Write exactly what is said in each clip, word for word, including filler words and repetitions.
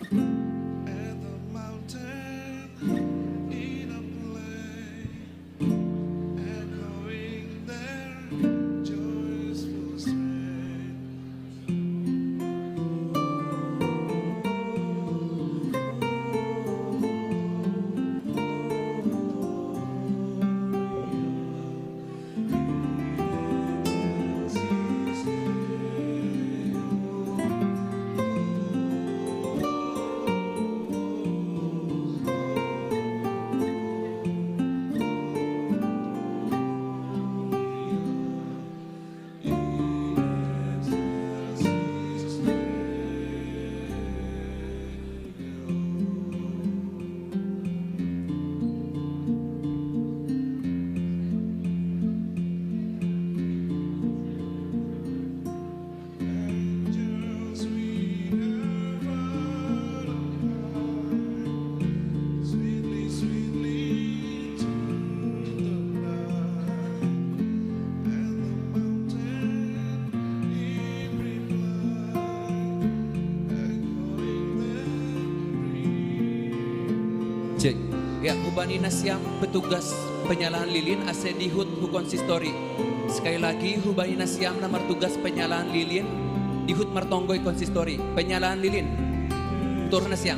At the mountain in a play, echoing their joyful strain. Cek. Ya, hubani na siam petugas penyalaan lilin ase dihut hu konsistori. Sekali lagi, hubani na siam na martugas penyalaan lilin dihut martonggoi konsistori. Penyalaan lilin. Tutur na siam.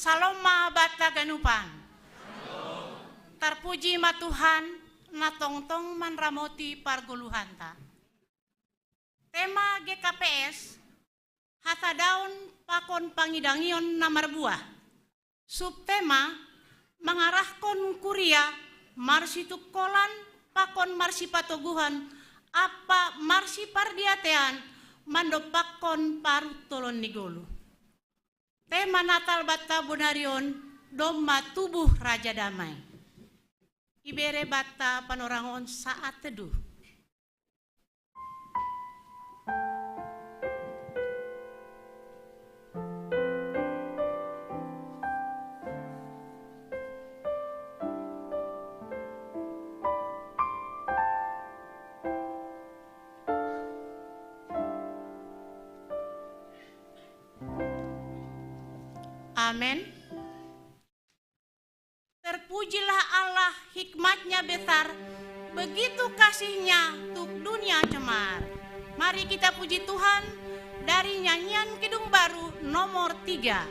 Salom ma banta ganupan. Tarpuji ma Tuhan, na tongtong manramoti pargoluhanta. Tema G K P S, hatadaon pakon pangidangion na marbuah. Subtema, mangarahkon kuria marsitungkolan pakon marsipatoguhan ampa marsipardiatean mandompakkon paruntolon ni goluh. Tema Natal banta bonari on domma tubuh Raja Damai. Ibere banta panorang on saat teduh. Amen. Terpujilah Allah, hikmat-Nya besar, begitu kasih-Nya tuk dunia cemar. Mari kita puji Tuhan dari nyanyian Kidung Baru nomor tiga.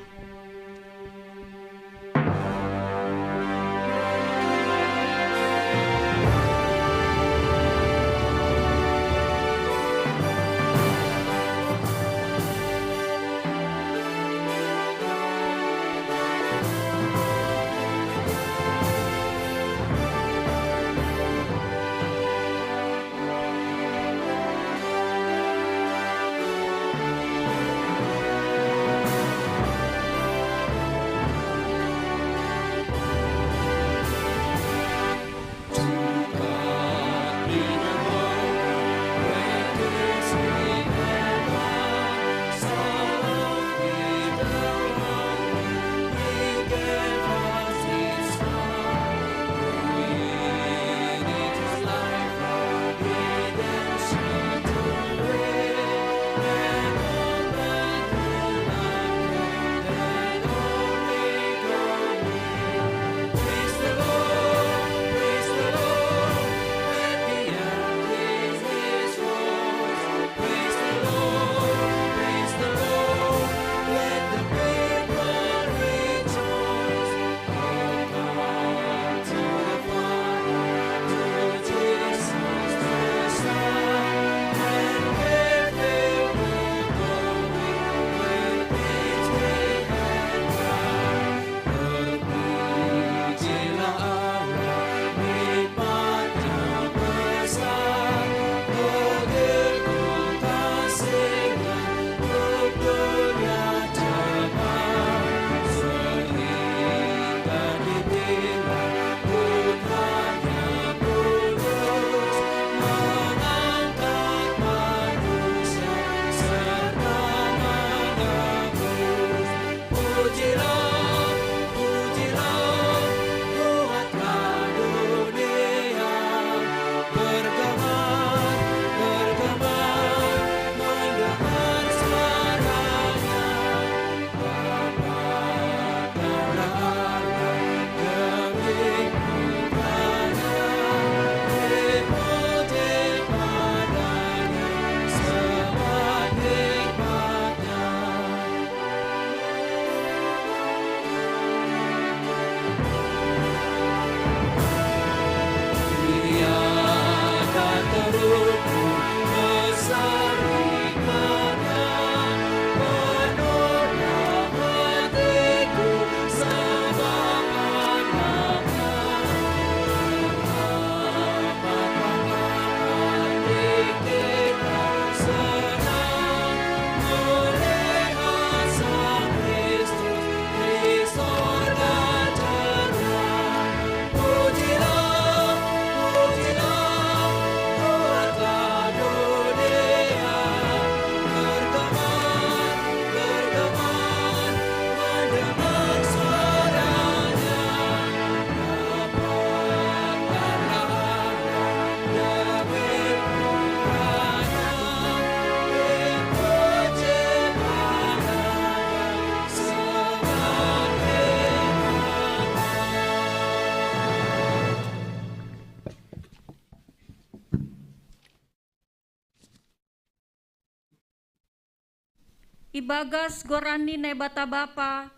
Ibagas goran ni Naibata Bapa,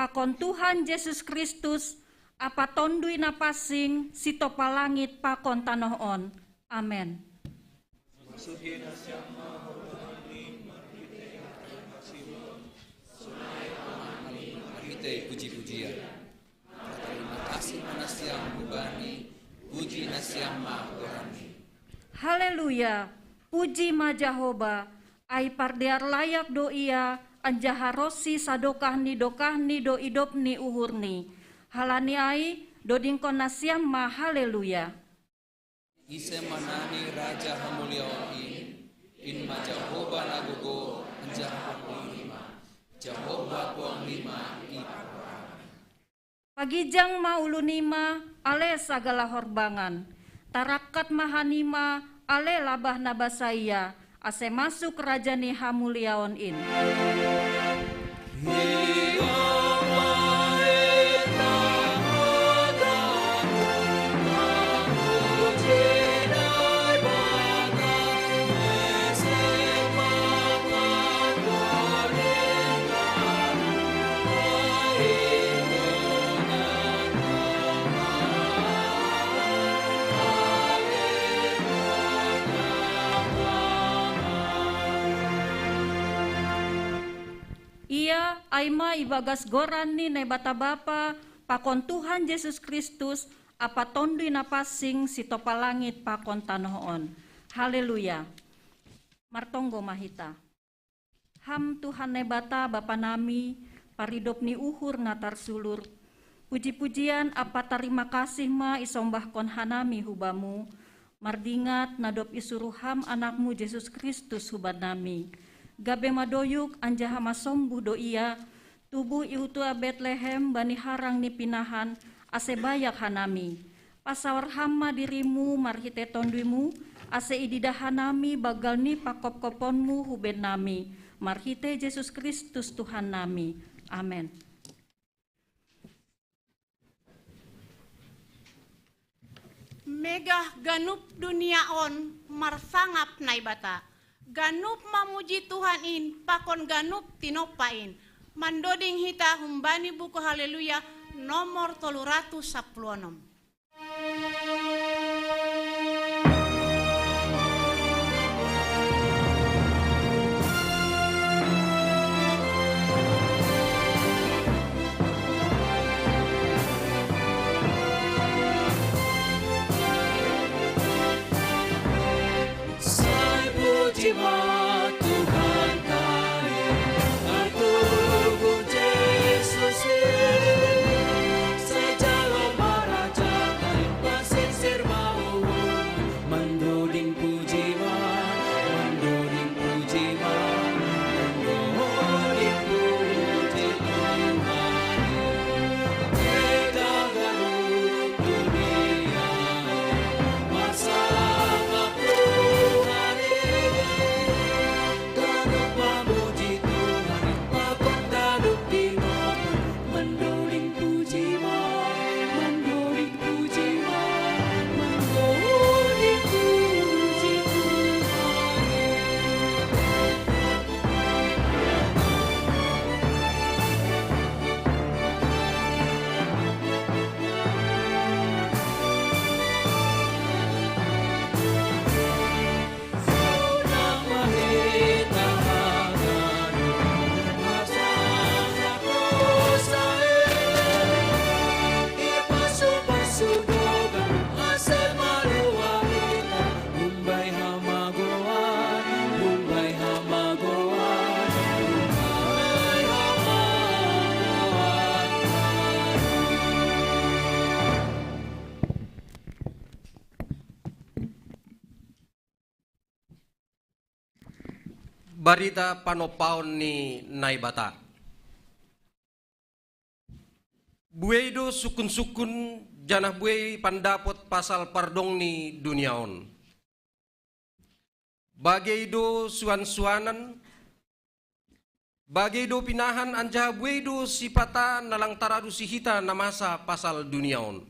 pakon Tuhan Jesus Kristus, Ampa Tonduy Napansing, sitopa langit pakon tanoh on. Amen. Marhitei puji-pujian. Tarima kasih ma nasiam hu Bani, puji nasiam ma goran-Ni. Haleluya! Puji ma Jahowa, ai pardear layak do Ia, anjaha ronsi sadokah ni dokahni do idop ni uhurNi. Halani ai, dodingkon nasiam ma haleluya! Ise ma nani Raja hamuliaon in? In ma Jahowa na gogo, anjaha puangnima. Jahowa puangnima i parrohami. Pagijang ma ulunima ale sagala horbangan, tarangkat ma hanima ale labah na basaia, ase masuk Raja ni hamuliaon in. Ia ai ma ibagas goran ni Naibata Bapa, pakon Tuhan Jesus Kristus, Ampa Tonduy Napansing, sitopa langit pakon tanoh on. Haleluya. Martonggo ma hita. Ham Tuhan Naibata Bapa nami, paridop ni uhur na tarsulur, puji-pujian ampa tarima kasih ma isombahkon hanami hu Bamu, mardingat na dob isuruh Ham AnakMu Jesus Kristus hubannami, gabe madoyuk anjaha masombuh do Ia, tubuh i huta Betlehem bani harang ni pinahan, ase bayak hanami. Pasaor Ham ma diriMu marhitei TonduyMu, ase ididah hanami banggal ni panghophopon-Mu hu bennami, marhitei Jesus Kristus Tuhannami. Amen. Megah ganup dunia on marsangap Naibata. Ganup mamuji Tuhan in pakon ganup tinompa in. Mandoding hita humbani buku Haleluya nomor tolu ratus sapuluh onom. Sai puji ma Tuhan kami, ai Tuhan Jesus, sai jalo ma Raja kami, pasirsir ma uhur, mandoding puji ma, mandoding puji ma, mandoding puji Tuhan. Ita ganup dunia marsangap Tuhan i, ganup mamuji Tuhan i, pakon ganup tinompa, mandoding puji ma, mandoding puji ma, mandoding puji Tuhan i. Barita panompaon ni Naibata. Buei do sungkun-sungkun, janah buei pandapot pasal pardong ni dunia on. Bagei do suan-suanan, bagei do pinahan, anjaha buei do sipata na lang taradusi hita na masa pasal dunia on.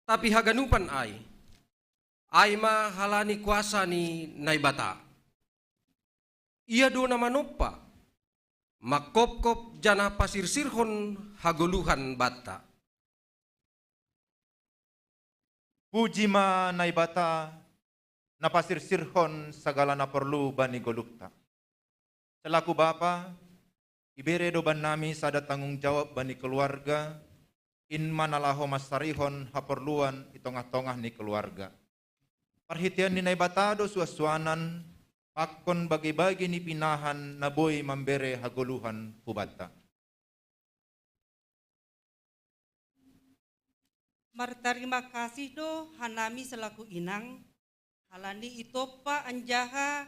Tapi haganupan ai, ai ma halani kuasa ni Naibata. Ia do na manompa, mangkopkop janah pasirsirhon hagoluhan banta. Puji ma Naibata, na pasirsirhon sagala na porlu bani goluhta. Selaku bapa, ibere do bannami sada tanggung jawab bani keluarga, in ma na laho mansarihon haporluan i tongah-tongah ni keluarga. Parhitean ni Naibata do suansuanan, pakon bage-bage ni pinahan na boi mambere hagoluhan hubanta. Martarima kasih do hanami selaku inang, halani itompa anjaha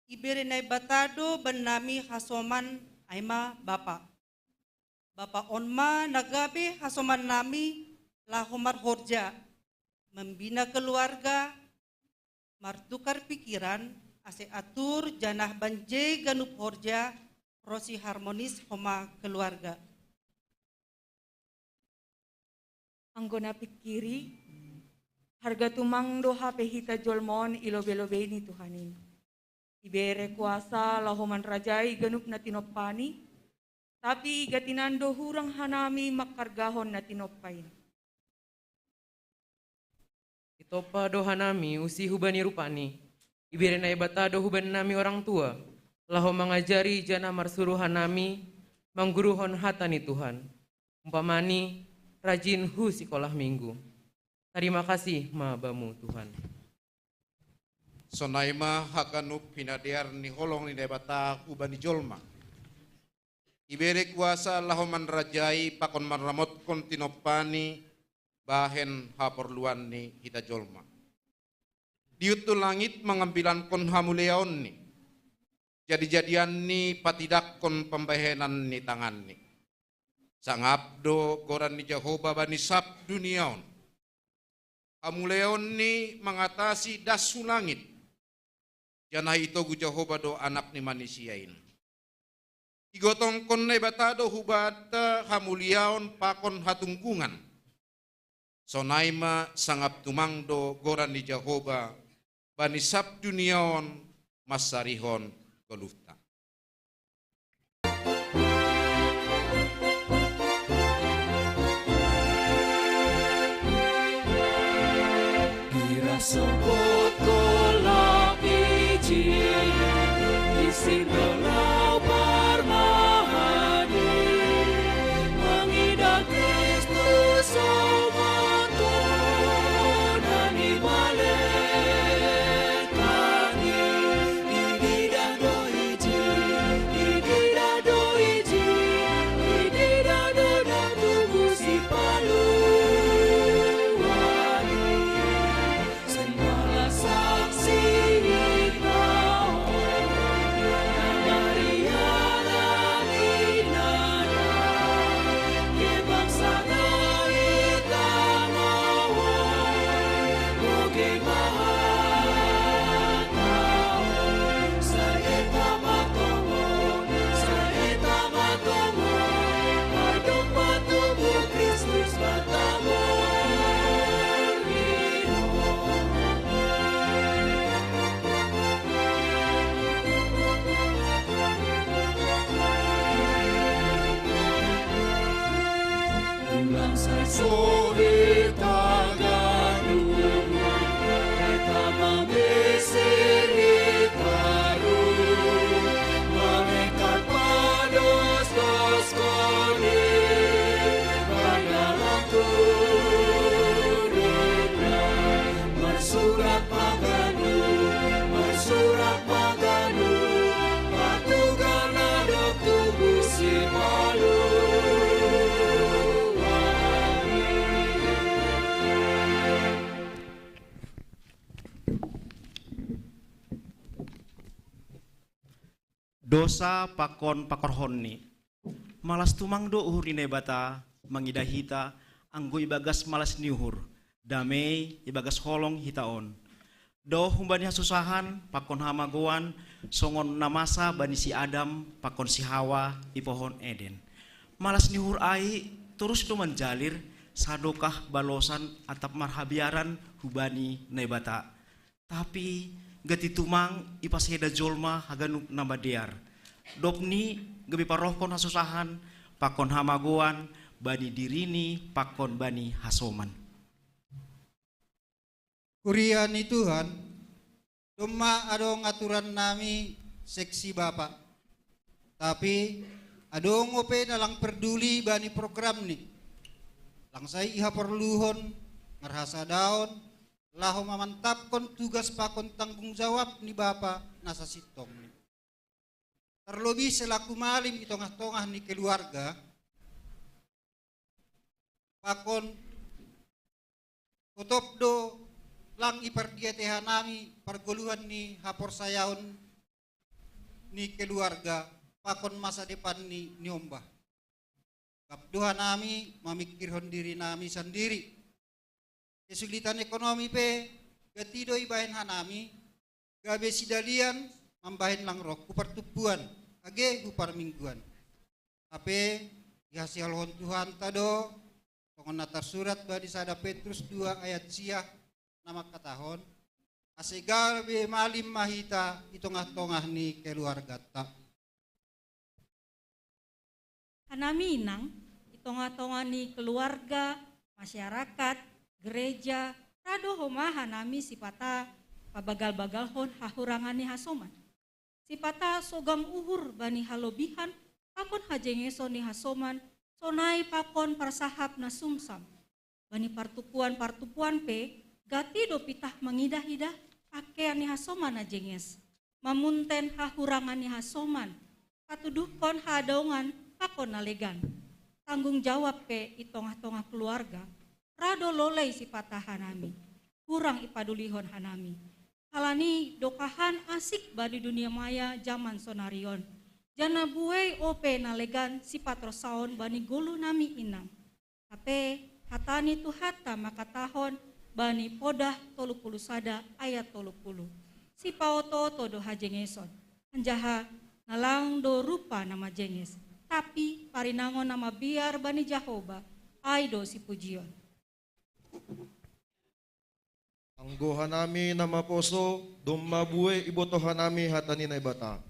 ibere Naibata do bannami hasoman, ai ma bapa. Bapa on ma na gabe hasoman nami laho marhorja, mambina keluarga, martukar pikiran, ase atur janah banje ganup horja ronsi harmonis homa keluarga. Anggo na pingkiri, harga tumang do hape hita jolma on i lobei-lobei ni Tuhan in. Ibere kuasa laho manrajai ganup na tinompani, tapi igat inan do hurang hanami manghargahon na tinompa in. Itompa do hanami usi hubani rupani, ibere Naibata do hubannami orang tua, laho mangajari janah marsuru hanami mangguruhon hata ni Tuhan. Umpamani, rajin hu sikolah minggu. Tarima kasih ma Bamu, Tuhan. Sonai ma haganup hinadear ni holong ni Naibata hubani jolma. Ibere kuasa laho manrajai pakon manramotkon tinompani bahen haporluan ni hita jolma. Diut tu langit mangambilankon hamuliaonni, jadi-jadianni patidakkon pambahenan ni tanganni. Sangap do goran ni Jahowa bani sab dunia on. Hamuliaonni mangatasi das hu langit, janah itogu Jahowa do anak ni manisia in. Igotongkon Naibata do hubanta hamuliaon pakon hatunggungan. Sonai ma sangap tumang do goran ni Jahowa bani sab dunia on mansarihon goluhta. Girah sopot kolak ijin, isin dolau parmahani, mangidah Kristus somanto nani malekani. Marsurak paganu, marsurak paganu, patuga na dob tubu sipaluari. Dosa pakon pakorhonni. Malas tumang do uhur ni Naibata mangidah hita, anggo ibagas malas ni uhur, damei ibagas holong hita on. Doh humbani hasusahan pakon hamagoan, songon na masa bani si Adam pakon si Hawa i pohon Eden. Malas ni uhur ai torus do manjalir sadokah balosan atap marhabiaran hubani Naibata. Tapi gati tumang ipaseda jolma haganup na madear. Dob ni gabe parohkon hasusahan pakon hamagoan bani dirini pakon bani hasoman. Kuria ni Tuhan, domma adong aturan nami seksi bapa. Tapi adong ope na lang perduli bani program ni. Lang sai iha porluhon, marhasadaon, laho mamantapkon tugas pakon tanggung jawab ni bapa na sasintong ni. Terlebih selaku malim i tongah-tongah ni keluarga, pakon hotop do lang ipardiatei hanami pargoluhan ni haporsayaon ni keluarga pakon masa depan ni niombah. Gap do hanami mamikirhon diri nami sandiri. Kesulitan ekonomi pe gati do ibahen hanami, gabe sidalian mambahen lang roh hu partumpuan, age hu parmingguan. Hape ihasialohon Tuhanta do, songon na tarsurat bani sada Petrus dua ayat sia na mangkatahon, ase gabe malim ma hita i tongah-tongah ni keluarganta. Hanami inang, i tongah-tongah ni keluarga, masyarakat, gereja, ra do homa hanami sipata pabagal-bagalhon hahurangan ni hasoman. Sipata sogam uhur bani halobihan pakon hajengeson ni hasoman, sonai pakon parsahap na sumsam. Bani partukuan-partukuan pe gati do pitah mangidah-idah pakean ni hasoman na jenges, mamunten hahurangan ni hasoman, patuduhkon haadongan pakon na legan. Tanggung jawab pe i tongah-tongah keluarga, ra do lolei sipata hanami, hurang ipadulihon hanami. Halani dokahan asik bani dunia maya jaman sonari on, janah buei ope na legan sipatorsaon bani goluh nami inang. Hape hata ni Tuhanta mangkatahon bani Podah tolu puluh sada ayat tolu puluh, sipaoto-oto do hajengeson, anjaha na lang do rupa na majenges, tapi parinangon na mabiar bani Jahowa, ai do sipujion. Anggo hanami na maposo, domma buei ibotoh hanami hata ni Naibata.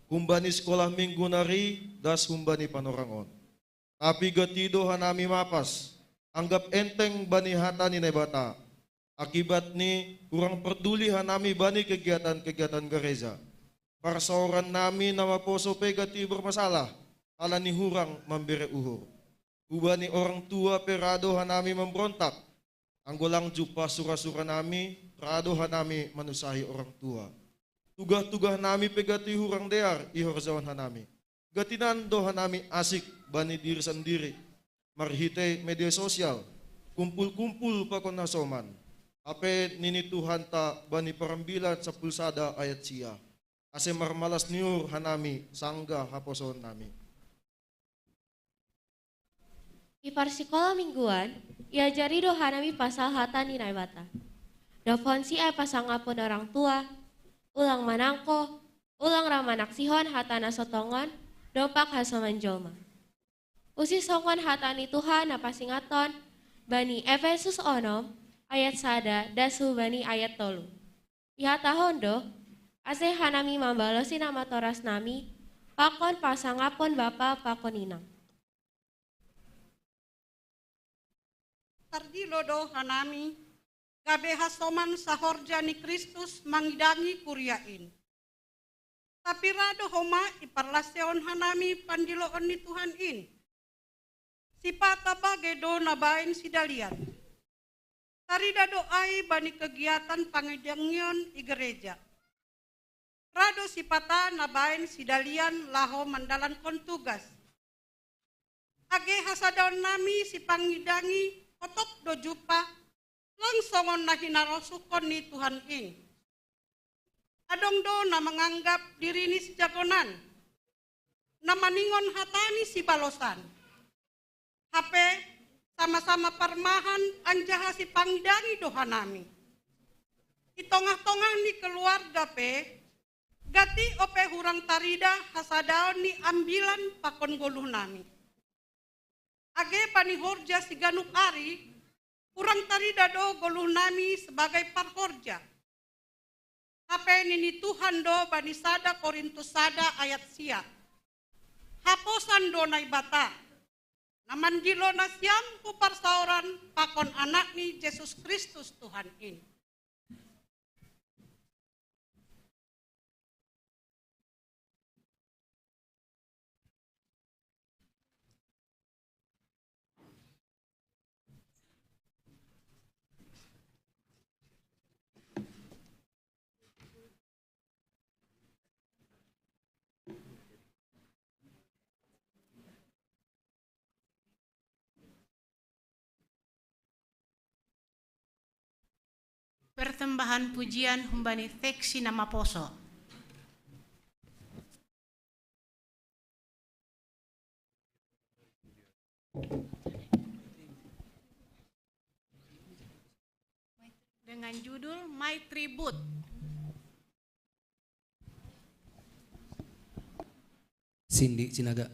Humbani sikolah minggu nari das humbani panorang on. Tapi gati do hanami mapas, anggap enteng bani hata ni Naibata. Akibatni hurang parduli hanami bani kegiatan-kegiatan gareja. Parsaoran nami na maposo pe gati bermasalah, halani hurang mambere uhur. Hubani orang tua pe ra do hanami mambrontak. Anggo lang jumpah sura-sura nami, ra do hanami manusahi orang tua. Tugah-tugah nami pe gati hurang dear ihorjahon hanami. Gati nan do hanami asik bani diri sandiri, marhitei media sosial, kumpul-kumpul pakon hasoman. Hape nini Tuhanta bani Parambilan sampulu sada ayat sia, ase marmalas ni uhur hanami sanggah haposoon nami. I parsikola mingguan, iajari do hanami pasal hata ni Naibata. Dob honsi ai pasangapon orang tua, ulang manangko, ulang ra manaksihon hata na so tongon, dompak hasoman jolma. Usi songon hata ni Tuhan na pasingathon bani Efesus onom ayat sada das hu bani ayat tolu. Ihatahon do, ase hanami mambalosi na matoras nami, pakon pasangapon bapa pakon inang. Tardilo do hanami, gabe hasoman sahorja ni Kristus mangidangi kuria in. Tapi ra do homa iparlasehon hanami pandiloon ni Tuhan in. Sipata bage do na baen sidalian. Tarida do ai bani kegiatan pangidangion i gereja. Ra do sipata na baen sidalian laho mandalankon tugas. Age hasadaon nami sipangidangi, hotop do jumpah, lang songon na hinarosuhkon ni Tuhan in. Adong do na manganggap dirini sijagonan, na maningon hata ni sibalosan. Hape sama-sama parmahan anjaha sipangidangi do hanami. I tongah-tongah ni keluarga pe, gati ope hurang tarida hasadaon ni ambilan pakon goluh nami. Age bani horja siganup ari, hurang tarida do goluh nami sebagai parhorja. Hape nini Tuhan do bani sada Korintus sada ayat sia, Haposan do Naibata, na manggilo nasiam hu parsaoran pakon Anakni Jesus Kristus Tuhan in. Persembahan pujian humbani seksi na maposo. Dengan judul My Tribute. Cindy Sinaga.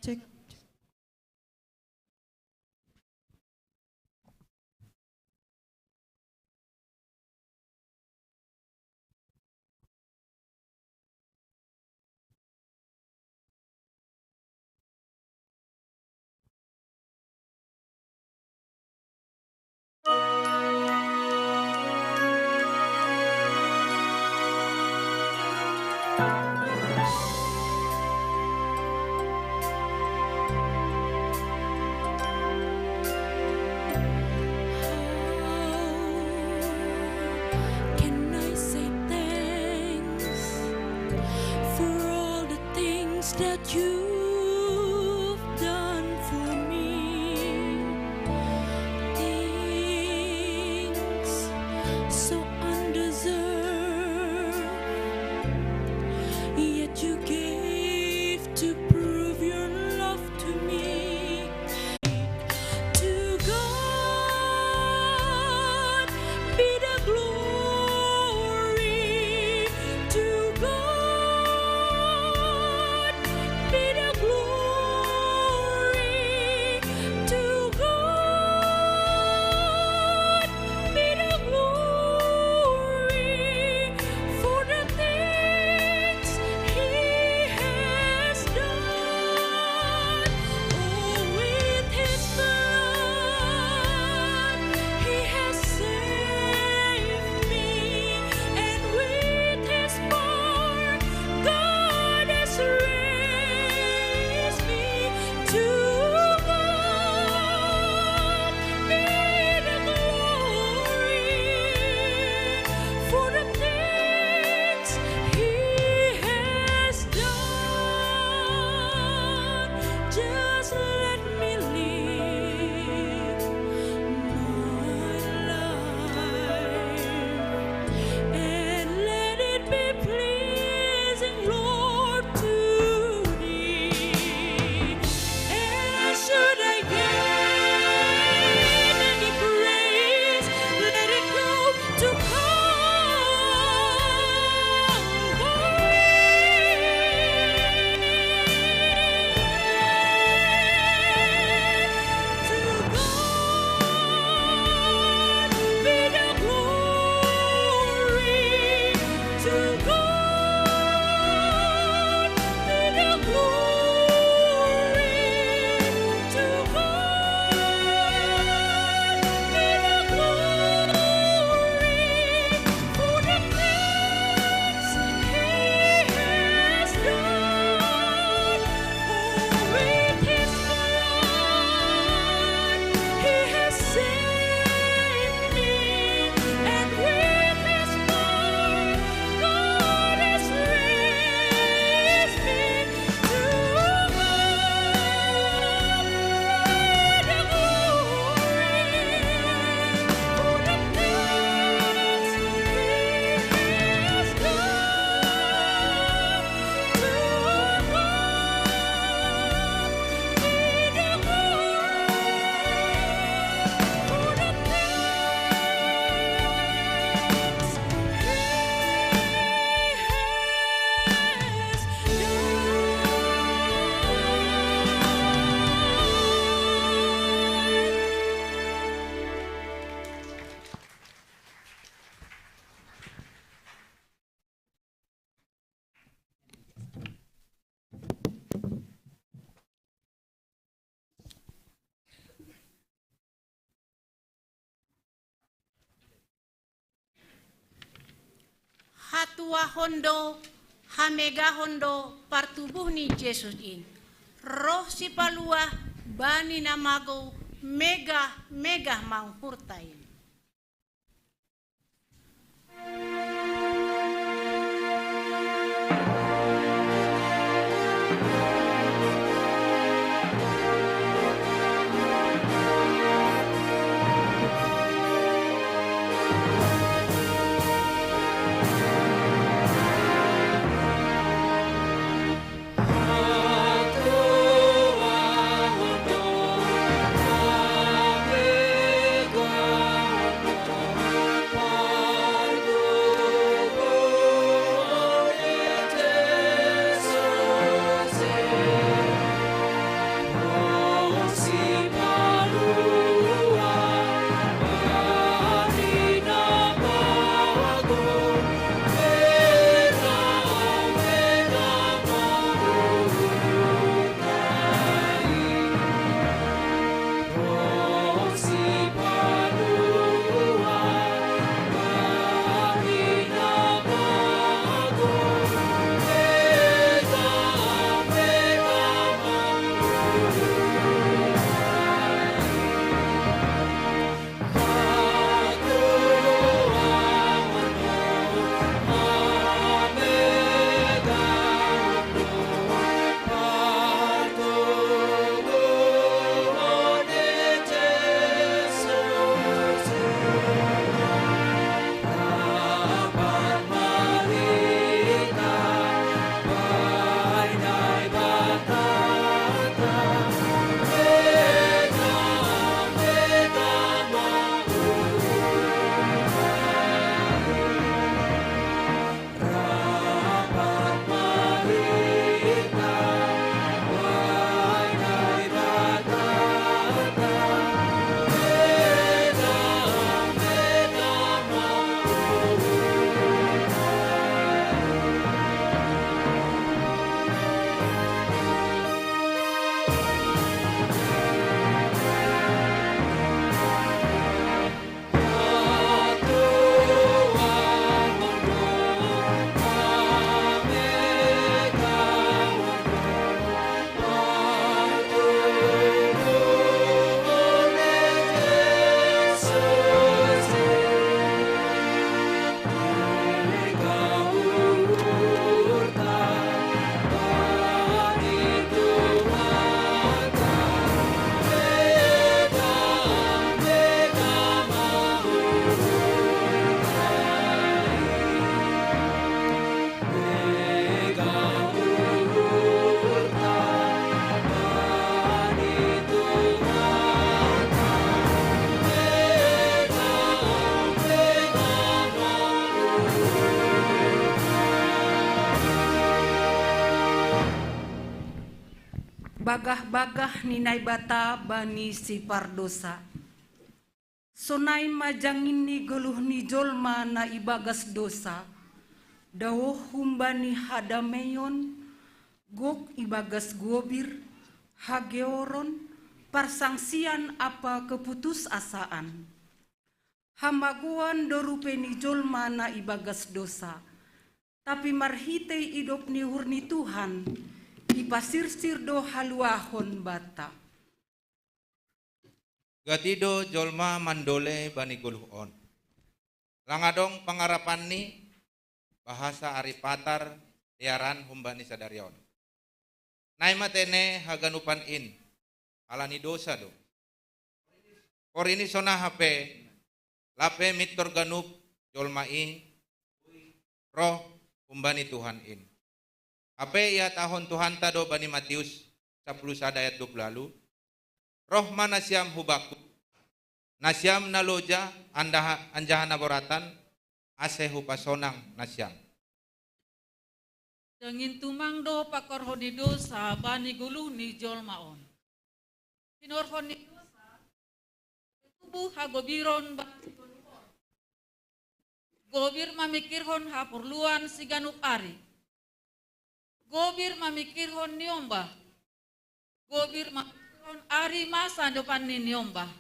Cek. Can I say thanks for all the things that you've done for me? Things so undeserved, yet you gave to prove your love to me. To God be the glory. To God be the Haluahon do, hamegahon do partubuh ni Jesus in. Roh Sipaluah bani na magou megah-megah manguhurta in. Bagah-bagah ni Naibata bani si pardosa. Sonai ma jangin ni goluh ni jolma na ibagas dosa, daoh humbani hadameion, gok ibagas gobir, hageoron, parsangsian ampa keputusasaan. Hamagoan do rupe ni jolma na ibagas dosa, tapi marhitei idop ni uhur ni Tuhan, ipasirsir do haluahon banta. Gati do jolma mandole bani goluh on. Lang adong pangarapanni, bahasa ari patar dearan humbani sadari on. Nai ma tene haganupan in, halani dosa do. Porini sonai hape, lape mintor ganup jolma i roh humbani Tuhan in. Hape ihatahon Tuhanta do bani Matius sapuluh sada ayat dua puluh ualu, roh ma nasiam hu Bakku, nasiam na loja andaha-, anjaha na boratan, ase Hupasonang nasiam. Jangin tumang do pakorhon ni dosa bani goluh ni jolma on. Hinorhon ni dosa, tubuh hagobiron bani goluh on. Gobir mamikirhon haporluan siganup ari. Gobir mamikirhon niombah. Gobir mamikirhon ari masa dopan ni niombah.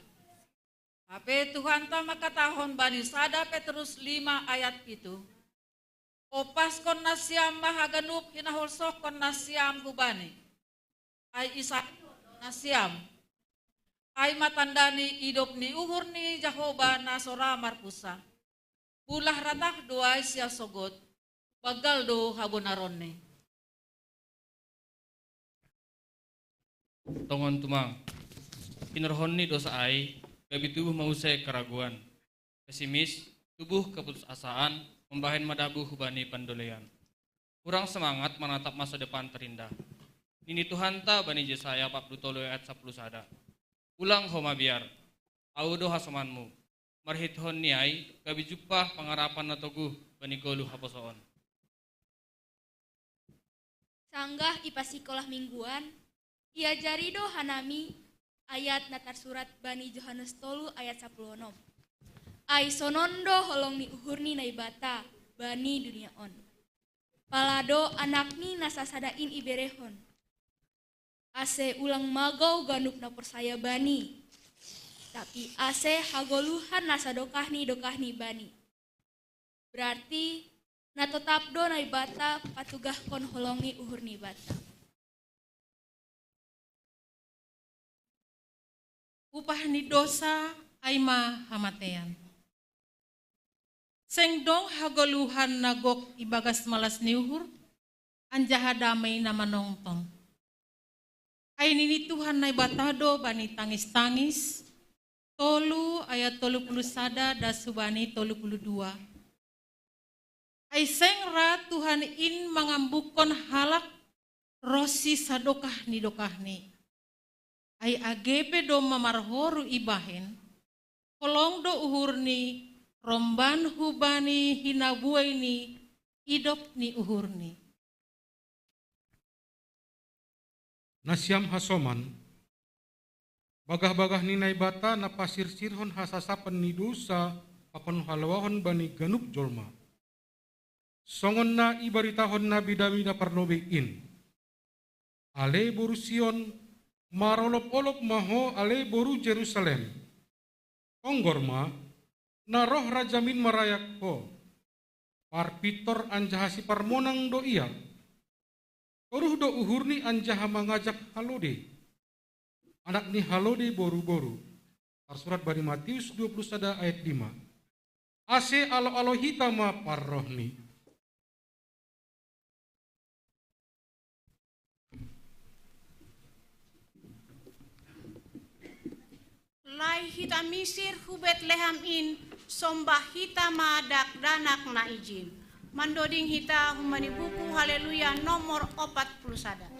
Hape Tuhanta mangkatahon bani sada Petrus lima ayat pitu, Paskon nasiam ma haganup hinaholsohkon nasiam hu Bani. Ai isa nasiam. Ai ma tanda ni idop ni uhur ni Jahowa na so ra marpunsa. Bulah ratah do ai sian sogod, banggal do habonaronni. Tongon tumang. Pinarhon ni dosa ai, gabe tubuh ma muse keraguan. Pesimis, tubuh keputusasaan, mambahen madabu hubani pandolean. Hurang semangat manatap masa depan terindah. Nini Tuhanta bani Jesaya empat puluh tolu ayat sapuluh sada. Ulang ho mabiar, Ahu do hasomanmu. Marhitehon ni ai, gabe jumpah pangarapan na toguh bani goluh haposoon. Sanggah i pasikolah mingguan, iajari do hanami ayat na tarsurat bani Johannes tolu ayat sapuluh onom. Ai sonon do holong ni uhur ni Naibata bani dunia on. Pala do Anakni na sasada in iberehon. Ase ulang magou ganup na porsaya Bani, tapi ase hagoluhan na sadokah ni dokah ni Bani. Berarti, na totap do Naibata patugahkon holong ni uhur ni Naibata. Upah ni dosa ai ma hamatean. Seng dong hagoluhan na gok ibagas malas ni uhur, anjaha damei na manongtong. Ai nini Tuhan Naibata do bani Tangis-tangis tolu ayat tolu puluh sada das hubani tolu puluh dua. Ai seng ra Tuhan in mangambukkon halak ronsi sadokah ni dokahni. Ai age pe domma marhoru ibahen, holong do uhurni romban hubani hinabuai ni idop ni uhurni. Nasiam hasoman, bagah-bagah ni Naibata na pasirsirhon hasasapan ni dosa pakon haluahon bani ganup jolma. Songon na ibaritahon nabi-nabi na parlobei in. Ale boru Sion, marolop-olop ma ho ale boru Jerusalem. Tonggor ma, na roh rajamin marayak ho. Parpintor anjaha siparmonang do ia. Toruh do uhurni anjaha mangajak halode. Anak ni halode boru-boru. Tarsurat bani Matius dua puluh sada ayat lima. Ase alo-alo hita ma parrohni. Lai hita Misir hu Betlehem in, sombah hita ma dakdanak na ijin. Mandoding hita humbani buku Haleluya nomor opat puluh sada.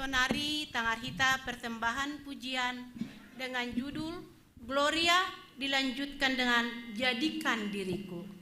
Penari tangar hita persembahan pujian dengan judul Gloria dilanjutkan dengan Jadikan Diriku.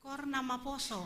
Korna Maposo.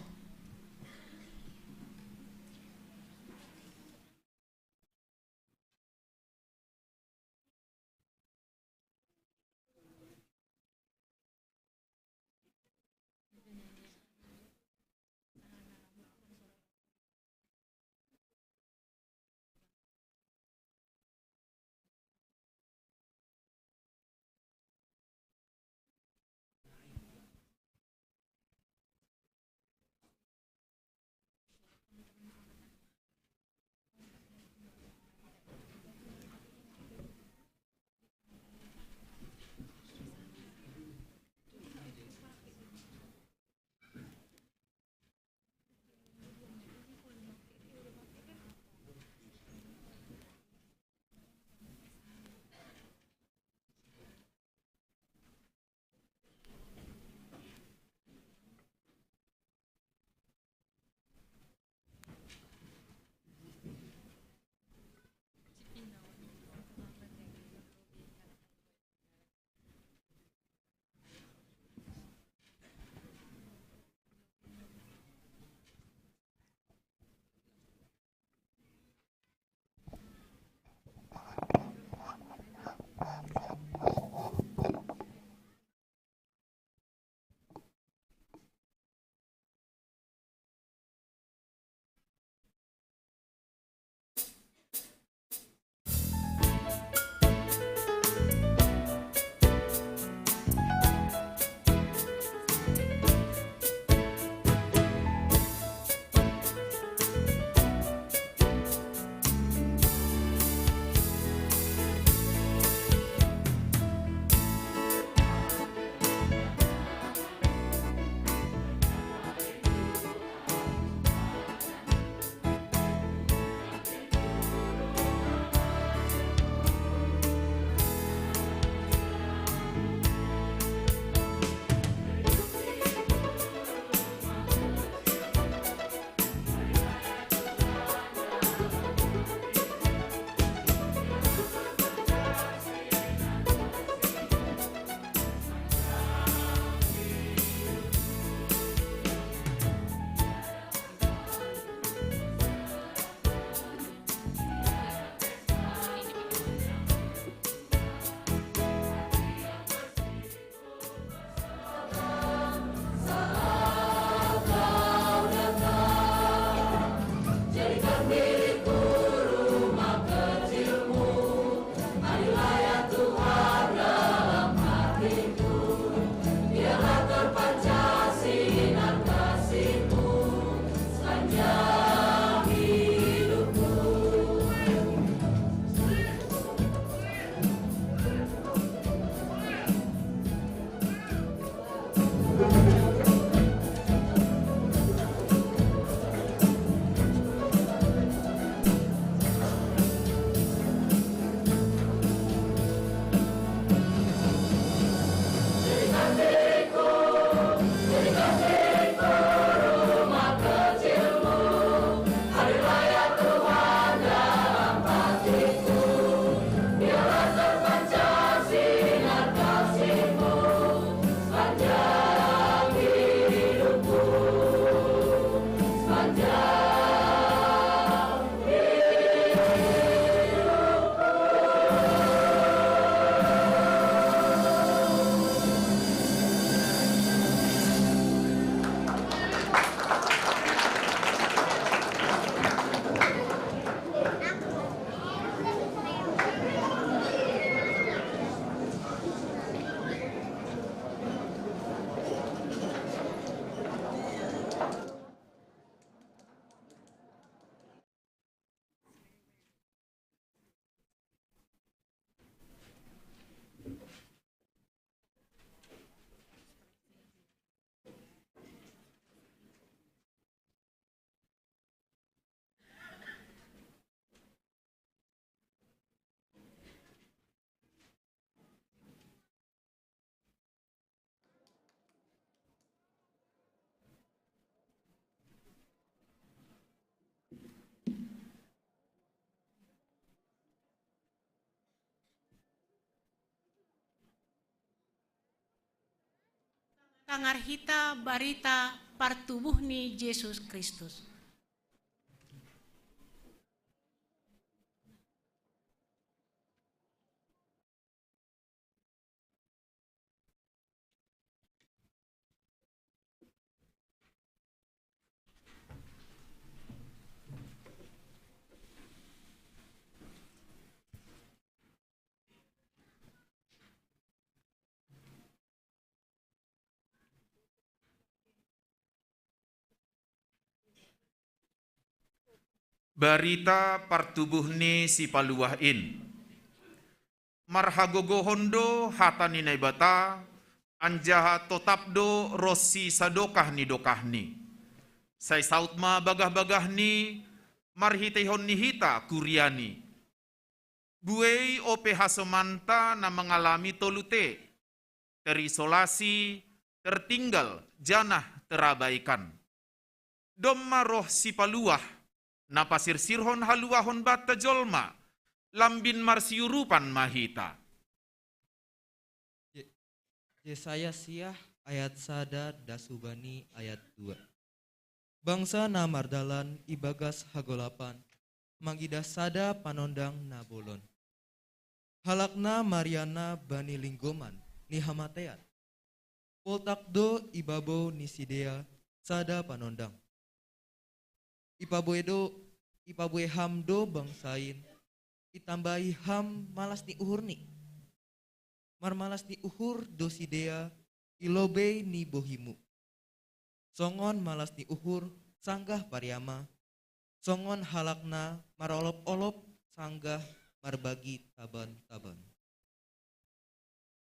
Tangar hita barita partubuh ni Jesus Kristus. Barita partubuh ni si paluah in. Marhagogohon do hata ni Naibata, anjaha totap do ronsi sadokah ni dokahni. Sai saut ma bagah-bagahni, marhiteihon ni hita kuriani. Buei ope hasomanta na mangalami tolu te, terisolasi, tertinggal, janah terabaikan. Domma roh Sipaluah, na pasirsirhon haluahon banta jolma, lambin marsiurupan ma hita. Ye-, Yesaya siah ayat sada das hubani ayat dua. Bangsa na mardalan ibagas hagolapan, mangidah sada panondang na bolon. Halakna marianan bani linggoman ni hamatean. Poltak do i babou ni sidea sada panondang. Ipabuei do, ipabuei ham do bangsa in, itambahi ham malas ni uhurni. Marmalas ni uhur do sidea i lobei ni bohimu. Songon malas ni uhur sanggah pariama, songon halak na marolop-olop sanggah marbagi taban-taban.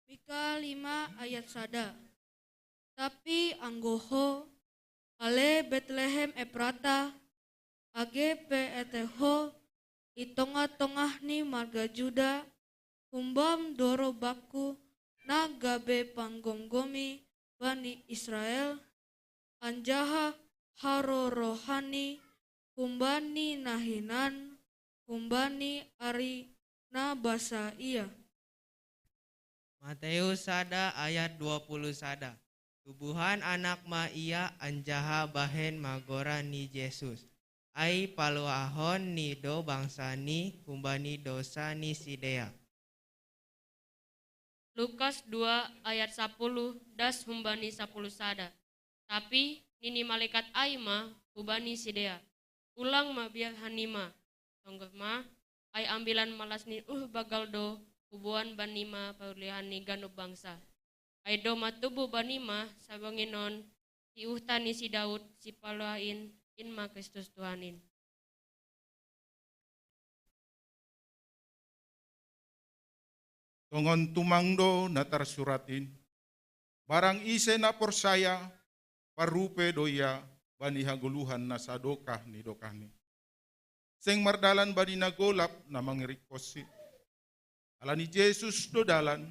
Mika lima ayat sada. Tapi anggo ho, ale Betlehem Eprata, age pe ete ho i tongah-tongah ni marga Juda, humbam do ro bakku na gabe panggomgomi bani Israel, anjaha harorohanni humbani na hinan, humbani ari na basa ia. Mateus sada ayat dua puluh sada. Tubuhan anak ma ia anjaha bahen ma goran ni Jesus. Ai paluahon ni do bangsani humbani dosa ni sidea. Lukas dua ayat sapuluh das humbani sapuluh sada. Tapi nini malekat ai ma hubani sidea, ulang mabiar hanima, songgah ma, ai ambilan malas ni uhur banggal do huboan banima paulihan ni ganup bangsa. Ai domma tubu banima sabangin on iuhta ni si Daud, Sipaluah in, in ma Kristus Tuhan in. Tongon tumang do na tarsurat in, barang ise na porsaya, parrupe do ia bani hagoluhan na sadokah ni dokahni. Seng mardalan bani na golap na mangiringkonsi. Ala ni Jesus do dalan,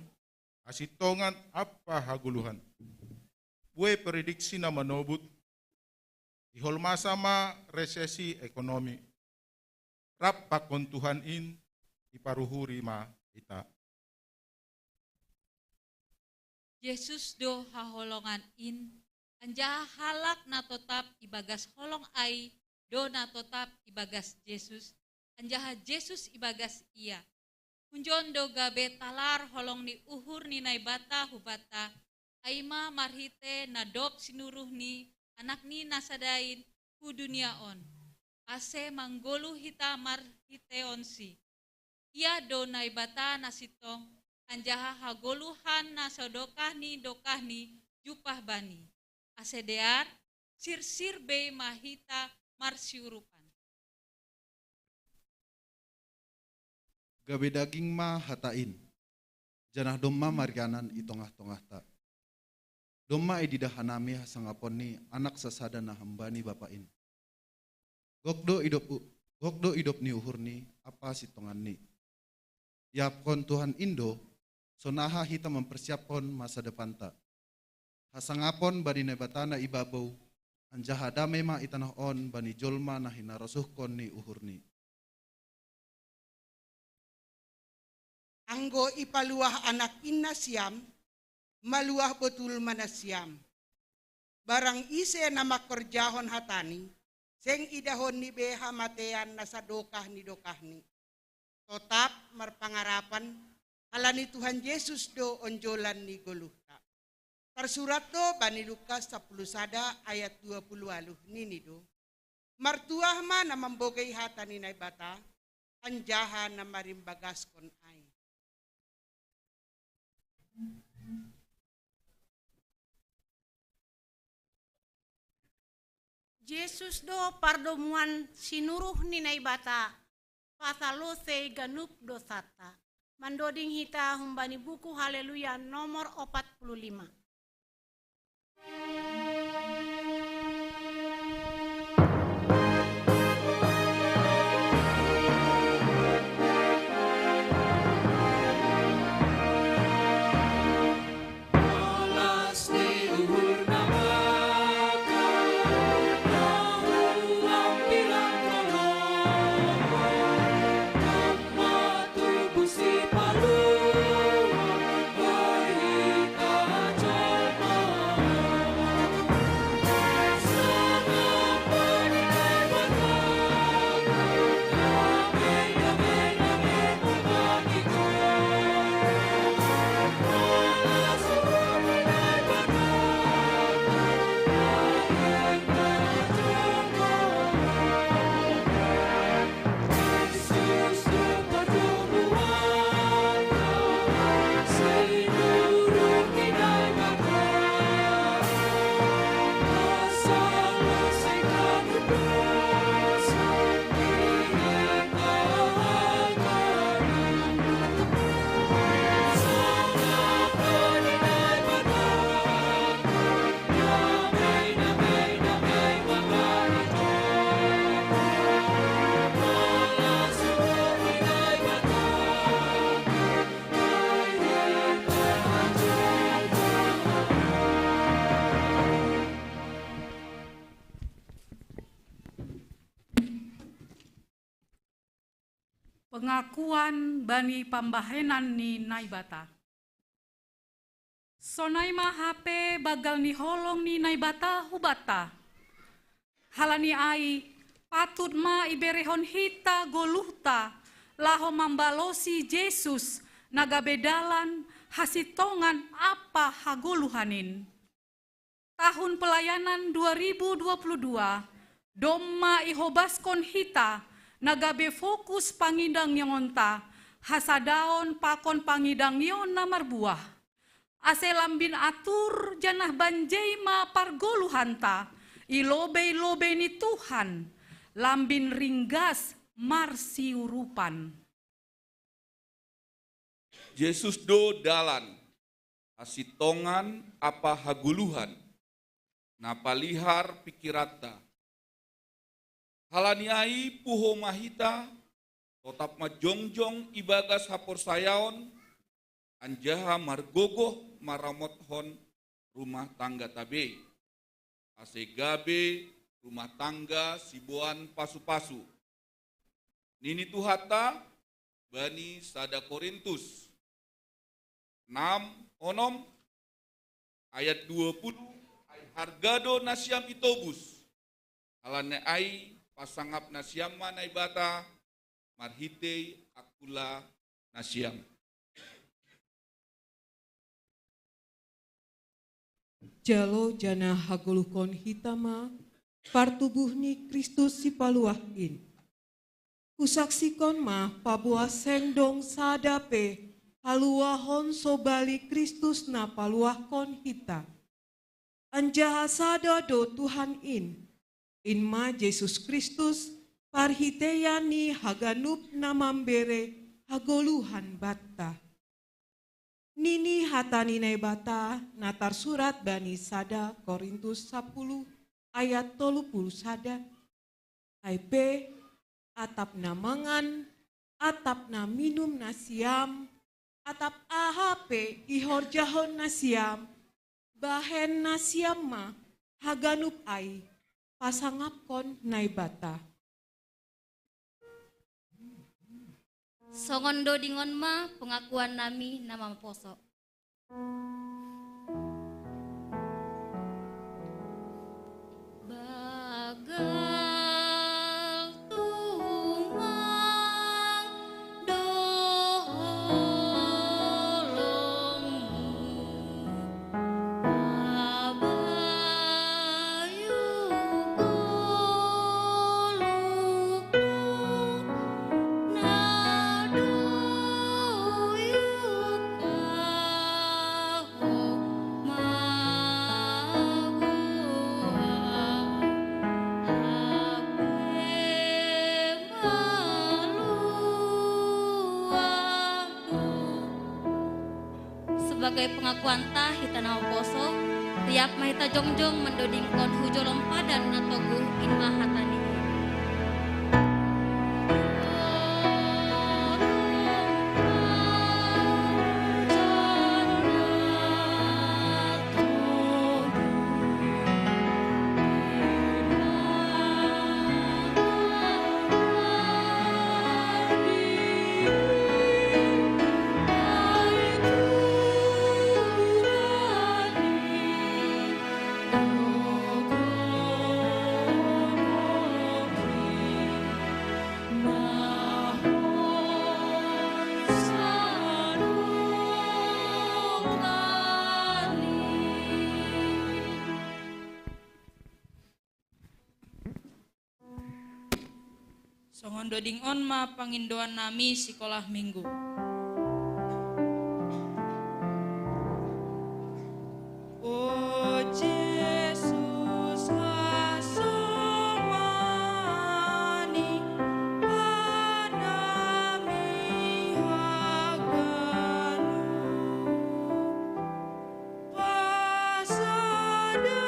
hasintongan ampa hagoluhan. Buei prediksi na manobut, iholmasa ma resesi ekonomi. Rap pakon Tuhan in, iparuhuri ma hita. Jesus do haholongan in, anjaha halak na totap ibagas holong ai do na totap ibagas Jesus, anjaha Jesus ibagas ia. Hunjon do gabe talar holong ni uhur ni Naibata hubanta, ai ma marhite na dob sinuruh ni Anakni na sada in hu dunia on, ase manggoluh hita marhiteionsi. Ia do Naibata na sintong, anjaha hagoluhan na sadokah ni dokahni jumpah Bani. Ase dear, sirsir bei ma hita marsiurupan. Gabe daging ma hata in, janah domma marianan i tongah-tongahta. Domma ididah hanami hasangapon ni Anak sasada na humbani Bapa in. Gok do idop u-, gok do idop ni uhurni ampa sintonganni. Iapkon Tuhan in do, sonaha hita mamparsiaphon masa depanta. Hasangapon bani Naibata na i babou, anjaha dame ma i tanoh on bani jolma na hinarosuhkon ni uhurni. Anggo ipaluah Anak in nasiam, maluah botul ma nasiam. Barang ise na mangkorjahon hatani, seng idahonni be hamatean na sadokah ni dokahni. Totap marpangarapan, halani Tuhan Jesus do onjolan ni goluhta. Tarsurat do bani Lukas sapuluh sada ayat dua puluh waluh, nini do: Martuah ma na mambogei hata ni Naibata, anjaha na marimbagaskon ai. Jesus do pardomuan sinuruh ni Naibata, pasalosei ganup dosanta. Mandoding hita humbani buku Haleluya nomor opat puluh lima. Pengakuan bani pambahenan ni Naibata. Sonai ma hape banggal ni holong ni Naibata hubanta. Halani ai, patut ma iberehon hita goluhta laho mambalosi Jesus, na gabe dalan, hasintongan ampa hagoluhan in. Tahun pelayanan dua ribu dua puluh dua domma ihobaskon hita, na gabe fokus pangidangiononta, hasadaon pakon pangidangion na marbuah. Ase lambin atur janah banjei ma pargoluhanta i lobei-lobei ni Tuhan, lambin ringgas marsiurupan. Jesus do dalan, hasintongan ampa hagoluhan, na palihar pingkiranta. Halani ai puho ma hita, totap ma jongjong ibagas haporsayaon, anjaha margogoh maramothon rumah tanggata be, ase gabe rumah tangga siboan pasu-pasu. Nini Tuhanta bani sada Korintus enam, onom, ayat dua puluh: Ai harga do nasiam itobus, halani ai pasangap nasiam ma Naibata marhitei angkula nasiam. Jalo janah hagoluhkon hita ma partubuh ni Kristus Sipaluah in. Husaksihon ma paboa seng dong sada pe haluahon sobali Kristus na paluahkon hita. Anjaha sada do Tuhan in, in ma Jesus Kristus, parhiteian ni haganup na mambere hagoluhan banta. Nini hata ni Naibata na tarsurat bani sada Korintus sapuluh ayat tolu puluh sada: Ai pe, atap na mangan, atap na minum nasiam, atap aha pe ihorjahon nasiam, bahen nasiam ma haganup ai pasangapkon Naibata. Songon dodingon ma pengakuan nami na maposo. Sebagai pengakuan ta hita na maposo, riap ma hita jongjong mandodingkon hu jolom padan na toguh in ma hata ni. Songon doding on ma pangindoan nami sikolah minggu. O Jesus, hasomani hanami haganu. Pasada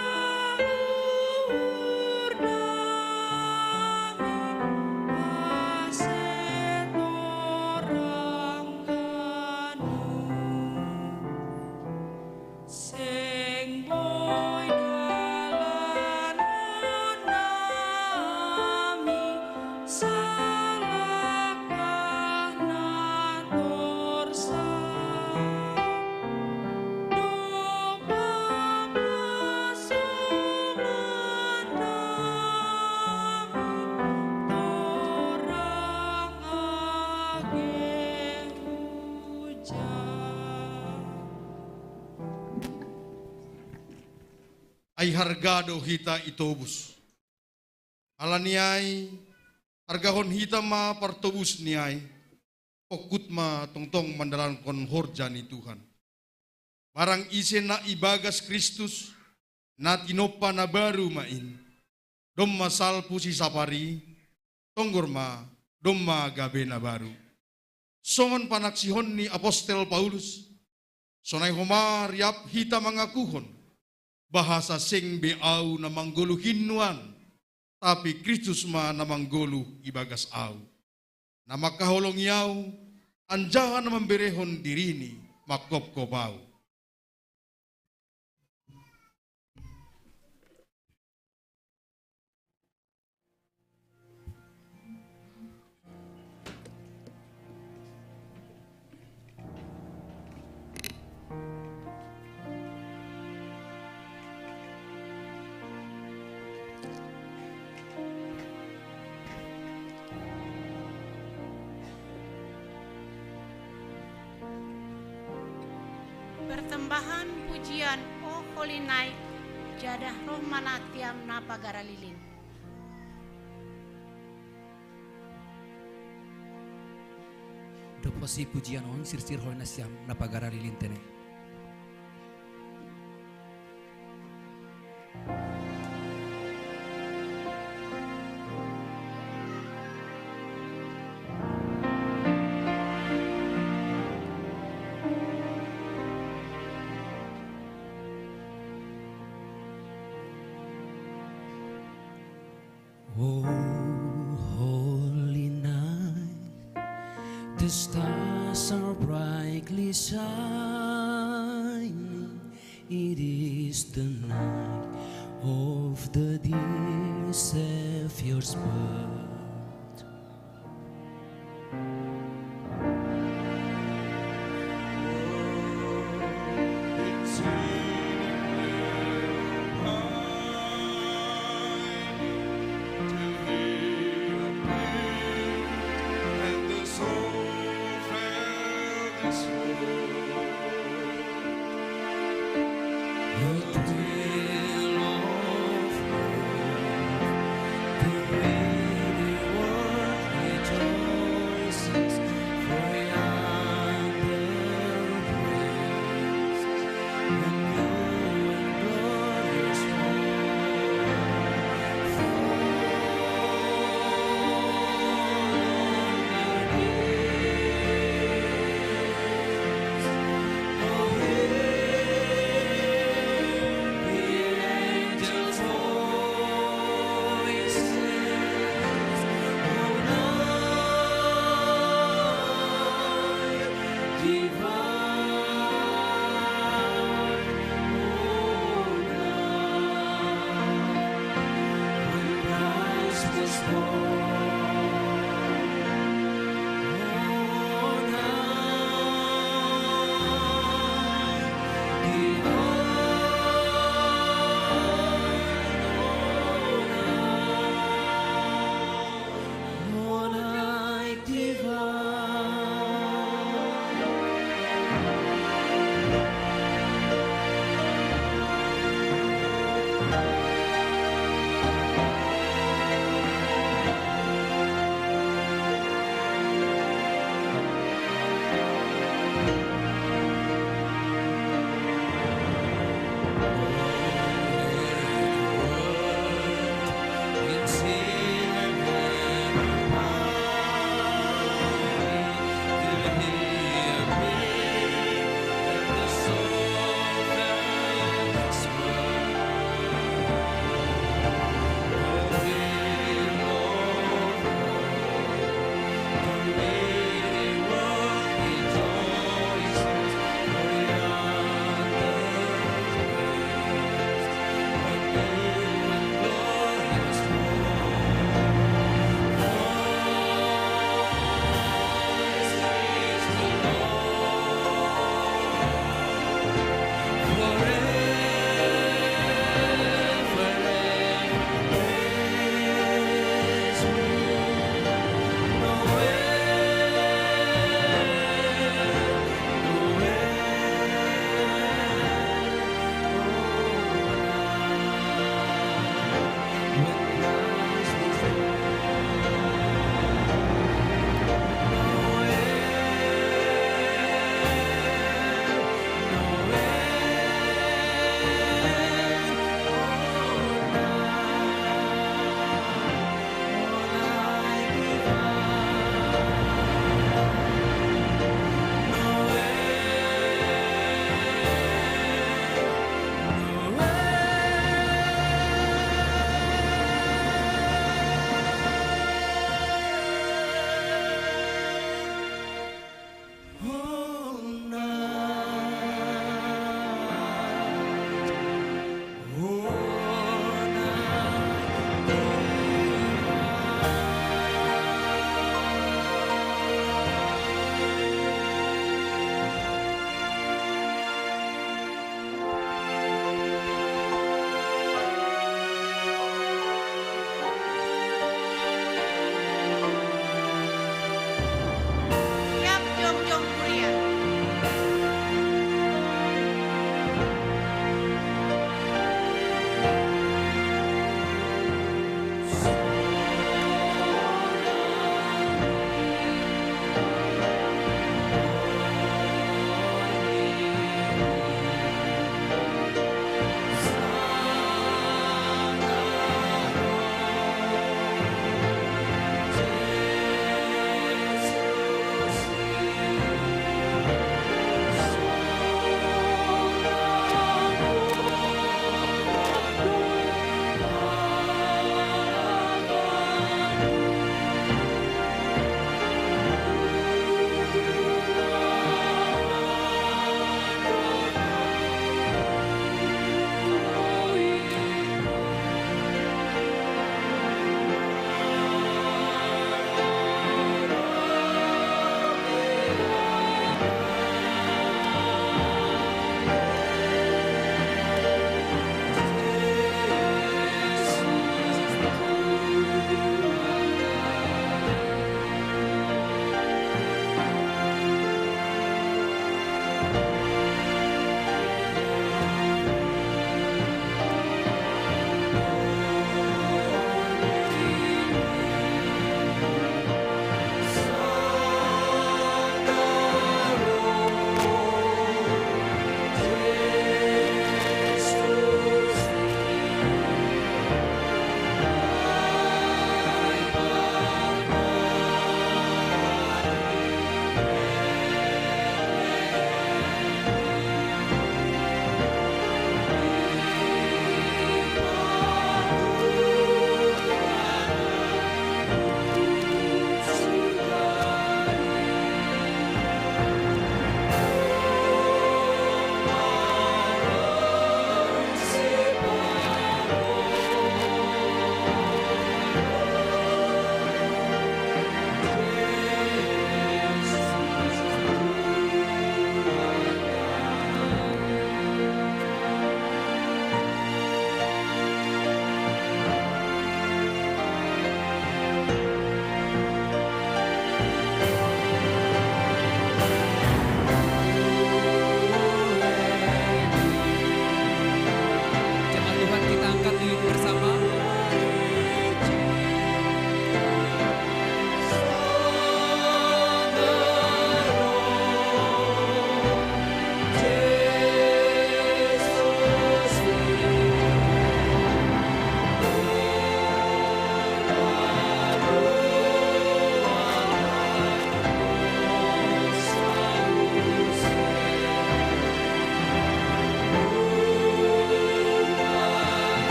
uhur nami ase torang ganu. Seng boi dalanon nami salangkah na torsa. Dob pamasuman nami torang age hujan. Ai harga do hita itobus. Ala ni ai, argahon hita ma partobus ni ai, pongkut ma tongtong mandalankon horja ni Tuhan. Barang ise na ibagas Kristus, na tinompa na baru ma in. Domma salpu si sapari, tonggor ma, domma gabe na baru. Songon panaksihon ni apostel Paulus, sonai homa riap hita mangakuhon, bahasa seng be ahu na manggoluh in nuan, tapi Kristus ma na manggoluh ibagas ahu. Na mangkaholongi ahu, anjaha na mamberehon dirini mangkopkop ahu. Persembahan pujian, o Holy Night, jadah roh ma nasiam na pagara lilin. Dob hosi pujian on, sirsir holi nasiam na pagara lilin tene. Oh, holy night, the stars are brightly shining. It is the night of the dear Savior's birth.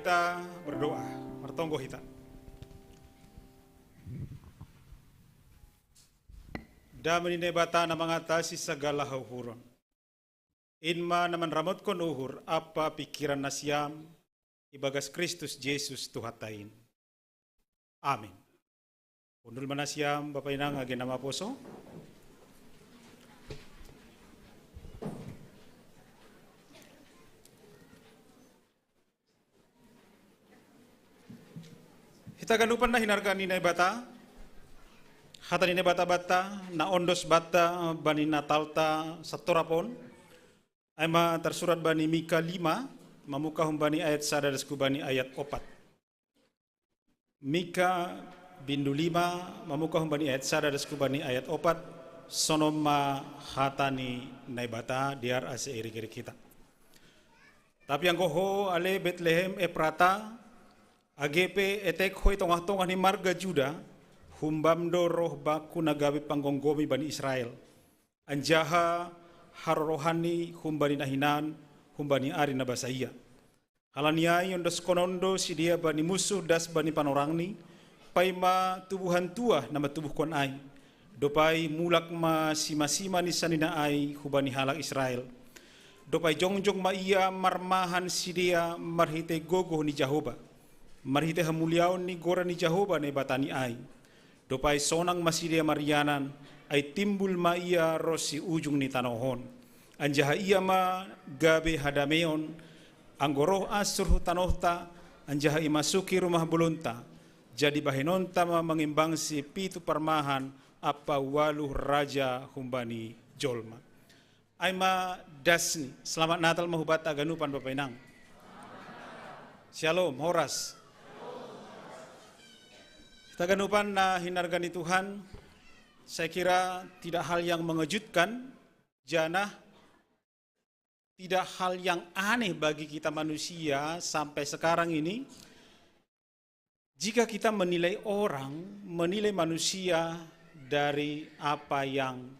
Kita berdoa, martonggo hita. Dame ni Naibata na mangatasi sagala hauhuron. In ma na manramotkon uhur ampa pingkiran nasiam ibagas Kristus Jesus Tuhanta in. Amin. Hundul ma nasiam, Bapa inang, age na maposo. Hita ganupan na hinarga ni Naibata, hata ni Naibata banta, na ondos banta bani Natalta satorap on, ai ma tarsurat bani Mika lima, mamuka humbani ayat sada das hu bani ayat opat. Mika bindu lima, mamuka humbani ayat sada das hu bani ayat opat, sonon ma hata ni Naibata, dear ase irik-irik hita. Tapi anggo ho ale Betlehem Eprata, age pe etek ho i tongah-tongah ni marga Juda, humbam do roh bakku na gabe panggomgomi bani Israel, anjaha harorohanni humbani na hinan, humbani ari na basa ia. Halani ai ondoskonon do sidea bani munsuh das bani panorangni, paima tubuhan tuah na matubuhkon ai. Dob ai mulak ma sima-sima ni sanina ai hubani halak Israel. Dob ai jongjong ma ia marmahan sidea marhitei gogoh ni Jahoba, marhitei hamuliaon ni goran ni Jahoba Naibatani ai. Dob ai sonang ma sidea marianan, ai timbul ma ia ronsi ujung ni tanoh on. Anjaha ia ma gabe hadameon, anggo roh asur hu tanohta, anjaha imasuki rumah bolonta, jadi bahenonta ma mangimbangsi pitu parmahan ampa ualuh raja humbani jolma. Ai ma dasni, selamat Natal ma hubanta haganupan Bapa Inang. Shalom, horas. Hita haganupan na hinarga ni Tuhan, saya kira tidak hal yang mengejutkan, janah tidak hal yang aneh bagi kita manusia sampai sekarang ini, jika kita menilai orang, menilai manusia dari apa yang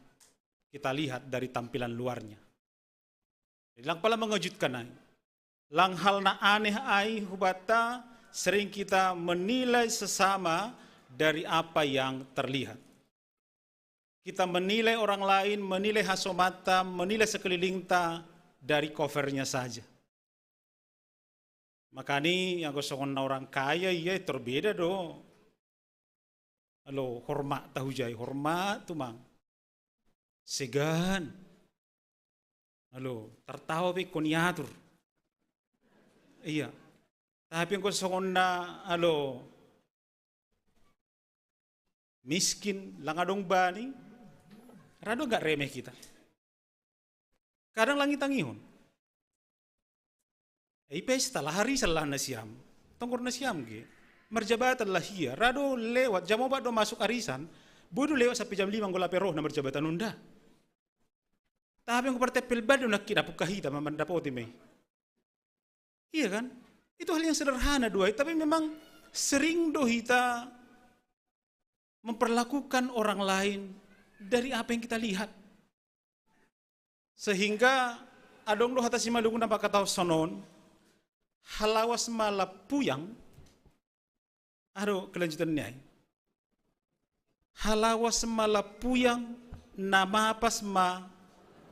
kita lihat dari tampilan luarnya. Jadi, lang pala mengejutkan ai. Lang hal na aneh ai hubanta, sering kita menilai sesama dari apa yang terlihat. Kita menilai orang lain, menilai hasomanta, menilai sekelilingta dari covernya saja. Makani anggo songon na orang kaya ia, torbeda do. Alo, hormat tahujai, hormat tumang. Segan. Alo, tartawa pe ingkon iatur. Iya. Tapi anggo songon na, alo, miskin, lang adong bani, ra do nggak remeh kita. Kadang lang itangihon. I pesta lah, arisan lah nasiam. Tonggor nasiam ge. Marjabatan lah ia, ra do lewat, jam opat do masuk arisan, boi do lewat sampe jam lima anggo lape rohna marjabatan on da. Tapi anggo partempel ban do nangkin, apungka hita ma mandapoti ma i. Iya kan? Itu hal yang sederhana do ai, tapi memang sering do hita memperlakukan orang lain dari apa yang kita lihat. Sehingga adong do hata Simalungun na mangkatahon sonon, halawas ma lampuyang, aha do kelanjutan ni ai? Halawas ma lampuyang, na mapas ma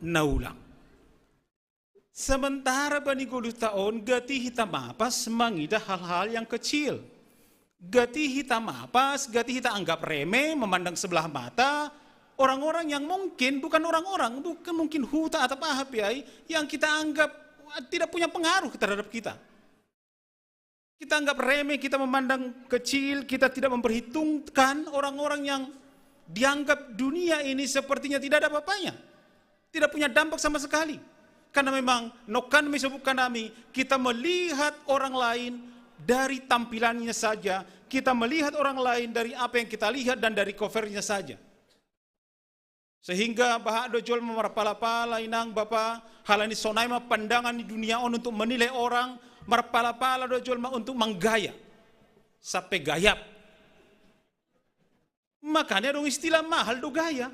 na ulang. Sementara bani goluhta on gati hita mapas mangidah hal-hal yang kecil. Gati hita mapas, gati hita anggap remeh, memandang sebelah mata orang-orang yang mungkin bukan orang-orang, bukan mungkin huta atau apa pe ai, yang kita anggap tidak punya pengaruh terhadap kita. Kita anggap remeh, kita memandang kecil, kita tidak memperhitungkan orang-orang yang dianggap dunia ini sepertinya tidak ada apa-apanya, tidak punya dampak sama sekali. Karena memang nongkan ma i sobungka nami, kita melihat orang lain dari tampilannya saja, kita melihat orang lain dari apa yang kita lihat dan dari covernya saja. Sehingga bahat do jolma marpala-pala, inang, bapa, halani sonai ma pandangan ni dunia on untuk menilai orang, marpala-pala do jolma untuk manggaya. Sampe gayap. Makanya adong istilah mahal do gaya.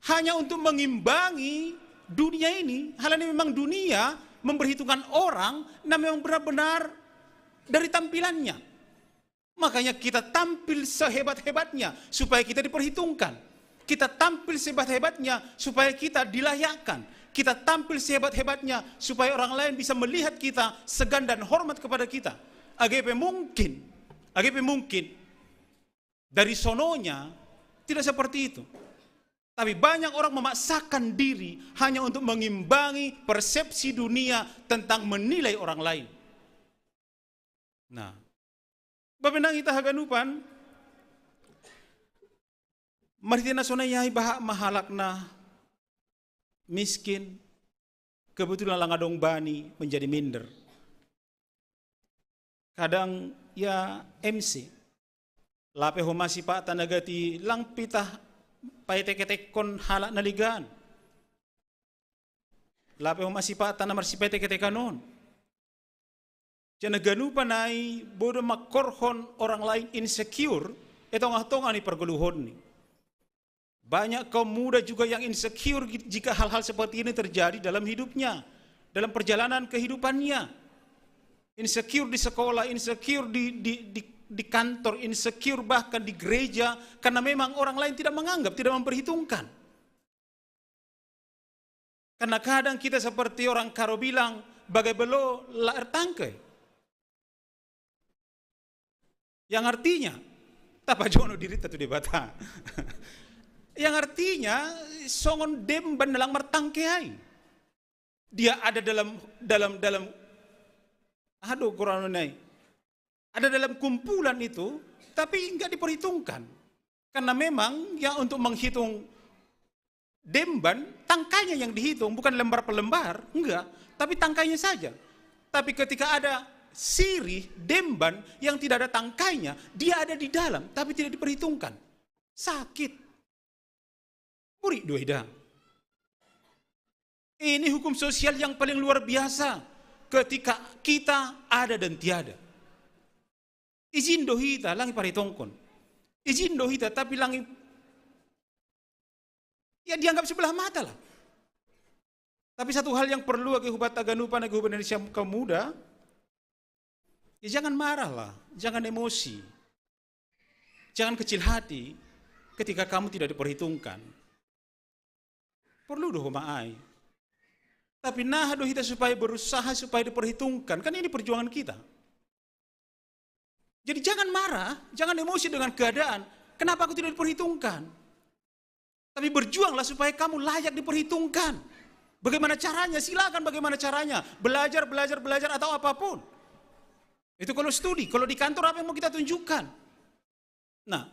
Hanya untuk mengimbangi dunia ini, halani memang dunia memperhitungkan orang na memang benar-benar dari tampilannya. Makanya kita tampil sehebat-hebatnya supaya kita diperhitungkan. Kita tampil sehebat-hebatnya supaya kita dilayakkan. Kita tampil sehebat-hebatnya supaya orang lain bisa melihat kita, segan dan hormat kepada kita. Agepe mungkin, agepe mungkin dari sononya tidak seperti itu. Tapi banyak orang memaksakan diri hanya untuk mengimbangi persepsi dunia tentang menilai orang lain. Nah, bapenang ita haganupan, marhite na sonai ai baha ma halak na miskin, kebetulan lang adong bani, menjadi minder. Kadang ya M C. Lape ho masipata na gati lang pitah paetek-etekkon halak na legan. Lape ho masipata na marsipaetek-etekan on. Jadi na ganupan ai boi do mangkorhon orang lain insecure, i tongah-tongah ni pargoluhonni. Banyak kaum muda juga yang insecure jika hal-hal seperti ini terjadi dalam hidupnya, dalam perjalanan kehidupannya. Insecure di sekolah, insecure di, di, di, di kantor, insecure bahkan di gereja, karena memang orang lain tidak menganggap, tidak memperhitungkan. Karena kadang kita seperti orang Karo bilang, bagai belo la ertangke. Yang artinya, tapajono dirita tu Debata. Yang artinya, songon demban na lang martangke ai. Dia ada dalam, dalam, dalam, aduh, kurang nai. Ada dalam kumpulan itu, tapi nggak diperhitungkan. Karena memang yang untuk menghitung demban, tangkainya yang dihitung, bukan lembar per lembar, enggak, tapi tangkainya saja. Tapi ketika ada sirih, demban yang tidak ada tangkainya, dia ada di dalam, tapi tidak diperhitungkan. Sakit. Burik do ida. Ini hukum sosial yang paling luar biasa ketika kita ada dan tiada. Ijin do hita, lang iparhitongkon. Ijin do hita, tapi lang i-, ya dianggap sebelah mata lah. Tapi satu hal yang perlu age hubat haganupan, age hubat Indonesia kaum muda, ya jangan marah lah, jangan emosi. Jangan kecil hati ketika kamu tidak diperhitungkan. Perlu do ho ma ai. Tapi naha do hita supaya berusaha supaya diperhitungkan. Kan ini perjuangan kita. Jadi jangan marah, jangan emosi dengan keadaan. Kenapa aku tidak diperhitungkan? Tapi berjuanglah supaya kamu layak diperhitungkan. Bagaimana caranya? Silakan bagaimana caranya. Belajar, belajar, belajar atau apapun. Itu kalau studi, kalau di kantor apa yang mau kita tunjukkan? Nah,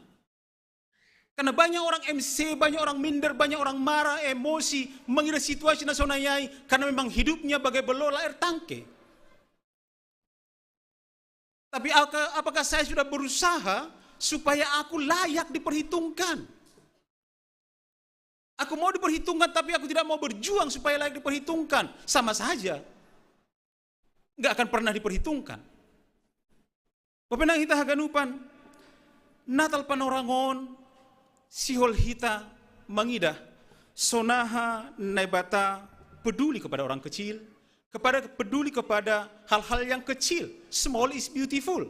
karena banyak orang M C, banyak orang minder, banyak orang marah, emosi, mengira situasi na sonai ai, karena memang hidupnya bagai belo la ertangke. Tapi aka-, apakah saya sudah berusaha supaya aku layak diperhitungkan? Aku mau diperhitungkan, tapi aku tidak mau berjuang supaya layak diperhitungkan. Sama saja. Nggak akan pernah diperhitungkan. Bapenang hita haganupan, Natal panorangon, sihol hita mangidah, sonaha Naibata peduli kepada orang kecil, kepada, peduli kepada hal-hal yang kecil. Small is beautiful.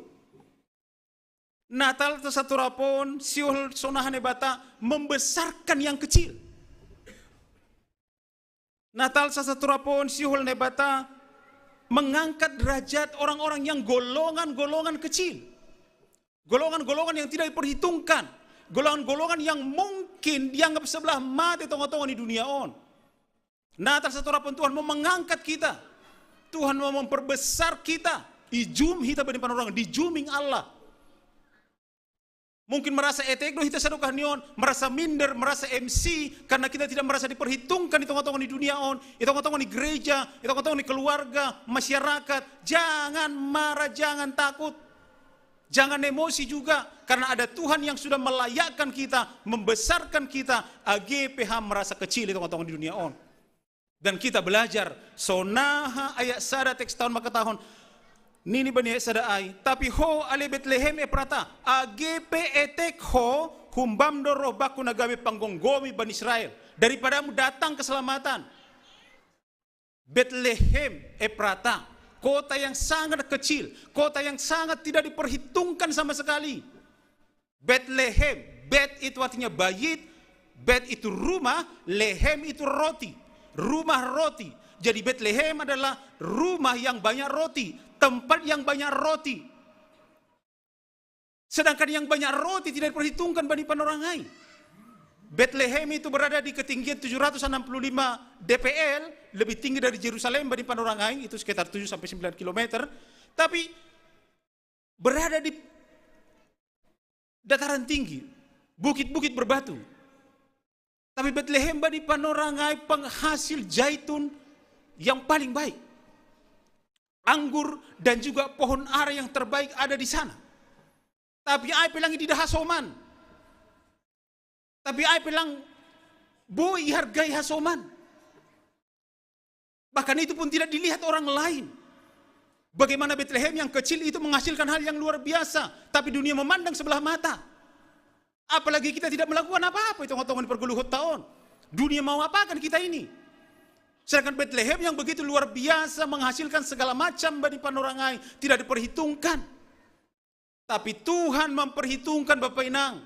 Natal sasatorap on, sihol sonaha Naibata membesarkan yang kecil. Natal sasatorap on, sihol Naibata mengangkat derajat orang-orang yang golongan-golongan kecil. Golongan-golongan yang tidak diperhitungkan. Golongan-golongan yang mungkin dianggap sebelah mata i tonga-tonga ni dunia on. Natal sasatorap on, Tuhan mau mengangkat kita. Tuhan mau memperbesar kita. Dijum hita bani panorangon, dijuming Allah. Mungkin merasa etek do hita sadokah ni on, merasa minder, merasa M C, karena kita tidak merasa diperhitungkan i tonga-tonga ni dunia on, i tonga-tonga ni gereja, i tonga-tonga ni keluarga, masyarakat. Jangan marah, jangan takut. Jangan emosi juga, karena ada Tuhan yang sudah melayakkan kita, membesarkan kita, age pe ham merasa kecil i tonga-tonga ni dunia on. Dan kita belajar, sonaha ayat sada teks ta on mangkatahon, nini bani ayat sada ai, tapi ho ale Betlehem Efrata, age pe etek ho, humbam do roh bangku na gabe panggomgomi bani Israel. Daripadamu datang keselamatan. Betlehem Efrata, Kota yang sangat kecil, kota yang sangat tidak diperhitungkan sama sekali. Bethlehem, Bet itu artinya bait, Bet itu rumah, Lehem itu roti, rumah roti. Jadi Bethlehem adalah rumah yang banyak roti, tempat yang banyak roti. Sedangkan yang banyak roti tidak diperhitungkan Bani Panorangai. Bethlehem itu berada di ketinggian tujuh ratus enam puluh lima D P L, lebih tinggi dari Jerusalem Bani Panorangai, itu sekitar tujuh sampai sembilan kilometer. Tapi berada di dataran tinggi, bukit-bukit berbatu. Tapi Bethlehem Bani Panorangai penghasil jaitun yang paling baik. Anggur dan juga pohon ara yang terbaik ada di sana. Tapi ai pelang di hasoman. Tapi ai pelang boi hargai hasoman. Bahkan itu pun tidak dilihat orang lain. Bagaimana Bethlehem yang kecil itu menghasilkan hal yang luar biasa, tapi dunia memandang sebelah mata. Apalagi kita tidak melakukan apa-apa, itu ngotong perguluhut tahun. Dunia mau apakan kita ini? Sedangkan Bethlehem yang begitu luar biasa menghasilkan segala macam Bani Panorangai tidak diperhitungkan. Tapi Tuhan memperhitungkan Bapak Inang.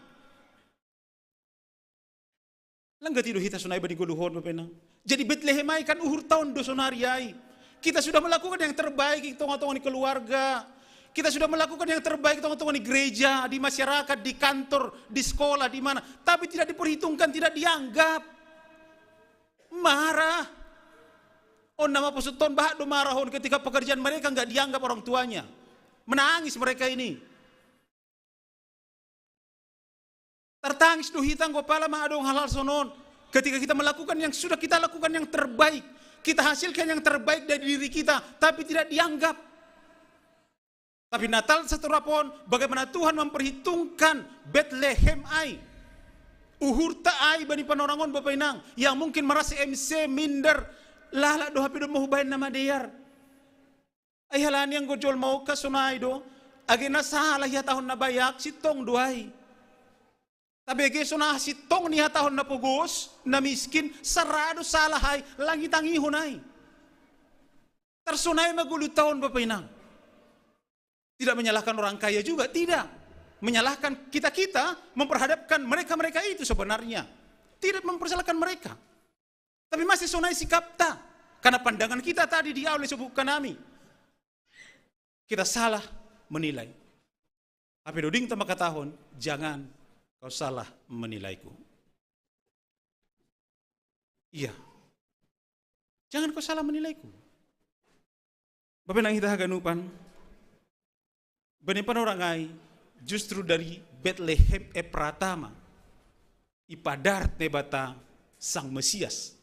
Langga tido hita sonai Bani Goluhon Bapak Inang. Jadi Bethlehem ai kan uhur tahun do sonari ai. Kita sudah melakukan yang terbaik di tengah-tengah di keluarga. Kita sudah melakukan yang terbaik di tengah-tengah di gereja, di masyarakat, di kantor, di sekolah, di mana. Tapi tidak diperhitungkan, tidak dianggap. Marah. On nama posuton bahat do marah on ketika pekerjaan mereka nggak dianggap orang tuanya. Menangis mereka ini. Tertangis do hita nggo pala mangadong hal-hal sonon. Ketika kita melakukan yang sudah kita lakukan yang terbaik, kita hasilkan yang terbaik dari diri kita, tapi tidak dianggap. Tapi Natal seterapon, bagaimana Tuhan memperhitungkan Bethlehem ai. Uhurta ai Bani Panorangon Bapak Inang, yang mungkin merasa M C minder, lala do hape do mau baen nama dear. Ai halani anggo jolma on sonai do, age na salah ia tahun na bayak, sintong do ai. Tapi age sonai sintong ni ia tahun na pogos, na miskin, sara do salah ai, lang itangihon ai. Tarsonai ma golu tahun Bapak Inang. Tidak menyalahkan orang kaya juga, tidak. Menyalahkan kita-kita memperhadapkan mereka-mereka itu sebenarnya. Tidak mempersalahkan mereka. Tapi masih sonai sikapta. Karena pandangan kita tadi di awal disebutkan nami. Kita salah menilai. Tapi doding ta makatahon, jangan kau salah menilaiku. Iya. Jangan kau salah menilaiku. Bapak Inang hita haganupan, Bani Panorangai justru dari Bethlehem Epratama, ipadarta Debata Sang Mesias.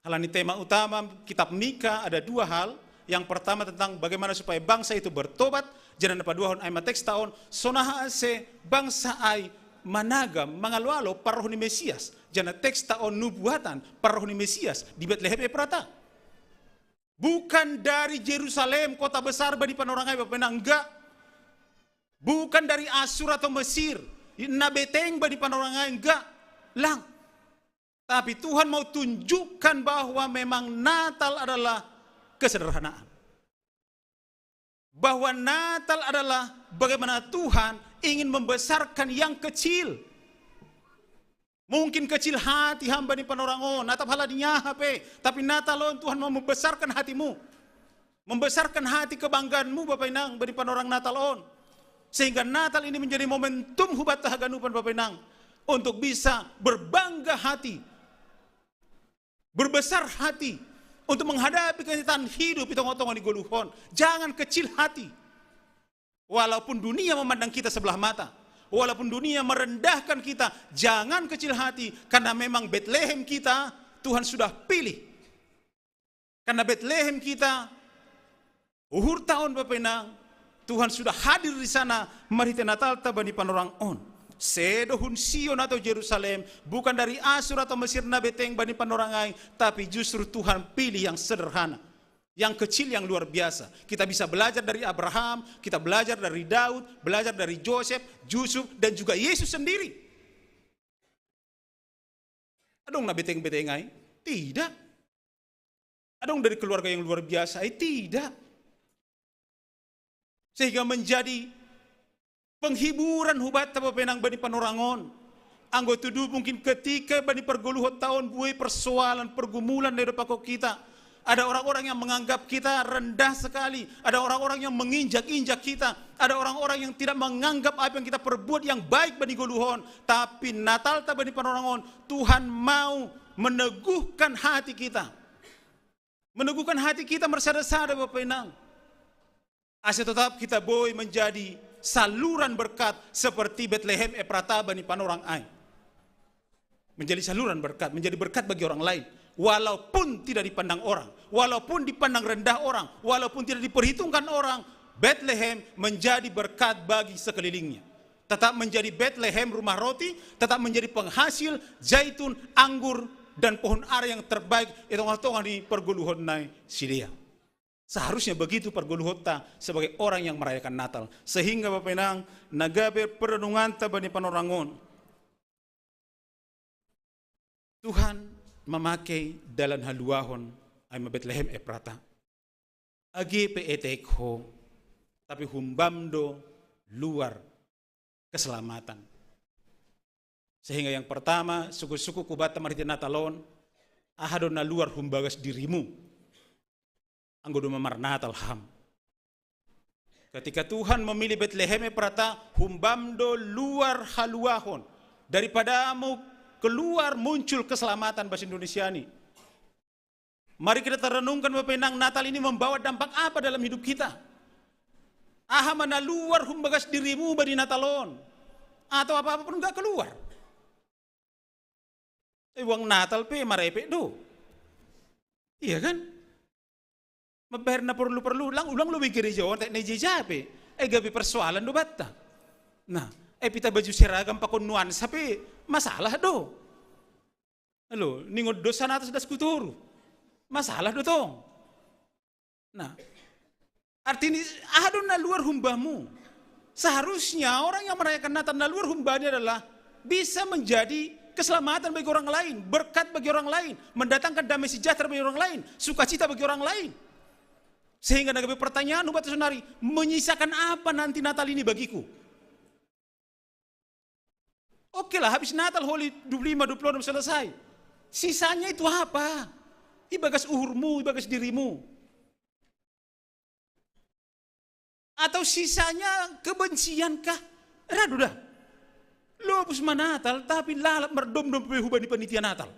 Halani tema utama kitab Mika ada dua hal. Yang pertama tentang bagaimana supaya bangsa itu bertobat. Janah na paduahon ai ma teks ta on, sonaha ase bangsa ai managam, mangalo-alo parroh ni Mesias. Janah teks ta on nubuatan parroh ni Mesias di Bethlehem Epratama. Bukan dari Jerusalem, kota besar Bani Panorangai Bapak Inang, enggak. Bukan dari Asur atau Mesir, na beteng Bani Panorangai, enggak. Lang. Tapi Tuhan mau tunjukkan bahwa memang Natal adalah kesederhanaan. Bahwa Natal adalah bagaimana Tuhan ingin membesarkan yang kecil. Mungkin kecil hati hamba ni Panorangon, atap halani aha pe, tapi Natal on Tuhan mau membesarkan hatimu. Membesarkan hati kebanggaanmu Bapak Inang, Bani Panorang Natal on. Sehingga Natal ini menjadi momentum hubata haganupan Bapak Inang. Untuk bisa berbangga hati. Berbesar hati. Untuk menghadapi kenyataan hidup di tengah-tengah di goluhon. Jangan kecil hati. Walaupun dunia memandang kita sebelah mata. Walaupun dunia merendahkan kita. Jangan kecil hati. Karena memang Bethlehem kita, Tuhan sudah pilih. Karena Bethlehem kita, uhur tahun Bapak Inang, Tuhan sudah hadir di sana, marhite Natal ta Bani Panorang on. Sedo hun Sion atau Jerusalem, bukan dari Asur atau Mesir na beteng Bani Panorangai, tapi justru Tuhan pilih yang sederhana. Yang kecil yang luar biasa. Kita bisa belajar dari Abraham, kita belajar dari Daud, belajar dari Joseph, Yusuf, dan juga Yesus sendiri. Adong na beteng-beteng ai? Tidak. dong dari keluarga yang luar biasa, eh, tidak. Sehingga menjadi penghiburan hubat ta bapenang bani panorangon. Anggo tudu mungkin ketika bani pergoluhon taon buai persoalan pergumulan na didapot kita. Ada orang-orang yang menganggap kita rendah sekali. Ada orang-orang yang menginjak-injak kita. Ada orang-orang yang tidak menganggap apa yang kita perbuat yang baik bani goluhon. Tapi Natal ta bani panorangon, Tuhan mau meneguhkan hati kita. Meneguhkan hati kita marsada-sada bapenang. Asa tetap kita boi menjadi saluran berkat seperti Betlehem Eprata bani panorang ai. Menjadi saluran berkat, menjadi berkat bagi orang lain. Walaupun tidak dipandang orang, walaupun dipandang rendah orang, walaupun tidak diperhitungkan orang, Betlehem menjadi berkat bagi sekelilingnya. Tetap menjadi Betlehem rumah roti, tetap menjadi penghasil zaitun, anggur, dan pohon ara yang terbaik di tengah-tengah di pergoluhon nai sidea. Seharusnya begitu pergoluhon ta sebagai orang yang merayakan Natal. Sehingga bapenang, na gabe perenungan ta bani panorangon, Tuhan memakai dalan haluahon, ai ma Betlehem Eprata. Age pe etek ho, tapi humbam do luar keselamatan. Sehingga yang pertama, suku-suku hubat ta marhite Natal on, aha do na luar humbagas dirimu, anggo domma marnatal ham. Ketika Tuhan memilih Betlehem Eprata, humbam do luar haluahon, daripadamu keluar muncul keselamatan bahasa Indonesia ni. Mari kita tarenungkan bapenang, Natal ini membawa dampak apa dalam hidup kita? Aha ma na luar humbagas dirimu bani Natal on? Atau apa-apa pun nggak keluar? Eh, uang Natal pe marepek do. Iya kan? Mambayar na porlu-porlu, lang ulang lobi gereja on, tak na ija-ija pe. Eh, gabe persoalan do batta. Nah, eh, pita baju seragam pakon nuansa pe masalah do. Alo, ningon dosa na atas das kutoru. Masalah do tong. Nah, artini aha do na luar humbamu? Seharusnya orang yang merayakan Natal na luar humbani adalah bisa menjadi keselamatan bagi orang lain, berkat bagi orang lain, mendatangkan damai sejahtera bagi orang lain, sukacita bagi orang lain. Sehingga na gabe pertanyaan hubat sonari, menyisakan apa nanti Natal ini bagiku? Oke lah, habis Natal, Holy dua puluh lima, dua puluh enam selesai. Sisanya itu apa? Ibagas uhurmu, ibagas dirimu. Atau sisanya kebencian kah? Ra do da. Lobus ma Natal, tapi lalap mardomdom pe hubani panitia Natal.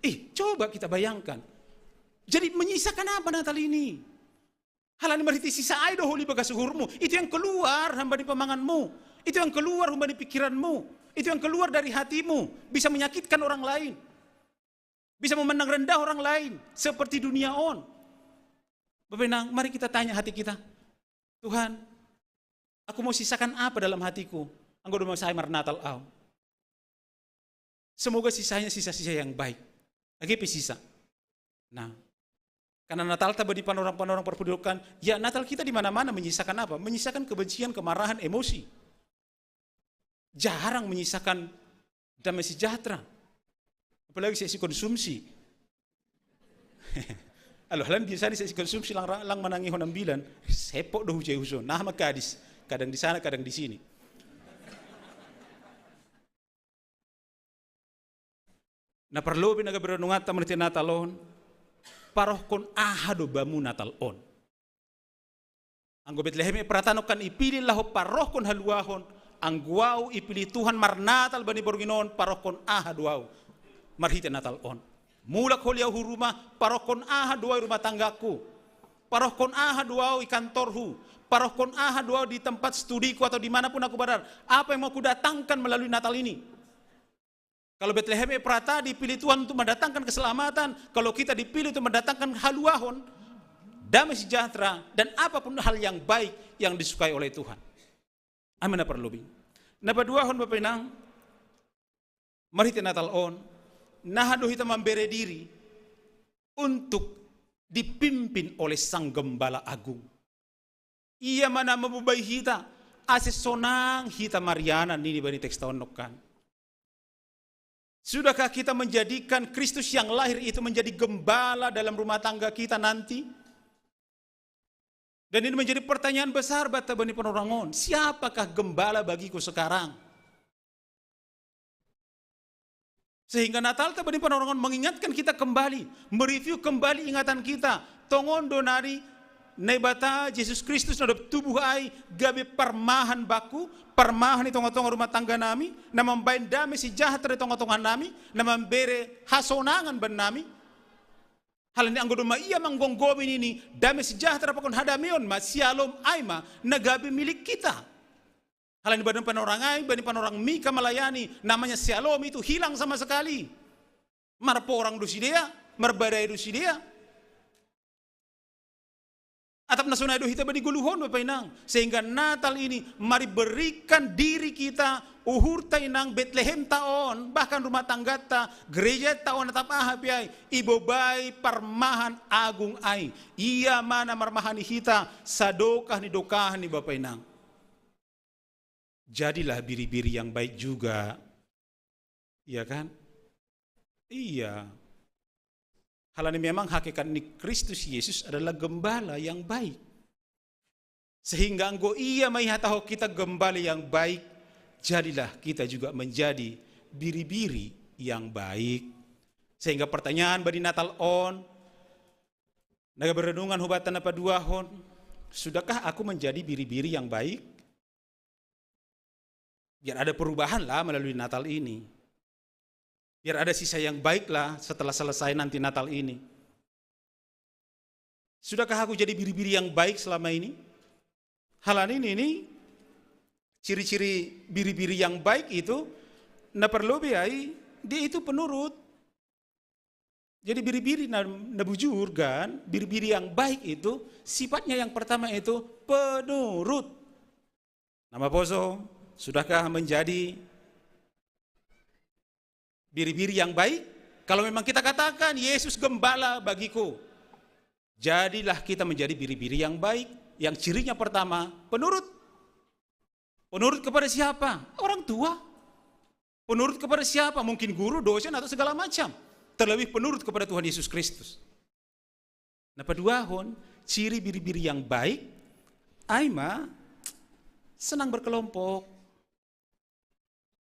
Ih, coba kita bayangkan. Jadi menyisakan apa Natal ini? Halani marhite sisa ai do holi bagas uhurmu. Itu yang keluar hambani pamanganmu. Itu yang keluar hambani pikiranmu. Itu yang keluar dari hatimu. Bisa menyakitkan orang lain. Bisa memandang rendah orang lain. Seperti dunia on. Bapenang, mari kita tanya hati kita. Tuhan, aku mau sisakan apa dalam hatiku? Anggo domma sai marnatal au. Semoga sisanya sisa-sisa yang baik. Age pe sisa. Nah, karena Natal ta bani panorang-panorang perbudokan, ya Natal kita di mana-mana menyisakan apa? Menyisakan kebencian, kemarahan, emosi. Jarang menyisakan damai sejahtera. Apalagi seksi konsumsi. Alo, halani biasani seksi konsumsi lang, lang manangihon ambilan, sepok do hujai huson. Nah, makadis. Kadang di sana, kadang di sini. Na parlobi na gabe renunganta marhite Natal on, parohkon aha do bamu Natal on? Anggo Betlehem Eprata nangkin ipilih laho parohkon haluahon, anggo au ipilih Tuhan marnatal bani borngin on, parohkon aha do au marhite Natal on? Mulak holi au hu rumah, parohkon aha do au i rumah tanggaku? Parohkon aha do au i kantorhu? Parohkon aha do au di tempat studiku atau di mana pun aku berada? Apa yang mau kudatangkan melalui Natal ini? Kalau Betlehem Eprata dipilih Tuhan untuk mendatangkan keselamatan, kalau kita dipilih untuk mendatangkan haluahon, damai sejahtera, dan apapun hal yang baik yang disukai oleh Tuhan. Amin, na parlobi. Na paduahon bapenang, marhite Natal on, naha do hita mambere diri untuk dipimpin oleh Sang Gembala Agung. Ia ma na mamubai hita, ase sonang hita marianan, nini bani teksta on nangkin. Sudahkah kita menjadikan Kristus yang lahir itu menjadi gembala dalam rumah tangga kita nanti? Dan ini menjadi pertanyaan besar bagi bani Panorangon. Siapakah gembala bagiku sekarang? Sehingga Natal ta bani Panorangon mengingatkan kita kembali, mereview kembali ingatan kita. Tongon do nari Naibata Jesus Kristus na dob tubuh ai gabe parmahan baku, parmahan i tonga-tonga rumah tangga nami, na mambaen dame sejahtera i tonga-tonga nami, na mambere hasonangan ban nami. Halani anggo domma ia manggomgomi nini, dame sejahtera pakon hadameon ma sialom ai ma na gabe milik kita. Halani bani Panorang ai, bani Panorang Mika melayani, namanya sialom itu hilang sama sekali. Marporang do sidea, marbadai do sidea. Atap na sonai do hita bani goluhon, Bapa Inang. Sehingga Natal ini, mari berikan diri kita, uhurta Inang, Betlehem ta on, bahkan rumah tanggata, gereja ta on, atap aha pe ai, ibobai parmahan agung ai. Ia ma na marmahani hita, sadokah ni dokahni, Bapa Inang. Jadilah biri-biri yang baik juga. Iya kan? Iya. Halani memang hakikat ni Kristus Yesus adalah gembala yang baik. Sehingga anggo ia ma ihatahon kita gembala yang baik, jadilah kita juga menjadi biri-biri yang baik. Sehingga pertanyaan bani Natal on, na gabe renungan hubatan na paduahon, sudahkah aku menjadi biri-biri yang baik? Biar ada perubahan lah melalui Natal ini. Biar ada sisa yang baik lah setelah selesai nanti Natal ini. Sudahkah aku jadi biri-biri yang baik selama ini? Halani nini, ciri-ciri biri-biri yang baik itu, na parlobei ai, dia itu penurut. Jadi biri-biri na, na bujur kan, biri-biri yang baik itu, sifatnya yang pertama itu penurut. Na maposo, sudahkah menjadi biri-biri yang baik? Kalau memang kita katakan, "Yesus gembala bagiku," jadilah kita menjadi biri-biri yang baik. Yang cirinya pertama, penurut. Penurut kepada siapa? Orang tua. Penurut kepada siapa? Mungkin guru, dosen, atau segala macam. Terlebih penurut kepada Tuhan Yesus Kristus. Na paduahon, ciri biri-biri yang baik, ai ma senang berkelompok.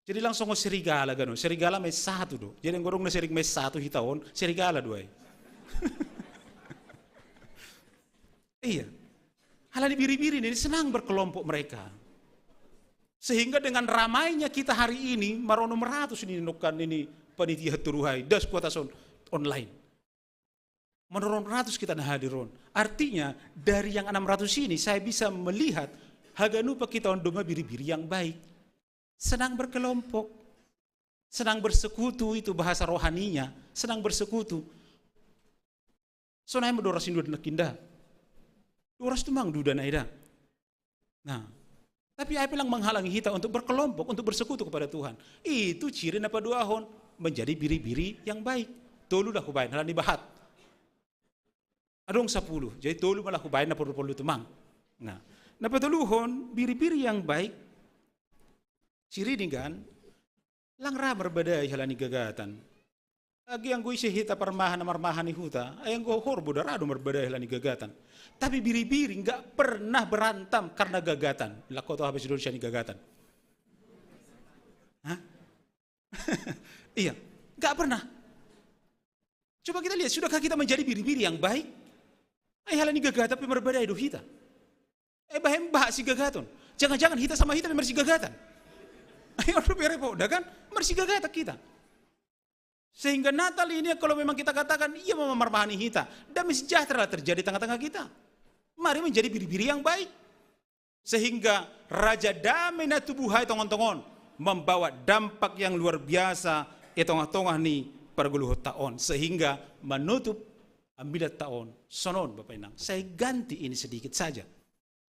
Jadi langsung serigala kan, serigala ma S satu do. Jadi anggo adong na sering ma S satu hita on, serigala do ai. Iya. Halani biri-biri ini senang berkelompok mereka. Sehingga dengan ramainya kita hari ini, maronom ratus ini nongkan ini panitia Turuhai, das kuatas on, online. Maronom ratus kita na hadir on. Artinya, dari yang enam ratus ini, saya bisa melihat haganup hita on domma biri-biri yang baik. Senang berkelompok. Senang bersekutu, itu bahasa rohaninya. Senang bersekutu. Sonai ma dua ratus ni duda nangkin da. Dua ratus tumang duda nai da. Nah, tapi ai pe lang menghalangi hita untuk berkelompok, untuk bersekutu kepada Tuhan. Itu ciri na paduahon, menjadi biri-biri yang baik. Tolu lah hubaen, halani bahat. Adong sapuluh, jadi tolu ma lah hubaen, na porlu-porlu tumang. Nah, na patoluhon, biri-biri yang baik, ciri ni kan, lang ra marbadai halani gagatan. Age anggo ise hita parmahan, marmahan i huta, ai anggo horbo da ra do marbadai halani gagatan. Tapi biri-biri nggak pernah berantem karena gagatan. Laho to habis Indonesia ni gagatan. Hah? Iya, nggak pernah. Coba kita lihat, sudahkah kita menjadi biri-biri yang baik? Ai halani gagatan pe marbadai do hita. Eh, bahen bah sigagaton. Jangan-jangan hita sama hita pe marsigagatan. Ai on dope repot da kan? Marsigagatan hita. Sehingga Natal ini kalau memang kita katakan, ia ma marmahani hita, damai sejahtera terjadi tengah-tengah kita. Mari menjadi biri-biri yang baik. Sehingga Raja Damai na tubuhai tongon-tongon membawa dampak yang luar biasa i tongah-tongah ni pargoluhonta on, sehingga manutup ambilan ta on. Sonon, Bapak Inang, saya ganti ini sedikit saja.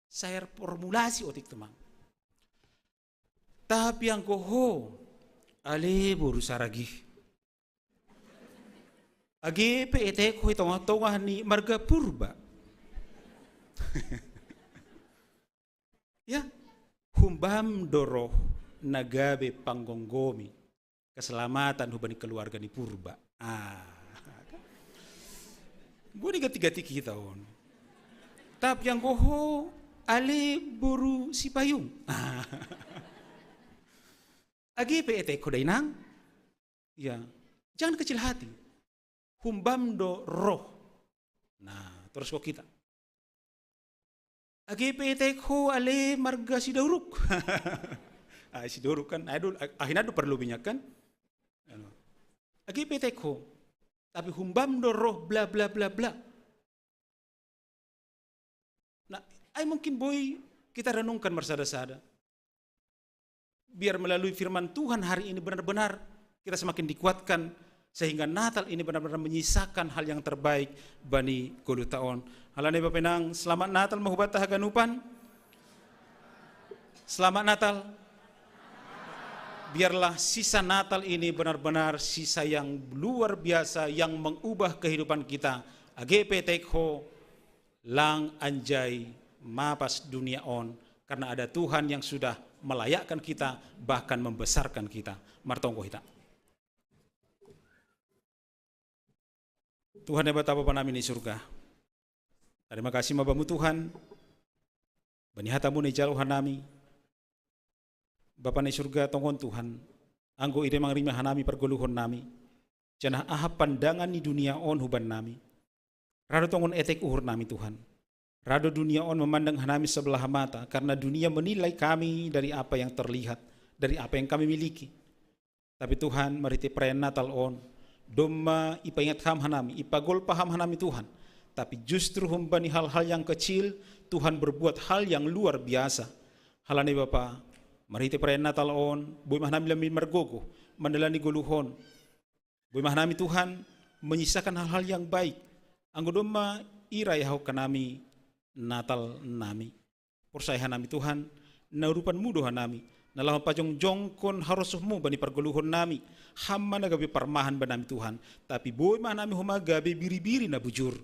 Saya formulasi otik, teman. Tapi anggo ho, ale boru Saragih, age pe etek ho i tongah-tongah ni marga Purba. Ya, humbam do roh na gabe panggomgomi. keselamatan hubani keluarga ni Purba. Ah. Boni gati-gati kita on. Tapi anggo ho ale boru Sipayung. Ah. Age pe etek ho da inang. Ya. Jangan kecil hati. Humbam do roh. Nah, terus kok kita. Age pe etek ho ale marga Sidauruk. Ah, Sidauruk kan, aduh, akhirnya aduh perlu minyak kan. Anu. Age pe etek ho. Tapi humbam do roh bla bla bla bla. Nah, ai mungkin boi kita renungkan marsada-sada. Biar melalui firman Tuhan hari ini benar-benar kita semakin dikuatkan, sehingga Natal ini benar-benar menyisakan hal yang terbaik bani goluhta on. Alani i Bapa inang, selamat Natal ma hubanta haganupan. Selamat Natal. Biarlah sisa Natal ini benar-benar sisa yang luar biasa yang mengubah kehidupan kita. Age pe etek ho, lang anjai mapas dunia on, karena ada Tuhan yang sudah melayakkan kita, bahkan membesarkan kita. Martonggo hita. Tuhan Debata Bapa nami ni surga. Terima kasih ma Bamu Tuhan. Bani hatamu na ijalo hanami. Bapa na i surga, tongon Tuhan, anggo i do mangarima hanami pargoluhon nami, janah aha pandangan ni dunia on hubannami. Ra do tongon etek uhur nami Tuhan. Ra do dunia on memandang hanami sebelah mata, karena dunia menilai kami dari apa yang terlihat, dari apa yang kami miliki. Tapi Tuhan, marhite perayaan Natal on, domma ipaingat Ham hanami, ipagolpa Ham hanami Tuhan. Tapi justru humbani hal-hal yang kecil, Tuhan berbuat hal yang luar biasa. Alani i Bapa, marhite perayaan Natal on, boi ma hanami lambin margogoh mandalani goluh on. Boi ma hanami Tuhan menyisakan hal-hal yang baik. Anggo domma i rayahon hanami Natal nami. Porsaya hanami Tuhan, na urupanmu do hanami, na laho pajongjongkon harosuhmu bani pargoluhon nami. Ham ma na gabe parmahan bannami Tuhan, tapi boi ma hanami homa gabe biri-biri na bujur.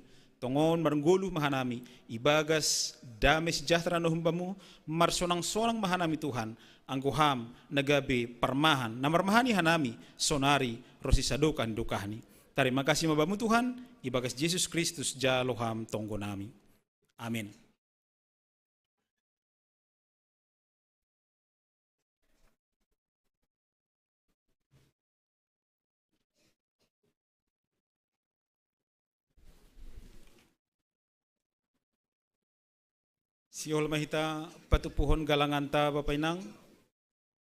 Tongon margoluh ma hanami ibagas dame sejahtera na humbammu, marsonang-sonang ma hanami Tuhan, anggo Ham na gabe parmahan na marmahani hanami sonari ronsi sadokah ni dokahni. Tarima kasih ma Bamu Tuhan, ibagas Jesus Kristus jalo Ham tonggo nami. Amin. Sihol ma hita patupuhon galanganta, Bapa Inang.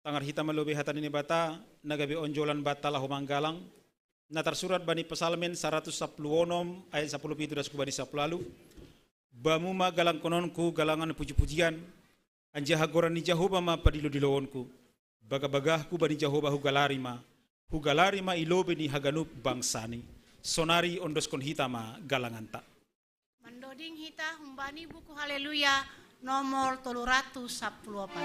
Tangar hita ma lobei hata ni Naibata, na gabe onjolan banta laho manggalang. Na tarsurat bani Psalmen saratus sampulu onom ayat sampulu pitu das hubani sampulu ualu. Bamu ma galangkononku galangan puji-pujian, anjaha goran ni Jahowa ma padilo-diloonku. Bagah-bagahku bani Jahowa hugalari ma, hugalari ma i lobei ni haganup bangsani. Sonari ondoskon hita ma galanganta. Mandoding hita humbani buku Haleluya nomor tolu ratus sampulu opat.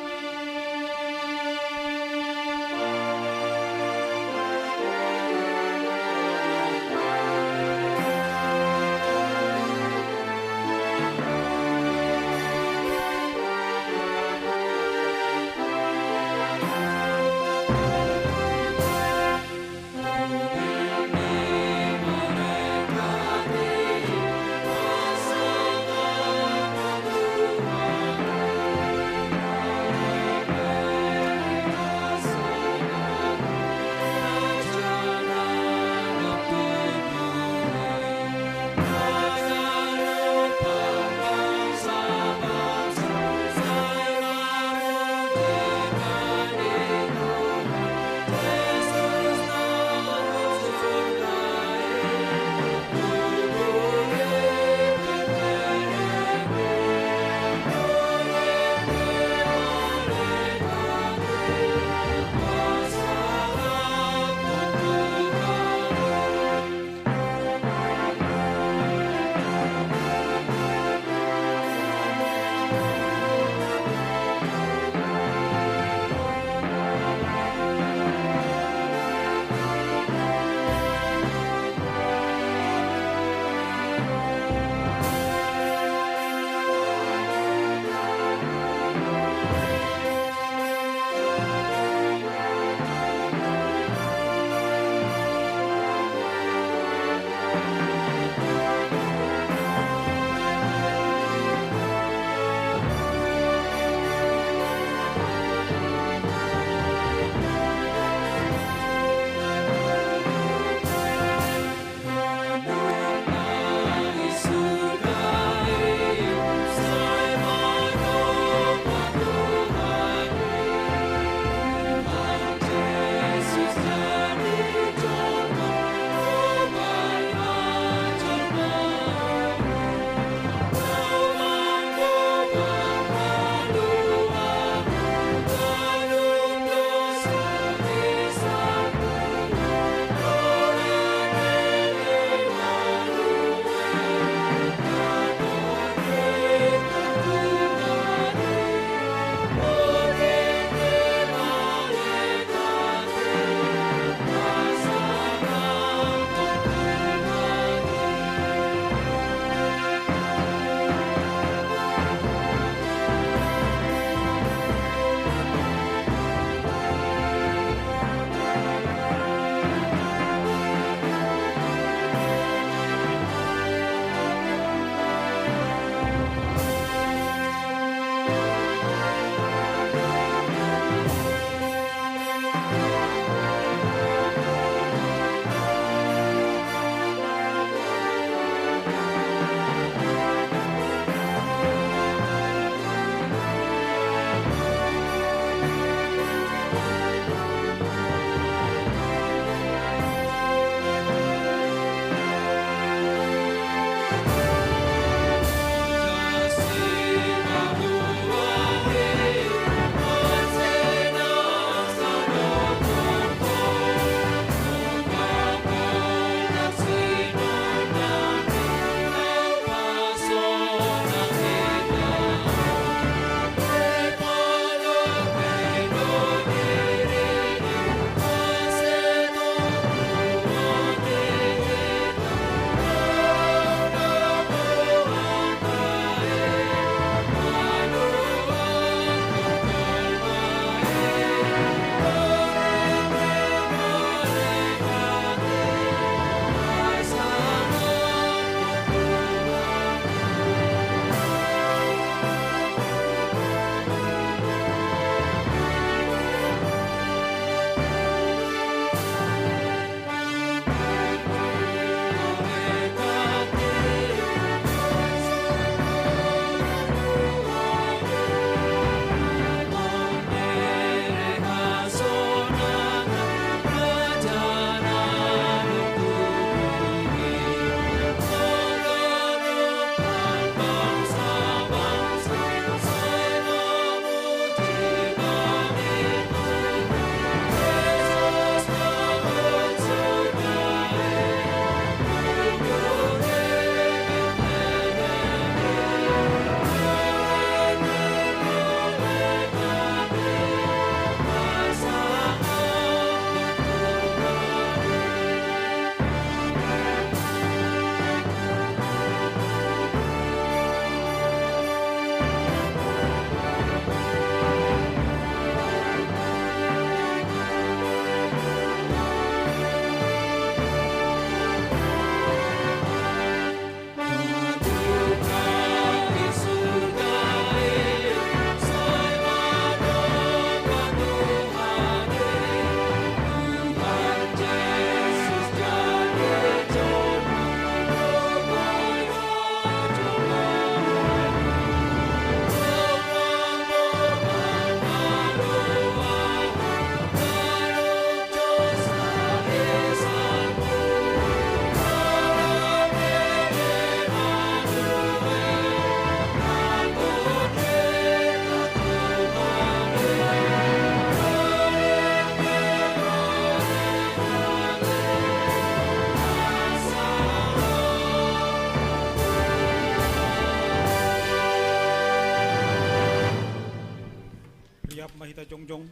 Kita jongjong.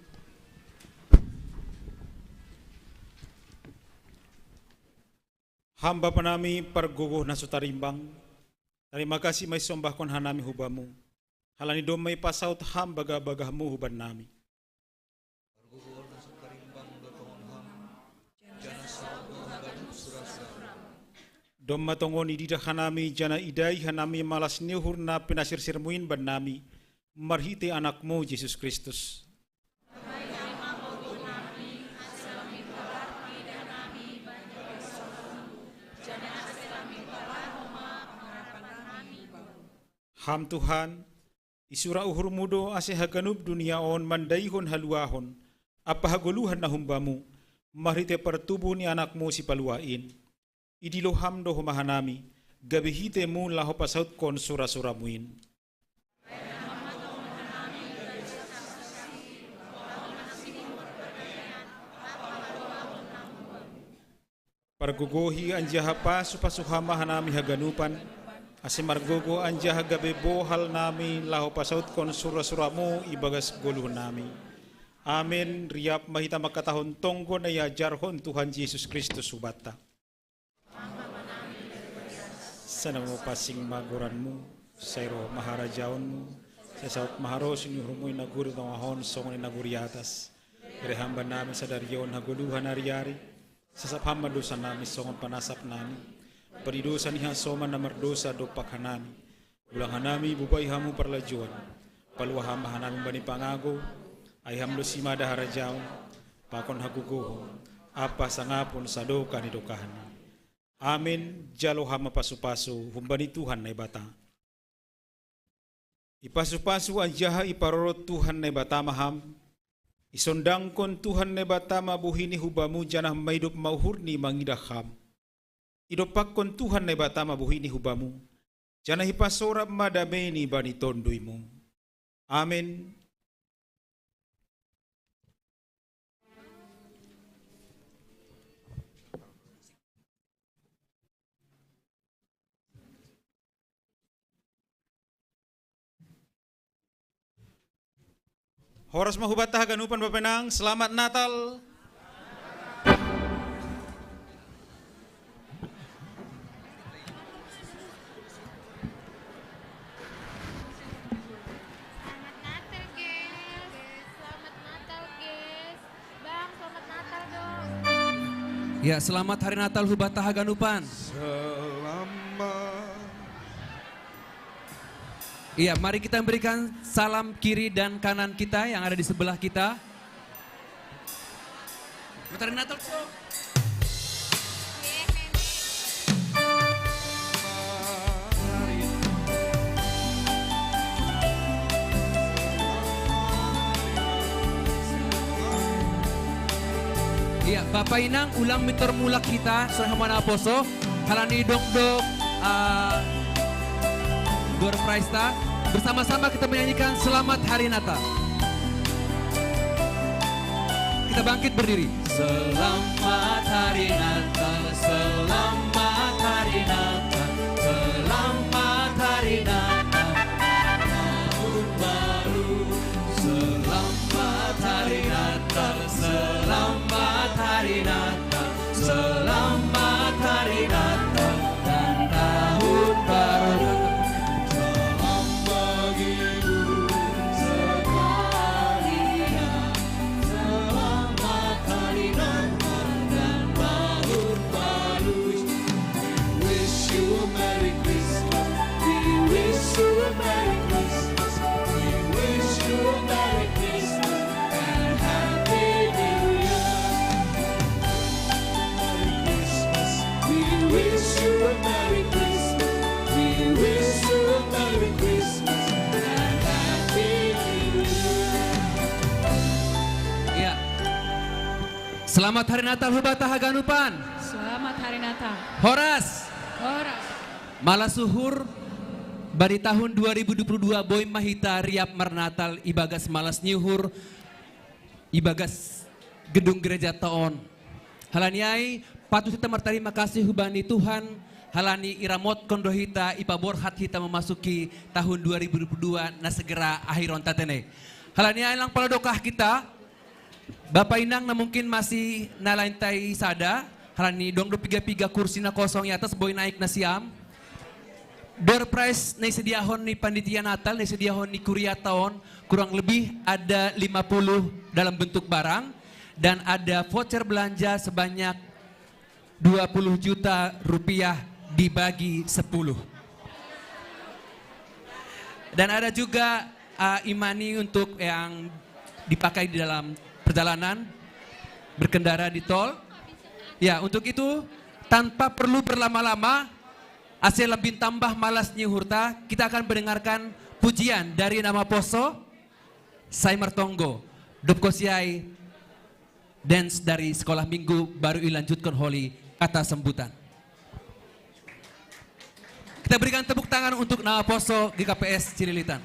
Ham Bapa nami pargogoh na so tarimbang, tarima kasih ma isombahkon hanami hu Bamu, halani domma ipasaut Ham bagah-bagahMu huban nami. Domma tongon ididah hanami janah idai hanami malas ni uhur na pinasirsirMu in bannami, marhitei AnakMu Jesus Kristus. Ham Tuhan, isura uhurMu do ase haganup dunia on mandaihon haluahon ampa hagoluhan na humbaMu, marhitei partubuh ni AnakMu Sipaluah in. Idilo Ham do homa hanami, gabe hiteimU laho pasautkon sura-suraMu in. Pargogohi anjaha pasu-pasu Ham ma hanami haganupan, ase margogoh anjaha gabe bohal nami laho pasautkon sura-suraMu ibagas goluhnami. Amen. Riap ma hita mangkatahon tonggo na iajarhon Tuhan Jesus Kristus hubanta. Sai na mapansing ma goranMu, sai roh ma harajaonMu, sai saut ma harosuh ni uhurMu i nagori tongah on songon i nagori atas. Bere Ham bannami sadari on hagoluhan ari-ari, sasap Ham ma dosanami songon panasapnami, padi dosa ni hasoman na mardousa dompak hanami. Ulang hanami ibobai Hamu parlajouan, paluah Ham ma hanami humbani pangago, ai Ham do simada harajaon, pakon hagogohon, ampa sangapon sadokah ni dokahna. Amen. Jalo Ham ma pasu-pasu humbani Tuhan Naibata. Ipasu-pasu anjaha iparorot Tuhan Naibata ma Ham, isondangkon Tuhan Naibata ma bohiNi hu Bamu janah maidop ma uhurNi mangidah Ham. Idompakkon Tuhan Naibata ma bohiNi hu Bamu, janah ipasorap ma dameiNi bani tonduyMu. Amen. Horas ma hubanta haganupan, Bapa inang, selamat Natal. Selamat Natal, guys. Selamat Natal, guys. Bang, selamat Natal dong. Ya, selamat Hari Natal hubanta haganupan. Selamat. Iya, mari kita berikan salam kiri dan kanan kita yang ada di sebelah kita. Selamat Hari Natal, Cok. Iya, Bapa inang, ulang mintor mulak hita, sonai homa na poso, halani dongdok, eh, door prize ta. Bersama-sama kita menyanyikan Selamat Hari Natal. Kita bangkit berdiri. Selamat Hari Natal, selamat Hari Natal, selamat Hari Natal, Tahun Baru. Selamat Hari Natal, selamat Hari Natal, selamat Hari Natal dan Tahun Baru. Salam menghibur sekalian. Selamat Hari Natal dan Tahun Baru. We wish you a Merry Christmas. We wish you a Merry Christmas. We wish you a Merry Christmas and Happy New Year. Merry Christmas. We wish you a Merry Christmas. We wish you a Merry Christmas and Happy New Year. Ya. Selamat Hari Natal hubanta haganupan. Selamat Hari Natal. Horas. Horas. Malas uhur, bani tahun dua ribu dua puluh dua boi ma hita riap marnatal ibagas malas ni uhur, ibagas gedung gereja ta on. Halani ai, patut hita martarima kasih hubani Tuhan, halani iramotkon do hita, ipaborhat hita memasuki tahun dua ribu dua puluh dua na segera akhiron ta tene. Hal ini alang pala dokah kita. Bapa inang na mungkin masih na lain tai sada. Hal ini dong do piga-piga kursi na kosong i atas, boi naik na siam. Door prize na isediahon ni panitia Natal, na isediahon ni kuria taon, kurang lebih ada lima puluh dalam bentuk barang, dan ada voucher belanja sebanyak dua puluh juta rupiah dibagi sepuluh. Dan ada juga uh, e-money untuk yang dipakai di dalam perjalanan berkendara di tol. Ya, untuk itu, tanpa perlu berlama-lama, ase lebih tambah malas ni uhurta, kita akan mendengarkan pujian dari Nama Poso, Sai Martonggo, Dopkosiai, dance dari Sekolah Minggu, baru ilanjutkan holi kata sambutan. Kita berikan tepuk tangan untuk Nama Poso G K P S Cililitan.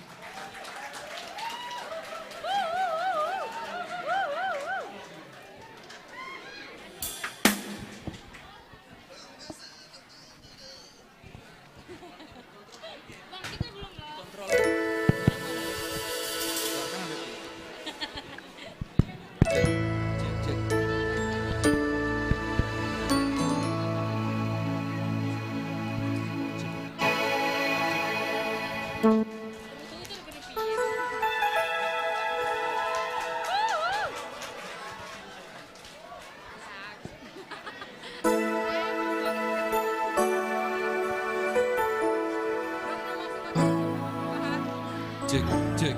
Cek, cek.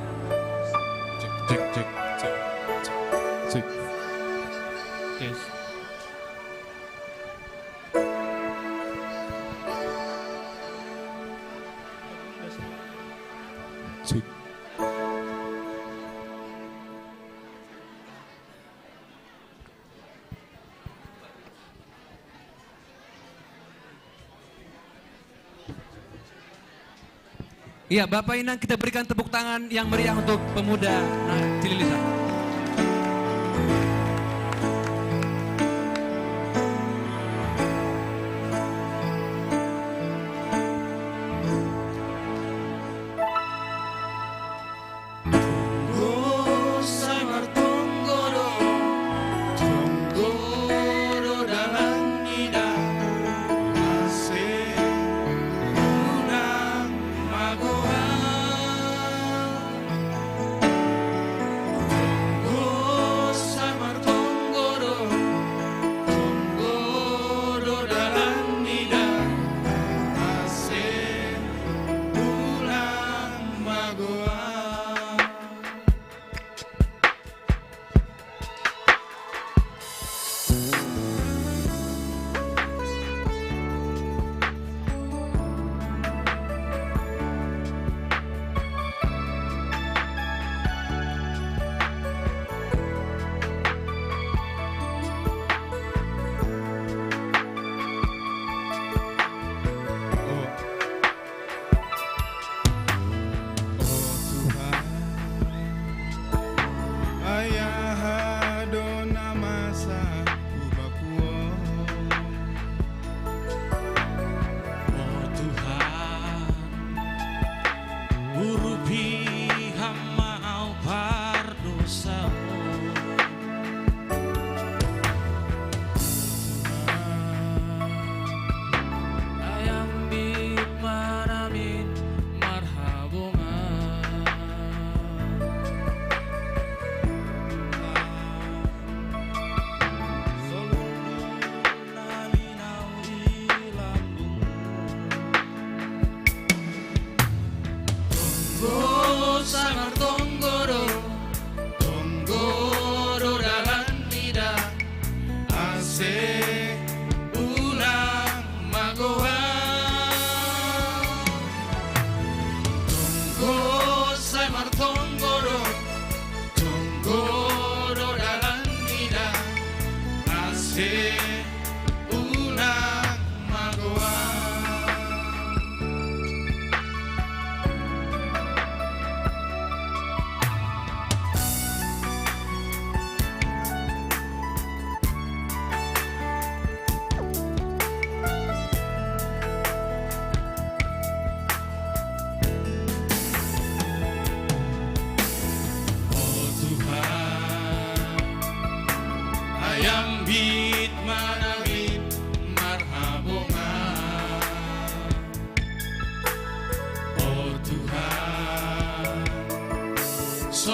Cek, cek, cek, cek. Cek. Tes. Cek. Iya, Bapak Inang, kita berikan tepuk tangan yang meriah untuk pemuda, nah, Cililitan.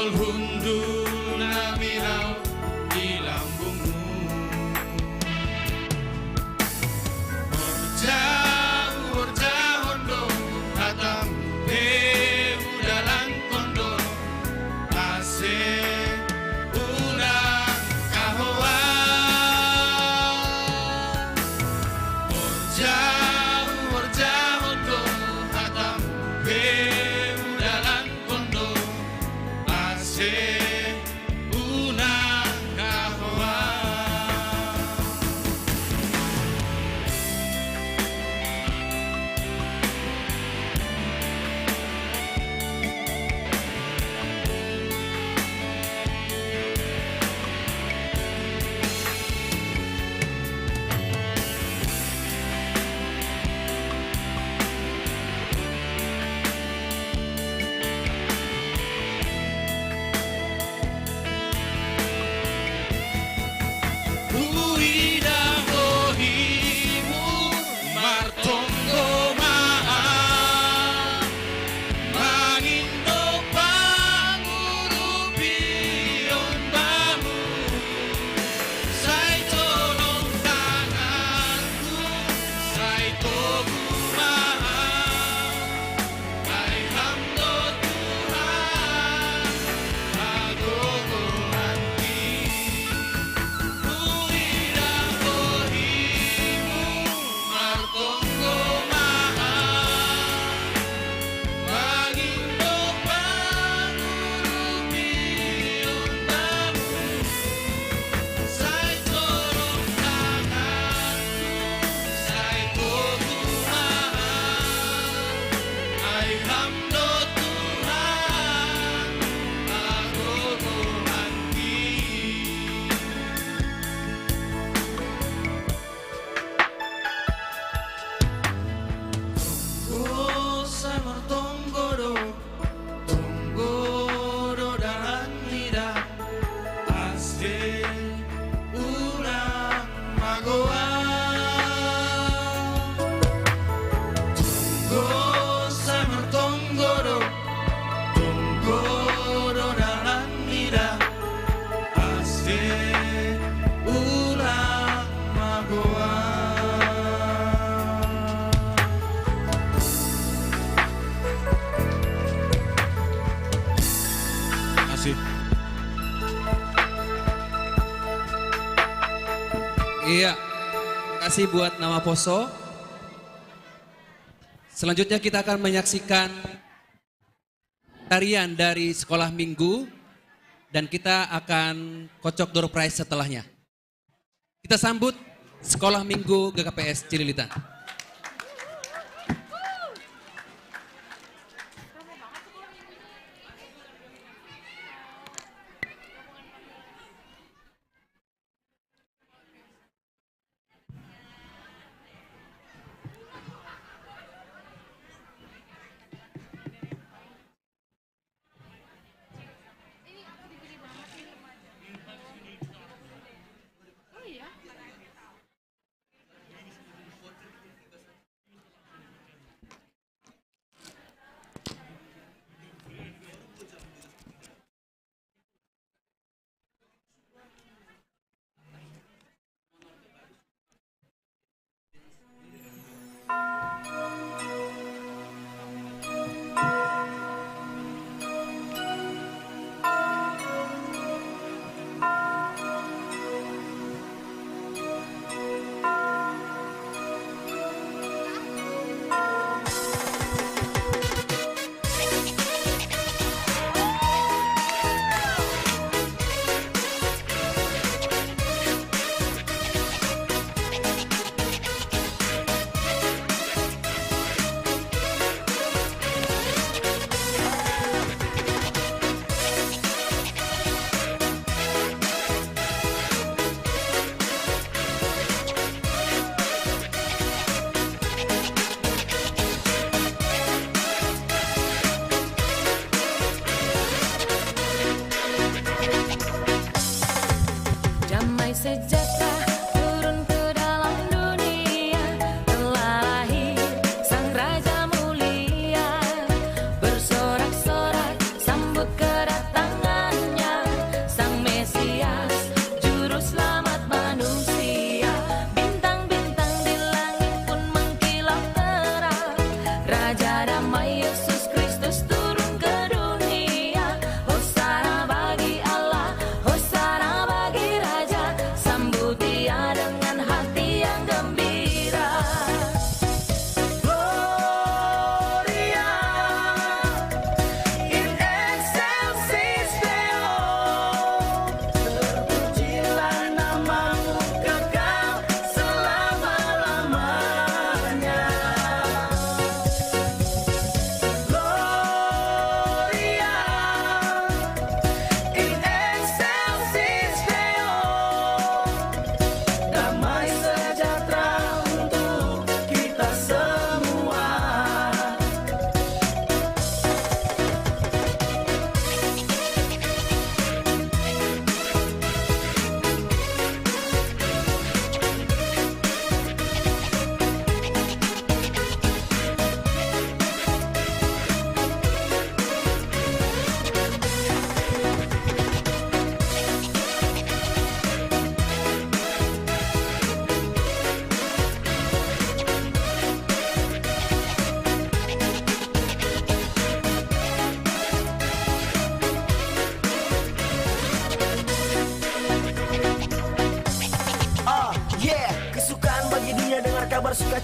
Hundul namirau di lambungmu. Orja, orja hondo, hatam peu dalan kondo, ase unang kahoa. Orja, orja hondo, hatam peu dalan kondo, ase unang kahoa. Uida dohimu martonggo maan, mangindo pangurupion bamu, sai tolong tanganku, sai togu maan. Ai Ham do Tuhan, hagogoanki. Uida dohimu martonggo maan, mangindo pangurupion bamu. Sai tolong tanganku, sai togu maan. Ai Ham do Tuhan, hagogoanki. Tonggo sai martonggo do, tonggo do dalan mida, ase unang magoan. Tonggo sai martonggo do, tonggo do dalan mida, ase unang magoan. Asik. Iya. Terima kasih buat Nama Poso. Selanjutnya kita akan menyaksikan tarian dari sekolah minggu dan kita akan kocok door prize setelahnya. Kita sambut Sekolah Minggu G K P S Cililitan.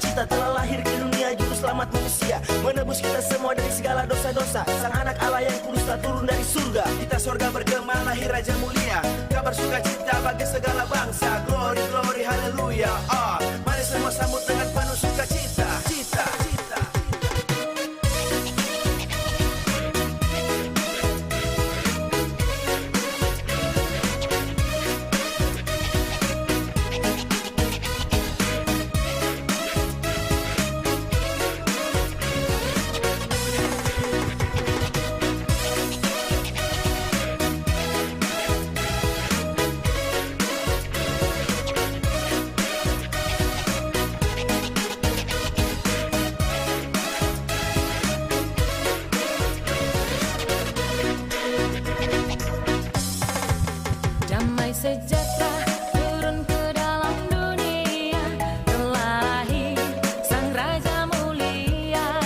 Kita telah lahir ke dunia, juru selamat manusia, menebus kita semua dari segala dosa-dosa. Sang anak Allah yang kudus telah turun dari surga. Kita sorga bergema, lahir Raja mulia. Kabar sukacita bagi segala bangsa. Glory, glory, haleluya. Ah, mari semua sambut dengan penuh sukacita. Cita, cita. Damai sejahtera turun ke dalam dunia. Telah lahir Sang Raja mulia.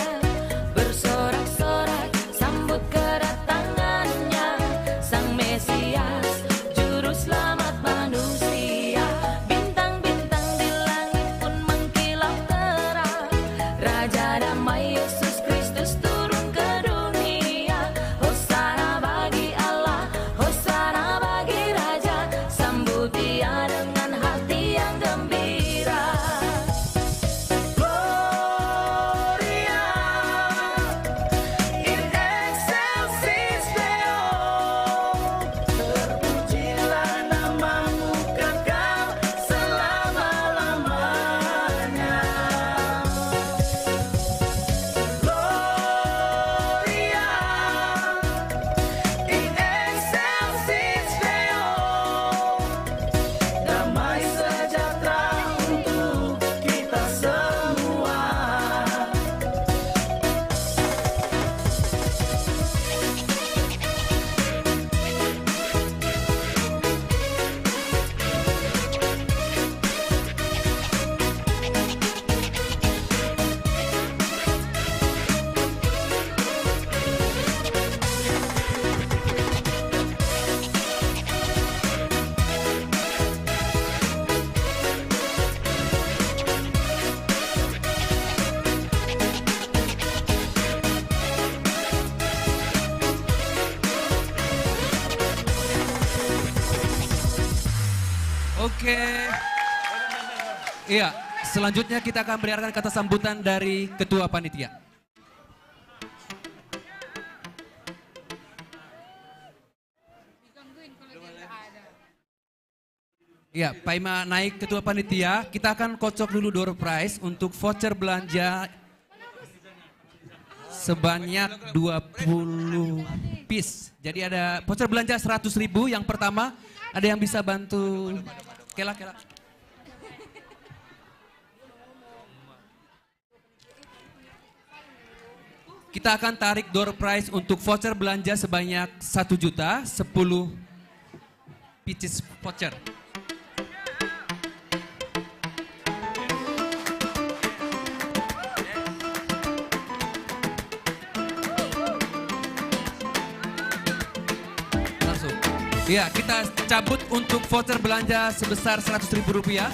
Bersorak-sorak sambut kedatangannya. Sang Mesias, Juru Selamat manusia. Bintang-bintang di langit pun mengkilau terang. Raja damai Yesus Kristus turun ke dunia. Hosana bagi Allah, Hosana bagi Raja. Sambut Dia dengan hati yang gembira. Gloria in excelsis Deo. Terpujilah namamu kekal selama-lamanya. Gloria in excelsis Deo. Damai sejahtera untuk kita semua. Oke. Iya, selanjutnya kita akan mendengarkan kata sambutan dari Ketua Panitia. Iya, Paima naik Ketua Panitia, kita akan kocok dulu door prize untuk voucher belanja sebanyak dua puluh piece. Jadi ada voucher belanja seratus ribu yang pertama, ada yang bisa bantu? Kela, kela. Kita akan tarik door prize untuk voucher belanja sebanyak satu juta, sepuluh pieces voucher. Langsung. Ya, kita cabut untuk voucher belanja sebesar seratus ribu rupiah.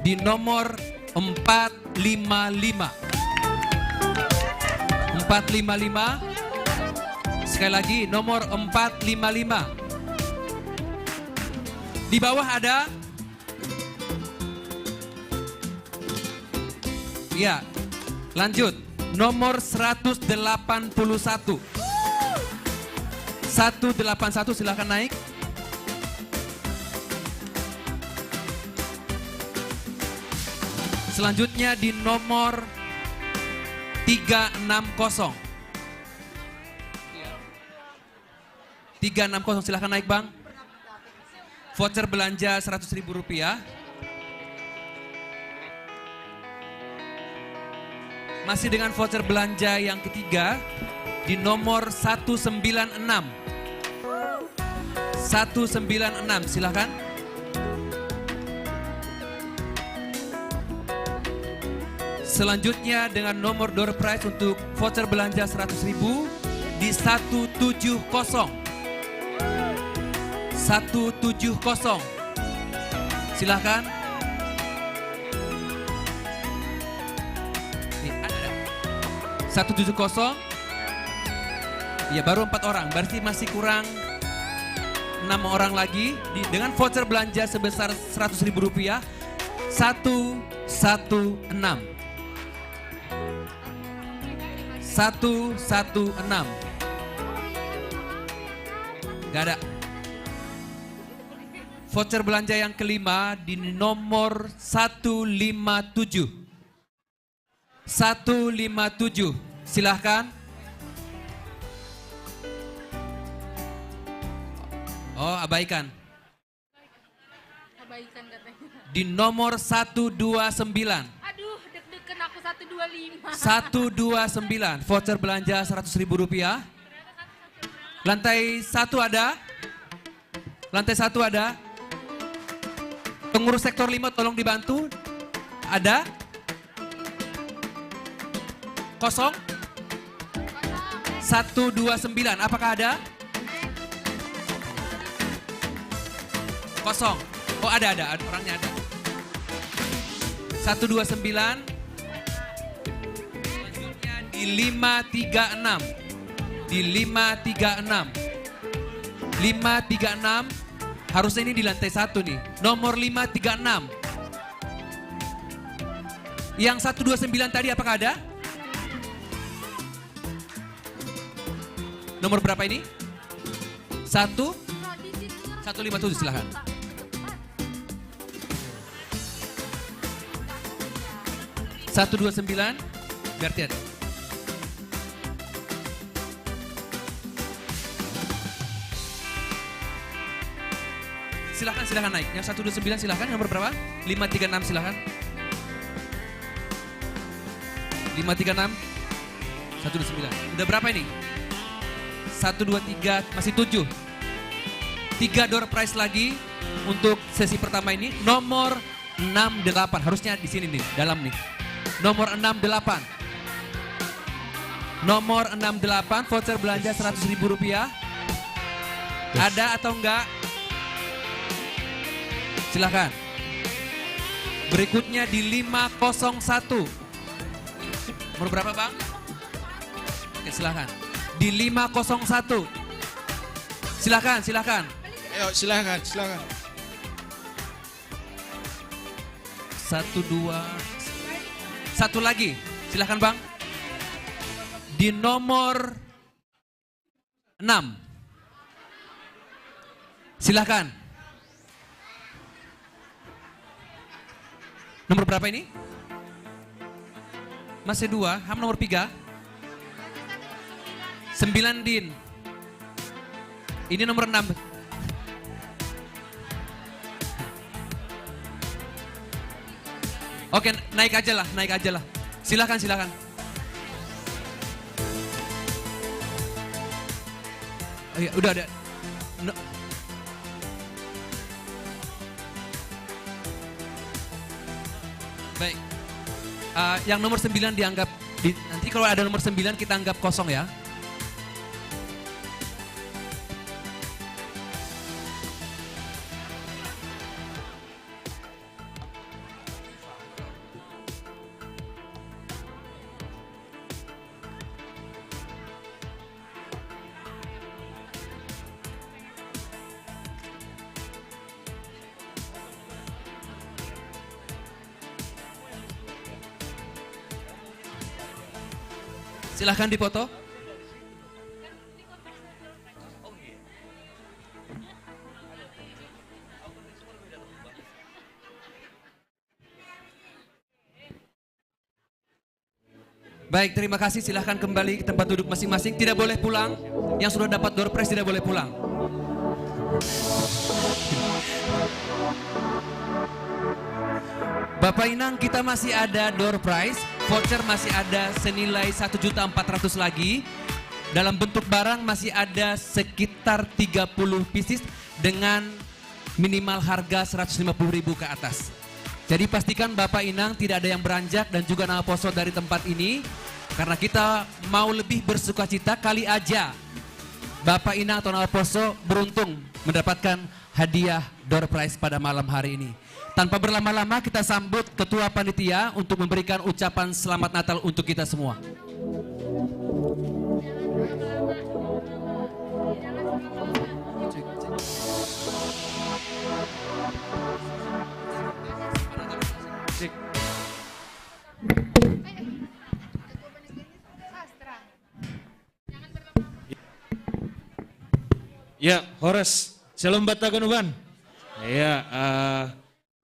Di nomor empat lima lima. Empat lima lima. Sekali lagi, nomor empat lima lima. Di bawah ada. Ya, lanjut. Nomor seratus delapan puluh satu. Satu delapan satu, silahkan naik. Selanjutnya di nomor tiga enam kosong. Tiga enam kosong, silahkan naik, Bang. Voucher belanja seratus ribu rupiah. Masih dengan voucher belanja yang ketiga di nomor satu sembilan enam. Satu sembilan enam, silahkan. Selanjutnya dengan nomor door prize untuk voucher belanja seratus ribu di satu tujuh kosong. Satu tujuh kosong. Silahkan. Nih, ada. Satu tujuh kosong. Ya, baru empat orang. Berarti masih kurang enam orang lagi di, dengan voucher belanja sebesar seratus ribu rupiah. Satu satu enam. Satu satu enam. Gak ada. Voucher belanja yang kelima di nomor satu lima tujuh. Satu lima tujuh. Silahkan. Oh, abaikan. Abaikan katanya. Di nomor satu dua sembilan. Aduh, deg-degan aku satu dua lima. Satu dua sembilan. Voucher belanja seratus ribu rupiah. Lantai satu ada? Lantai satu ada? Pengurus sektor lima tolong dibantu. Ada? Kosong? Satu dua sembilan. Apakah ada? Kosong. Oh, ada, ada, ada, orangnya ada. Satu dua sembilan. Selanjutnya di lima tiga enam. Di lima tiga enam. Lima tiga enam. Harusnya ini di lantai satu nih. Nomor lima tiga enam. Yang satu dua sembilan tadi apakah ada? Nomor berapa ini? Satu? Satu lima tujuh, silahkan. Satu dua sembilan, berarti ada. Silahkan, silahkan naik. Yang satu dua sembilan silahkan, nomor berapa? Lima tiga enam silahkan. Lima tiga enam, satu dua sembilan. Udah berapa ini? Satu dua tiga, masih tujuh. Tiga door prize lagi untuk sesi pertama ini. Nomor enam delapan, harusnya di sini nih, dalam nih. Nomor enam delapan. Nomor enam delapan, voucher belanja seratus ribu rupiah. Ada atau enggak? Silahkan. Berikutnya di lima kosong satu. Nomor berapa, Bang? Oke, silahkan. Di lima kosong satu. Silahkan, silahkan. Ayo, silahkan, silahkan. Satu, dua. Satu lagi. Silahkan, Bang. Di nomor enam. Silahkan. Nomor berapa ini? Masih dua, Ham nomor tiga. Sembilan, Din. Ini nomor enam. Oke, naik aja lah, naik aja lah. Silakan, silakan. Oh, iya, udah ada. No. Baik. Uh, yang nomor sembilan dianggap di, nanti kalau ada nomor sembilan kita anggap kosong ya. Silahkan dipoto. Baik, terima kasih. Silahkan kembali ke tempat duduk masing-masing. Tidak boleh pulang. Yang sudah dapat door prize tidak boleh pulang. Bapak Inang, kita masih ada door prize, voucher masih ada senilai satu juta empat ratus lagi. Dalam bentuk barang masih ada sekitar tiga puluh pieces dengan minimal harga seratus lima puluh ribu ke atas. Jadi pastikan Bapak Inang tidak ada yang beranjak dan juga Namaposo dari tempat ini. Karena kita mau lebih bersuka cita, kali aja Bapak Inang atau Namaposo beruntung mendapatkan hadiah door prize pada malam hari ini. Tanpa berlama-lama, kita sambut Ketua Panitia untuk memberikan ucapan selamat Natal untuk kita semua. Ya, horas. Shalom buat haganupan. Ya, eh,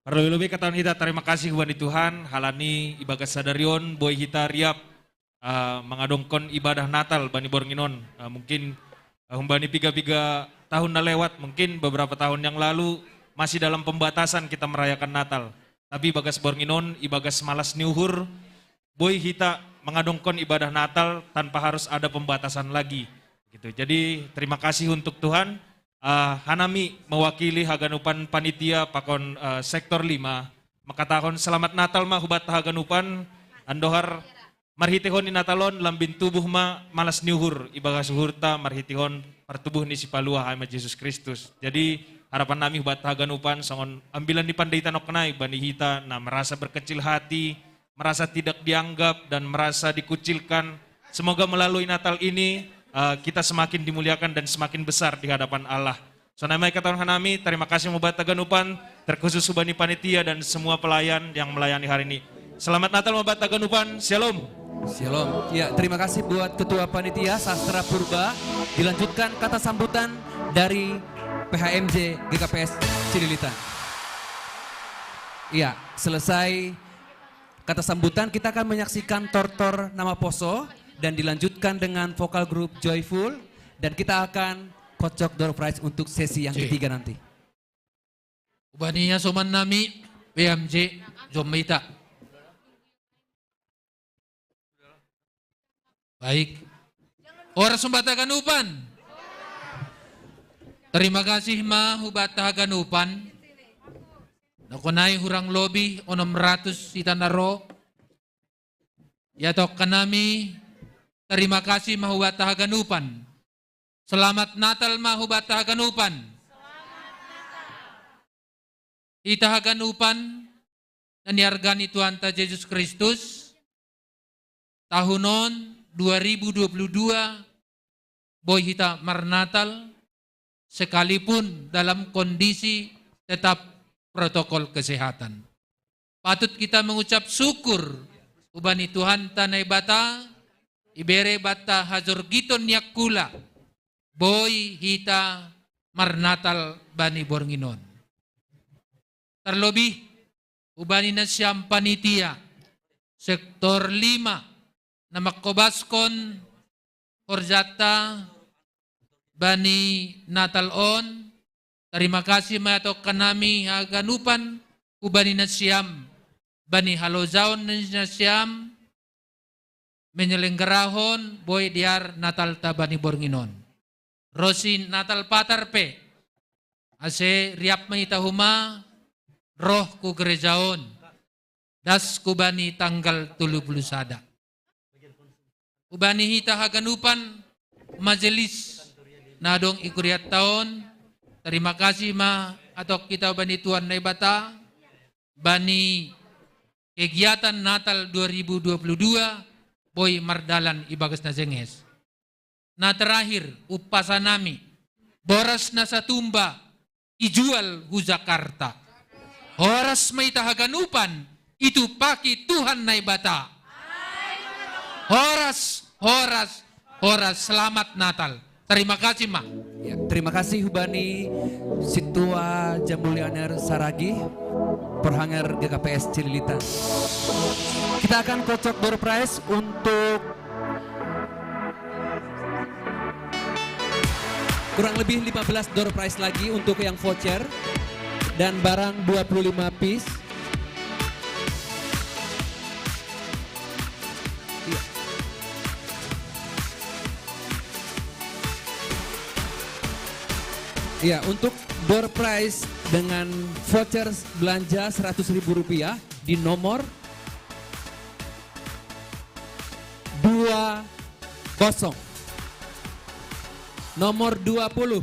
parlobih-lobih katawan hita tarima kasih huban Tuhan, halani ibagas sadari on boi hita riap eh, mangadongkon ibadah Natal bani borngin on. Eh, mungkin eh, humbani piga-piga tahun na lewat, mungkin beberapa tahun yang lalu masih dalam pembatasan kita merayakan Natal. Tapi ibagas borngin on, ibagas malas ni uhur, boi hita mangadongkon ibadah Natal tanpa harus ada pembatasan lagi. Gitu. Jadi terima kasih untuk Tuhan. Eh, hanami mewakili haganupan panitia pakon eh, sektor lima, makatahon selamat Natal ma hubat haganupan, andohar marhitehon ni Natal on lambin tubuh ma malas ni uhur, ibagas uhurta marhitehon partubuh ni Sipalua hami Jesus Kristus. Jadi harapan nami hubat haganupan songon ambilan ni pandita nongkan nai bani hita na merasa berkecil hati, merasa tidak dianggap dan merasa dikucilkan. Semoga melalui Natal ini eh, kita semakin dimuliakan dan semakin besar di hadapan Allah. Sonai ma i katawan hanami, terima kasih ma hubat haganupan, terkhusus hubani panitia dan semua pelayan yang melayani hari ini. Selamat Natal ma hubat haganupan, Shalom. Shalom. Ya, terima kasih buat Ketua Panitia Sastra Purba. Dilanjutkan kata sambutan dari P H M J G K P S Cililitan. Ya, selesai kata sambutan, kita akan menyaksikan Tortor Namaposo dan dilanjutkan dengan vokal grup Joyful, dan kita akan kocok door prize untuk sesi yang ketiga nanti. Ubania soman nami P M J Jomita. Baik. Horas hubat haganupan. Terima kasih ma hubat haganupan. Nongkan nai hurang lobi onom ratus hita na ro. Ia tongkan nami terima kasih ma hubat haganupan. Selamat Natal ma hubat haganupan. Hita haganupan na niarga ni Tuhanta Jesus Kristus, tahun on dua ribu dua puluh dua boi hita marnatal sekalipun dalam kondisi tetap protokol kesehatan. Patut kita mengucap syukur ubani Tuhanta Naibata, ibere banta hajorgiton ni angkula, boi hita marnatal bani borngin on. Tarlobih ubani nasiam panitia sektor lima na mangkobaskon horjanta bani Natal on. Terima kasih ma ia tongkan nami haganupan ubani nasiam, bani halojaon ni nasiam menyelenggarahon boi dear Natalta bani borngin on. Ro si Natal patar pe, ase riap ma hita homa roh hu gereja on, das hubani tanggal tolu puluh sada. Ubani hita haganupan majelis na adong i kurianta on, terima kasih ma ia tongkan hita ubani Tuhan Naibata, bani kegiatan Natal dua ribu dua puluh dua boi mardalan ibagas na jenges. Na terakhir, umpasa nami, boras na satumba ijual hu Jakarta. Horas ma hita haganupan, itumpaki Tuhan Naibata. Horas, horas, horas, selamat Natal. Terima kasih ma. Ya, terima kasih hubani Sintua Jambulianer Saragih, Perhanger G K P S Cililitan. Kita akan kocok door prize untuk kurang lebih lima belas door prize lagi untuk yang voucher dan barang dua puluh lima piece. Iya. Iya, untuk door prize dengan voucher belanja seratus ribu rupiah di nomor dua kosong. Nomor dua puluh.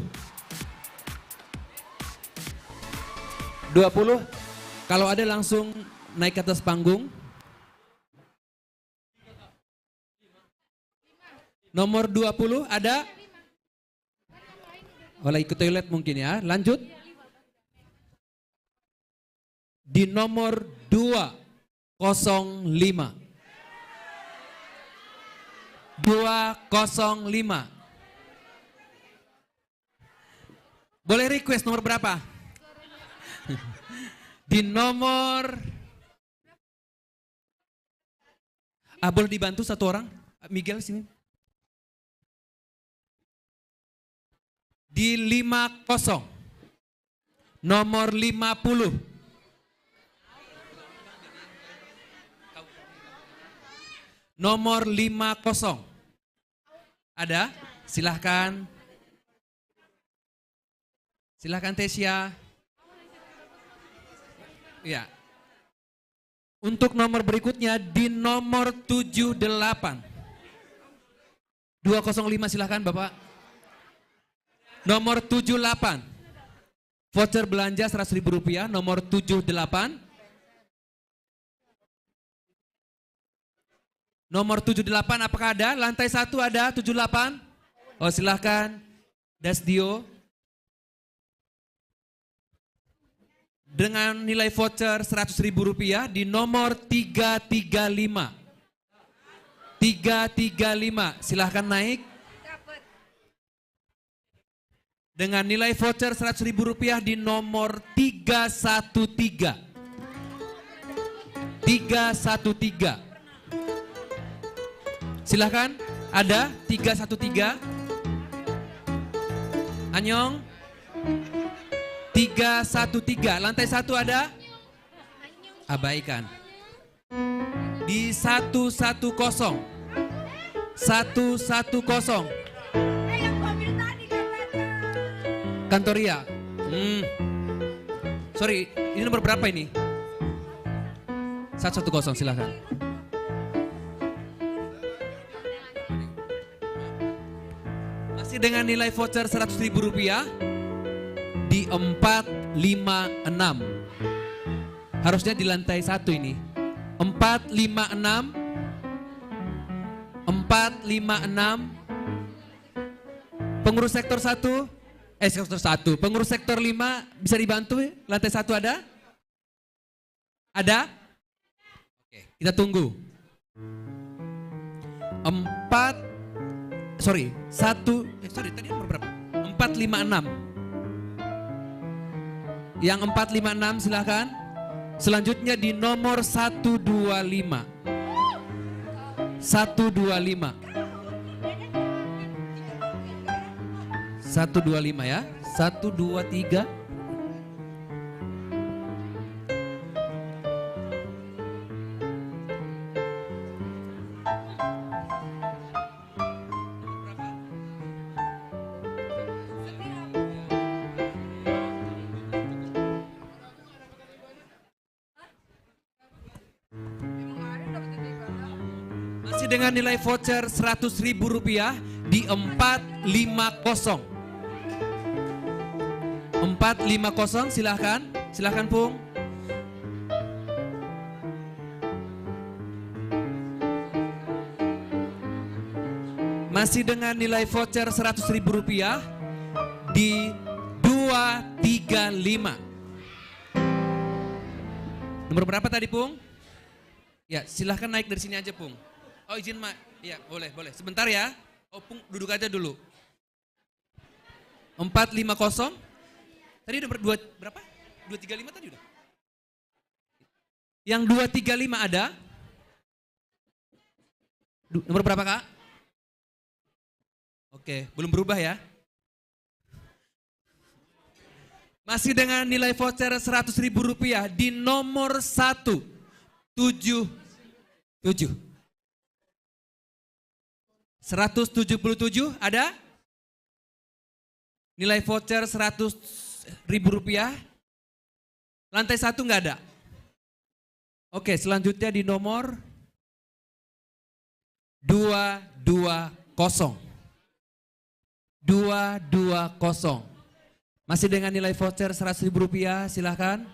Dua puluh, kalau ada langsung naik ke atas panggung. Nomor dua puluh ada? Oh, lagi ke toilet mungkin ya. Lanjut. Di nomor dua kosong lima. Dua kosong lima. Boleh request nomor berapa? Di nomor, ah, boleh dibantu satu orang? Miguel, sini. Di lima kosong. Nomor lima puluh. Nomor lima kosong. Ada? Silahkan. Silahkan, Tesya. Ya. Untuk nomor berikutnya, di nomor tujuh delapan. Dua kosong lima, silahkan, Bapak. Nomor tujuh delapan. Voucher belanja seratus ribu rupiah, nomor tujuh delapan. Nomor tujuh delapan, apakah ada? Lantai satu ada, tujuh delapan. Oh, silahkan. Dasdio. Dengan nilai voucher seratus ribu rupiah di nomor tiga tiga lima. Tiga tiga lima, silahkan naik. Dengan nilai voucher seratus ribu rupiah di nomor tiga satu tiga. Tiga satu tiga. Silahkan, ada tiga satu tiga. Anyong. Tiga satu tiga, lantai satu ada? Abaikan. Di satu satu kosong. Satu satu kosong. Kantoria. Hmm. Sorry, ini nomor berapa ini? Satu satu kosong, silahkan. Masih dengan nilai voucher seratus ribu rupiah di empat lima enam. Harusnya di lantai satu ini. Empat lima enam. Empat lima enam. Pengurus sektor satu, eh, sektor satu. Pengurus sektor lima, bisa dibantu? Lantai satu ada? Ada? Oke, kita tunggu. Empat, sorry, satu, eh, sorry, tadi nomor berapa? Empat lima enam. Yang empat lima enam, silahkan. Selanjutnya di nomor satu dua lima. Satu dua lima. Satu dua lima ya. Satu dua tiga. Masih dengan nilai voucher seratus ribu rupiah di empat lima kosong. Empat lima kosong, silahkan. Silahkan, Pung. Masih dengan nilai voucher seratus ribu rupiah di dua tiga lima. Nomor berapa tadi, Pung? Ya, silahkan naik dari sini aja, Pung. Oh, izin, Mak. Ya, boleh, boleh. Sebentar ya. Oh, Pung, duduk aja dulu. Empat lima kosong. Tadi nomor dua, berapa? Dua tiga lima tadi udah. Yang dua tiga lima ada? Du-, nomor berapa, Kak? Oke, belum berubah ya. Masih dengan nilai voucher seratus ribu rupiah di nomor satu tujuh tujuh. Seratus tujuh puluh tujuh ada? Nilai voucher seratus ribu rupiah Lantai satu nggak ada. Oke, selanjutnya di nomor dua dua kosong. Dua dua kosong. Masih dengan nilai voucher seratus ribu rupiah, silahkan.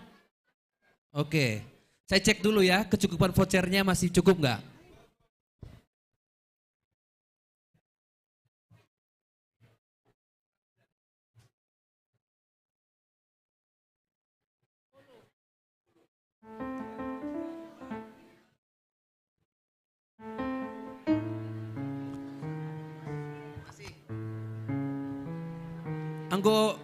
Oke, saya cek dulu ya, kecukupan vouchernya masih cukup nggak? Anggo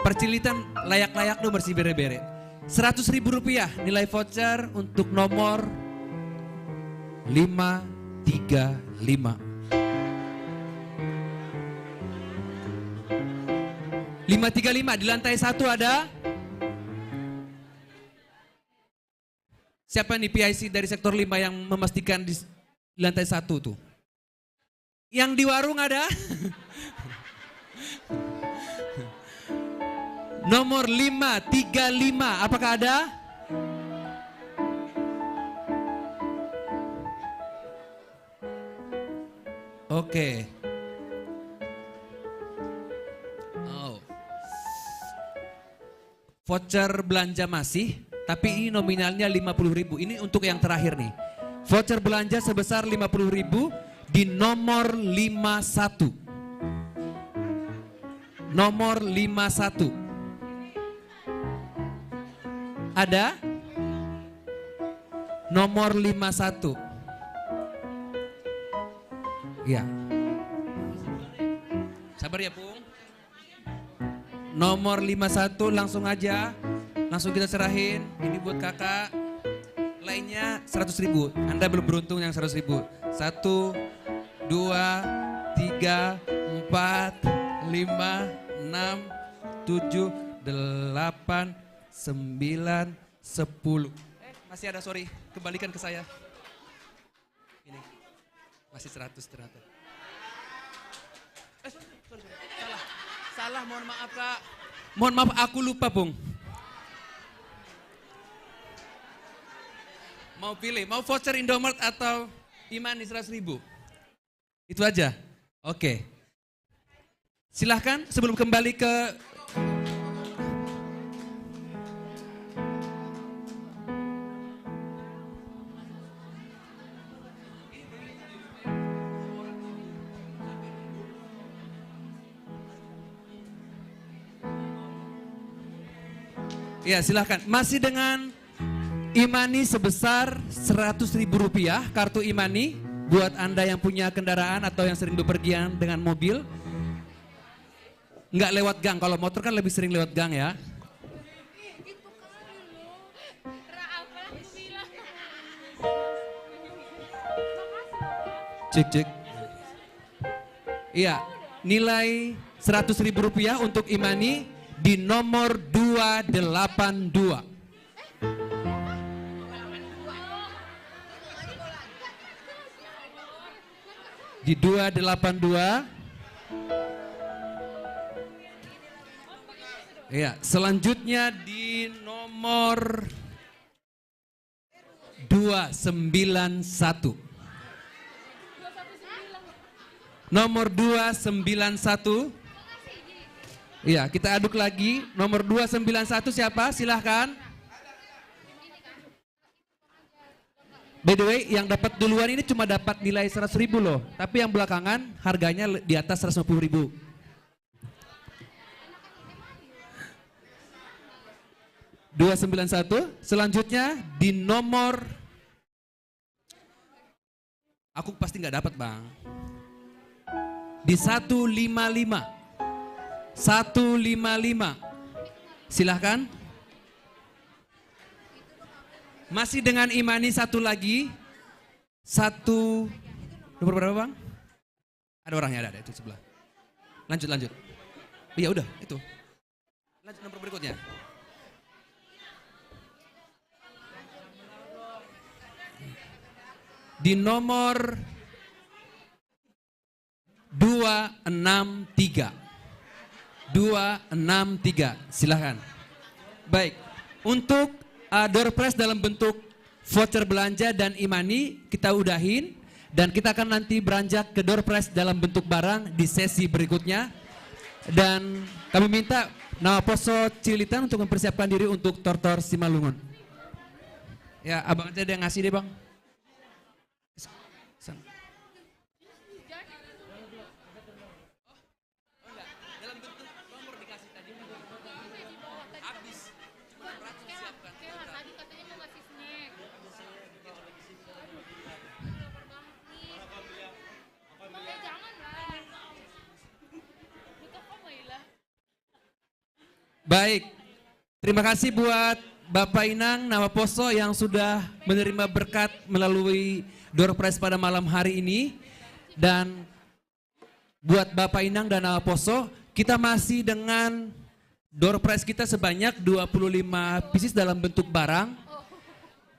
percilitan layak-layak do bersih bere-bere. Seratus ribu rupiah nilai voucher untuk nomor lima tiga lima. Lima tiga lima di lantai satu ada. Siapa nih P I C dari sektor lima yang memastikan di s-, di lantai satu tuh? Yang di warung ada? Nomor lima tiga lima, apakah ada? Oke. Oh. Voucher belanja masih, tapi ini nominalnya lima puluh ribu. Ini untuk yang terakhir nih. Voucher belanja sebesar lima puluh ribu di nomor lima satu. Nomor lima satu. Ada? Nomor lima satu. Ya. Sabar ya, Pung. Nomor lima satu langsung aja. Langsung kita serahin. Ini buat kakak. Lainnya seratus ribu. Anda belum beruntung yang seratus ribu. Satu, dua, tiga, empat, lima, enam, tujuh, delapan, sembilan, sepuluh. Eh, masih ada, sorry. Kembalikan ke saya. Ini. Masih seratus ternyata. Eh, sorry, sorry, sorry. Salah. Salah, mohon maaf, Kak. Mohon maaf, aku lupa, Pung. Mau pilih, mau voucher Indomart atau Imani seratus ribu? Itu aja? Oke. Silahkan sebelum kembali ke Ya, silahkan. Masih dengan Imani sebesar seratus ribu rupiah, kartu Imani buat Anda yang punya kendaraan atau yang sering bepergian dengan mobil. Nggak lewat gang, kalau motor kan lebih sering lewat gang ya. Cek, cek. Iya, nilai seratus ribu rupiah untuk Imani di nomor dua delapan dua. Di dua delapan dua. Iya, selanjutnya di nomor dua sembilan satu. Nomor dua sembilan satu. Iya, kita aduk lagi. Nomor dua sembilan satu siapa? Silahkan. By the way, yang dapat duluan ini cuma dapat nilai seratus ribu loh. Tapi yang belakangan harganya le-, di atas seratus lima puluh ribu. Dua sembilan satu. Selanjutnya di nomor, aku pasti nggak dapat, Bang. Di satu lima lima. Satu lima lima. Silahkan. Masih dengan Imani satu lagi. Satu, nomor berapa, Bang? Ada orangnya, ada, ada itu sebelah. Lanjut, lanjut. Iya, udah, itu. Lanjut nomor berikutnya. Di nomor dua enam tiga. Dua enam tiga, silahkan. Baik. Untuk uh, door prize dalam bentuk voucher belanja dan e-money kita udahin, dan kita akan nanti beranjak ke door prize dalam bentuk barang di sesi berikutnya. Dan kami minta Nawa Poso Cililitan untuk mempersiapkan diri untuk Tortor Simalungun. Ya, abang aja deh ngasih deh, Bang. Sana. Baik, terima kasih buat Bapak Inang Nawa Poso yang sudah menerima berkat melalui door prize pada malam hari ini. Dan buat Bapak Inang dan Nawa Poso, kita masih dengan door prize kita sebanyak dua puluh lima pieces dalam bentuk barang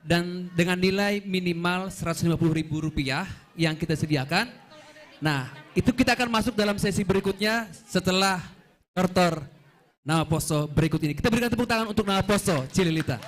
dan dengan nilai minimal seratus lima puluh ribu rupiah yang kita sediakan. Nah, itu kita akan masuk dalam sesi berikutnya setelah Tortor Nawa Poso berikut ini. Kita berikan tepuk tangan untuk Nawa Poso Cililitan.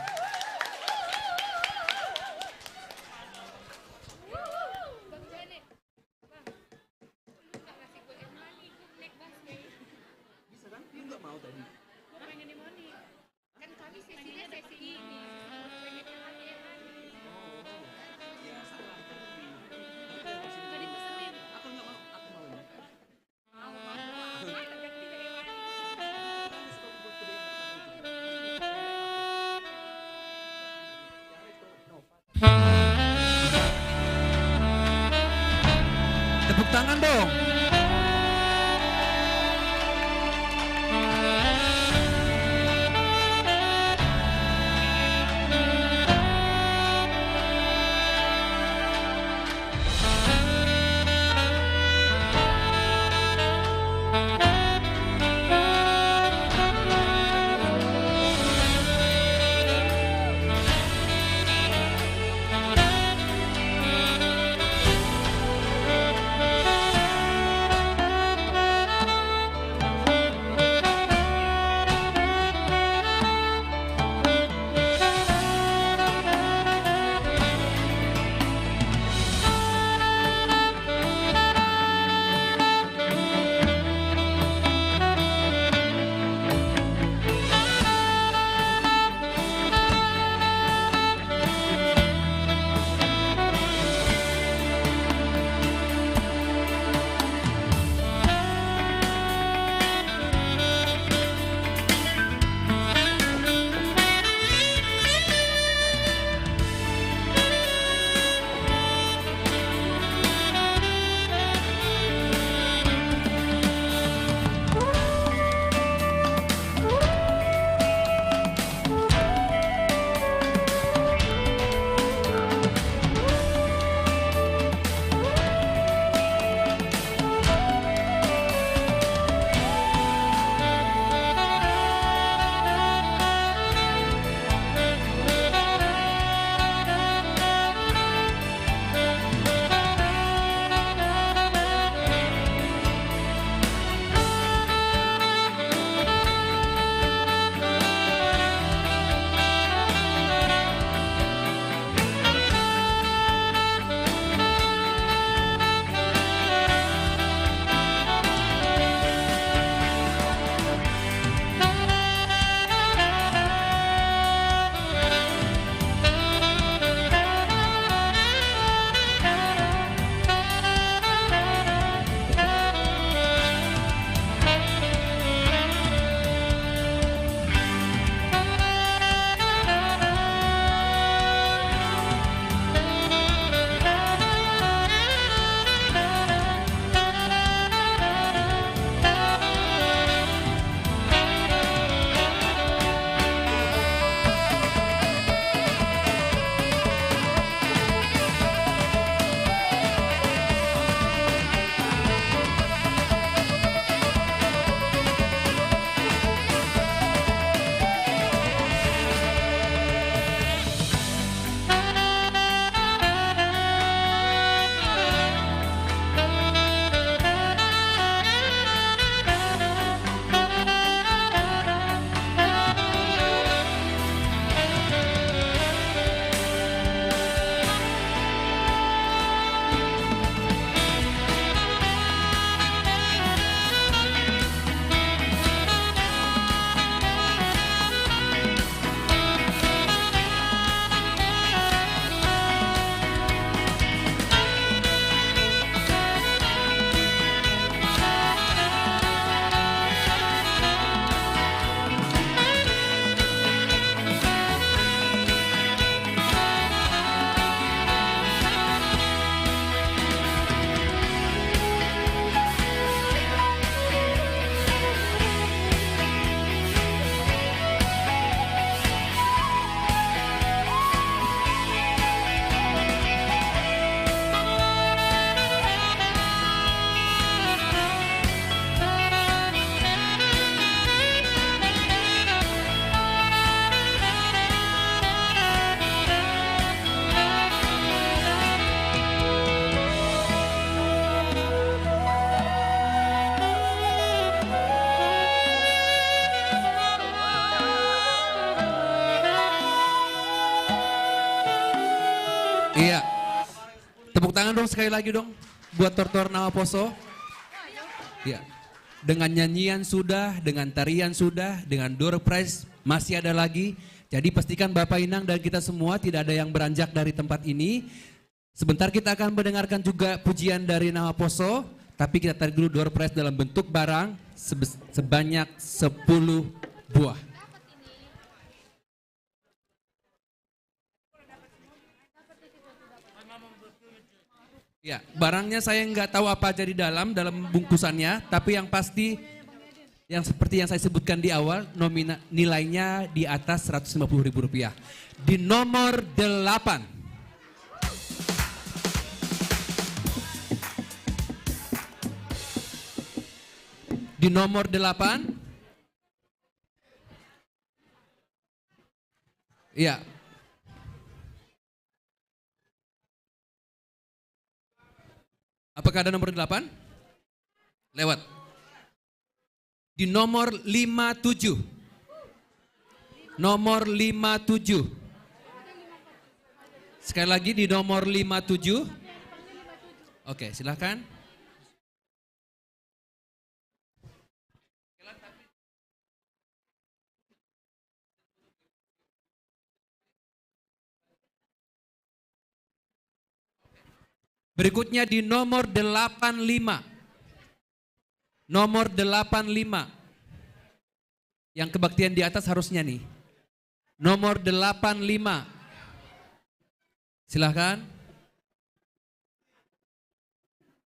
Tepuk tangan dong. Iya. Tepuk tangan dong sekali lagi dong buat Tortor Nawa Poso. Iya. Dengan nyanyian sudah, dengan tarian sudah, dengan door prize masih ada lagi. Jadi pastikan Bapak Inang dan kita semua tidak ada yang beranjak dari tempat ini. Sebentar kita akan mendengarkan juga pujian dari Nawa Poso, tapi kita tarik dulu door prize dalam bentuk barang sebes- sebanyak sepuluh buah. Ya, barangnya saya nggak tahu apa aja di dalam dalam bungkusannya, tapi yang pasti yang seperti yang saya sebutkan di awal, nomina, nilainya di atas seratus lima puluh ribu rupiah. Di nomor delapan. Di nomor delapan. Iya. Apakah ada nomor delapan? Lewat. Di nomor lima tujuh. Nomor lima tujuh. Sekali lagi di nomor lima tujuh. Oke, silahkan. Berikutnya di nomor delapan lima. Nomor delapan lima. Yang kebaktian di atas harusnya nih. Nomor delapan lima. Silahkan.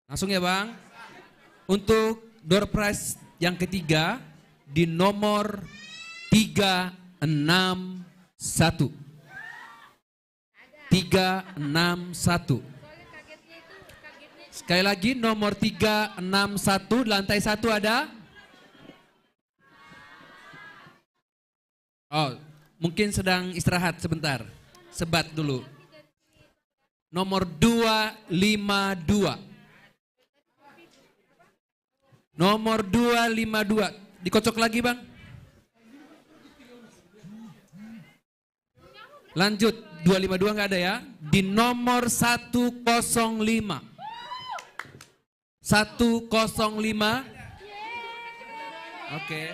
Langsung ya Bang. Untuk door prize yang ketiga di nomor tiga enam satu. Tiga enam satu. Sekali lagi nomor tiga enam satu, lantai satu ada? Oh, mungkin sedang istirahat sebentar. Sebat dulu. Nomor dua lima dua. Nomor dua lima dua. Dikocok lagi, Bang. Lanjut, dua lima dua nggak ada ya. Di nomor satu kosong lima. Satu kosong lima. Oke.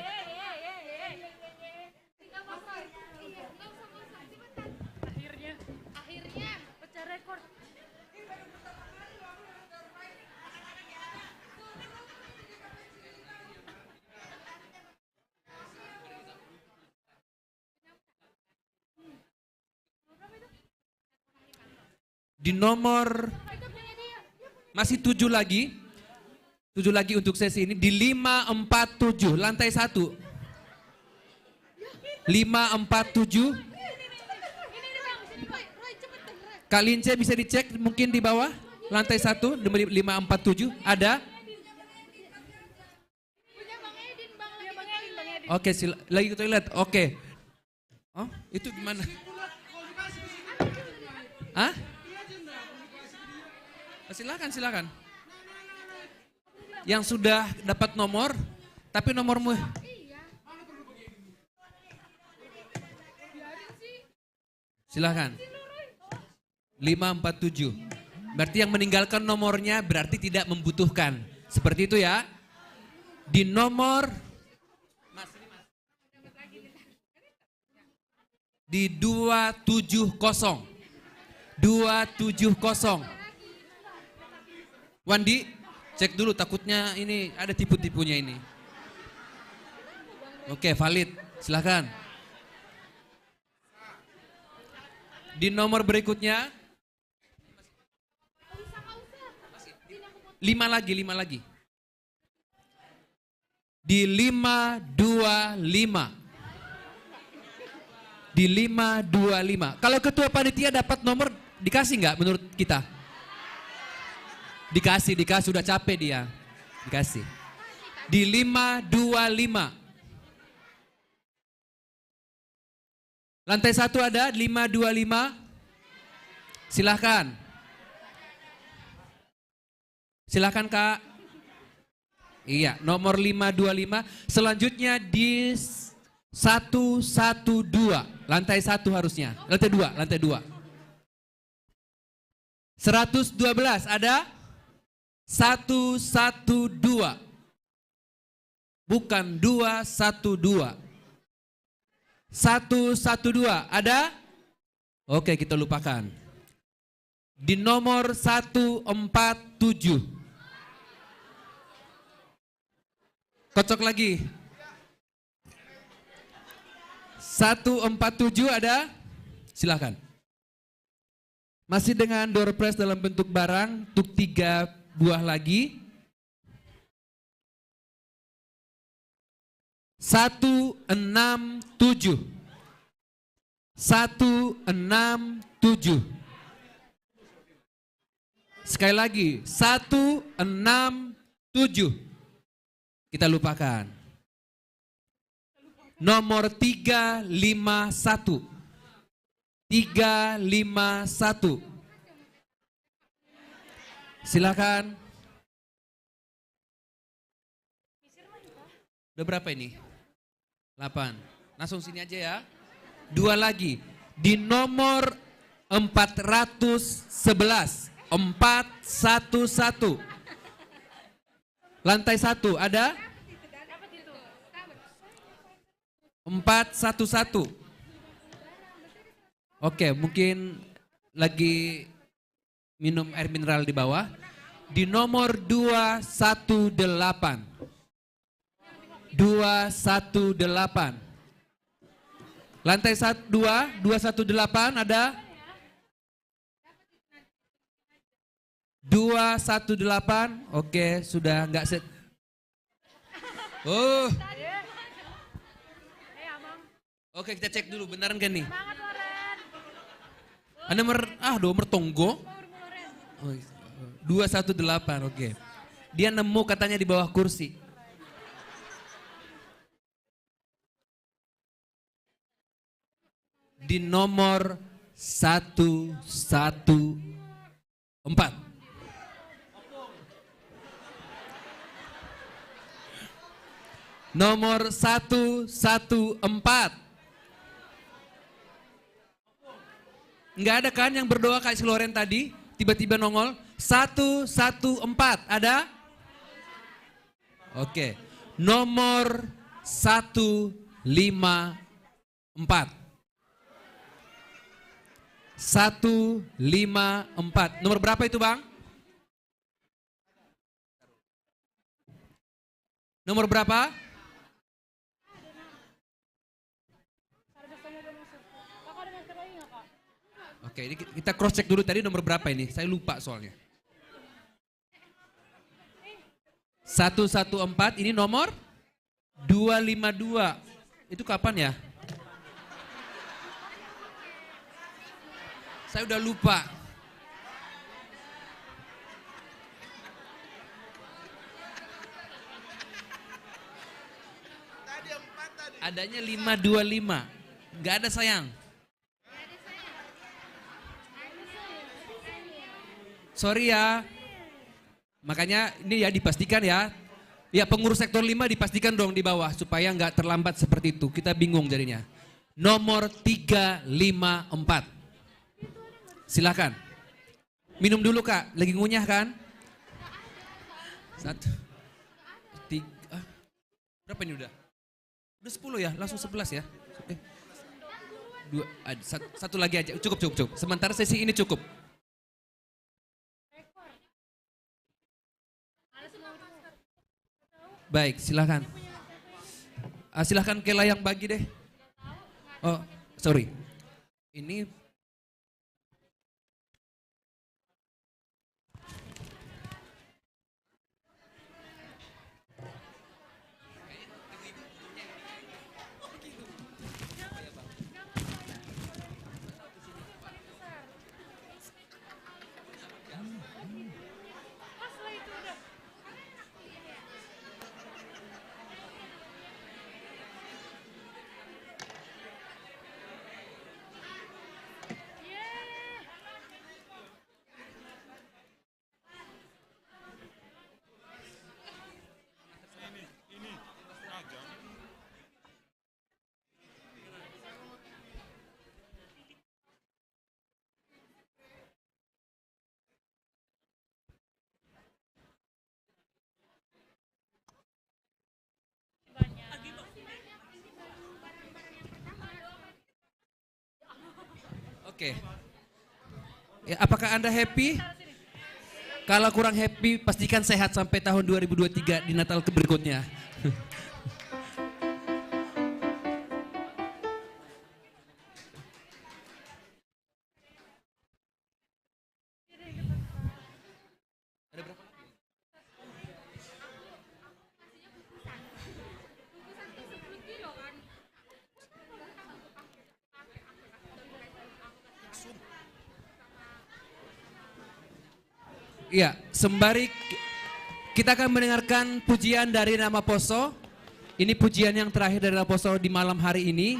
Akhirnya, akhirnya pecah rekor. Di nomor masih tujuh lagi. Tujuh lagi untuk sesi ini di lima empat tujuh, lantai satu. Lima empat tujuh. Kak Lince bisa dicek mungkin di bawah lantai satu, nomor lima empat tujuh ada. Oke, sila- lagi ke toilet. Oke. Oh, itu gimana? Hah? Silakan, silakan. Yang sudah dapat nomor, tapi nomormu. Silakan. Lima empat tujuh. Berarti yang meninggalkan nomornya berarti tidak membutuhkan. Seperti itu ya. Di nomor di dua tujuh kosong. Dua tujuh kosong. Wandi, cek dulu, takutnya ini ada tipu-tipunya ini. Oke, valid. Silahkan. Di nomor berikutnya. Lima lagi, lima lagi. Di lima dua lima. Di lima dua lima. Kalau ketua panitia dapat nomor, dikasih nggak menurut kita? Dikasih, dikasih, udah capek dia. Dikasih. Di lima dua lima. Lantai satu ada lima dua lima. Silahkan. Silahkan Kak. Iya, nomor lima dua lima. Selanjutnya di satu satu dua. Lantai satu harusnya. Lantai dua, lantai dua. Seratus dua belas ada? Satu satu dua. Bukan dua satu dua. Satu satu dua ada? Oke, kita lupakan. Di nomor satu empat tujuh. Kocok lagi. Satu empat tujuh ada? Silahkan. Masih dengan door prize dalam bentuk barang, untuk tiga buah lagi. Satu enam tujuh. Satu enam tujuh. Sekali lagi, satu enam tujuh. Kita lupakan. Nomor tiga lima satu. Tiga lima satu. Silakan. Udah berapa ini? Delapan. Langsung sini aja ya. Dua lagi. Di nomor empat ratus sebelas. Empat satu satu. Lantai satu ada? Empat satu satu. Oke, mungkin lagi minum air mineral di bawah. Di nomor dua satu delapan. Dua satu delapan. Lantai satu, dua, dua satu delapan ada? Dua satu delapan, oke, sudah nggak set. Oh. Oke, kita cek dulu, beneran gak nih? Ada mer, ah, dua mertonggo. Oh, iya. Dua satu delapan, oke. Dia nemu katanya di bawah kursi. Di nomor satu satu empat. Nomor satu satu empat. Nggak ada kan yang berdoa kayak si Loren tadi? Tiba-tiba nongol. Satu satu empat. Ada? Oke. Nomor satu lima empat. Satu lima empat. Nomor berapa itu, Bang? Nomor berapa? Oke, ini ki-, kita cross check dulu tadi nomor berapa ini. Saya lupa soalnya. Satu satu empat, ini nomor dua lima dua. Itu kapan ya? Saya udah lupa. Adanya lima dua lima. Nggak ada, sayang. Sorry ya. Makanya ini ya dipastikan ya. Ya, pengurus sektor lima dipastikan dong di bawah supaya nggak terlambat seperti itu. Kita bingung jadinya. Nomor tiga lima empat. Silakan. Minum dulu, Kak, lagi ngunyah kan? Satu. Tiga. Ah. Berapa ini udah? Udah sepuluh ya, langsung sebelas ya. Oke. Dua, ad-, sat-, satu lagi aja, cukup, cukup, cukup. Sementara sesi ini cukup. Baik, silakan. Ah, silakan Kela yang bagi deh. Oh, sorry. Ini Oke. Ya, apakah Anda happy? Kalau kurang happy, pastikan sehat sampai tahun dua ribu dua tiga di Natal berikutnya. Iya, sembari kita akan mendengarkan pujian dari Nama Poso. Ini pujian yang terakhir dari Nama Poso di malam hari ini.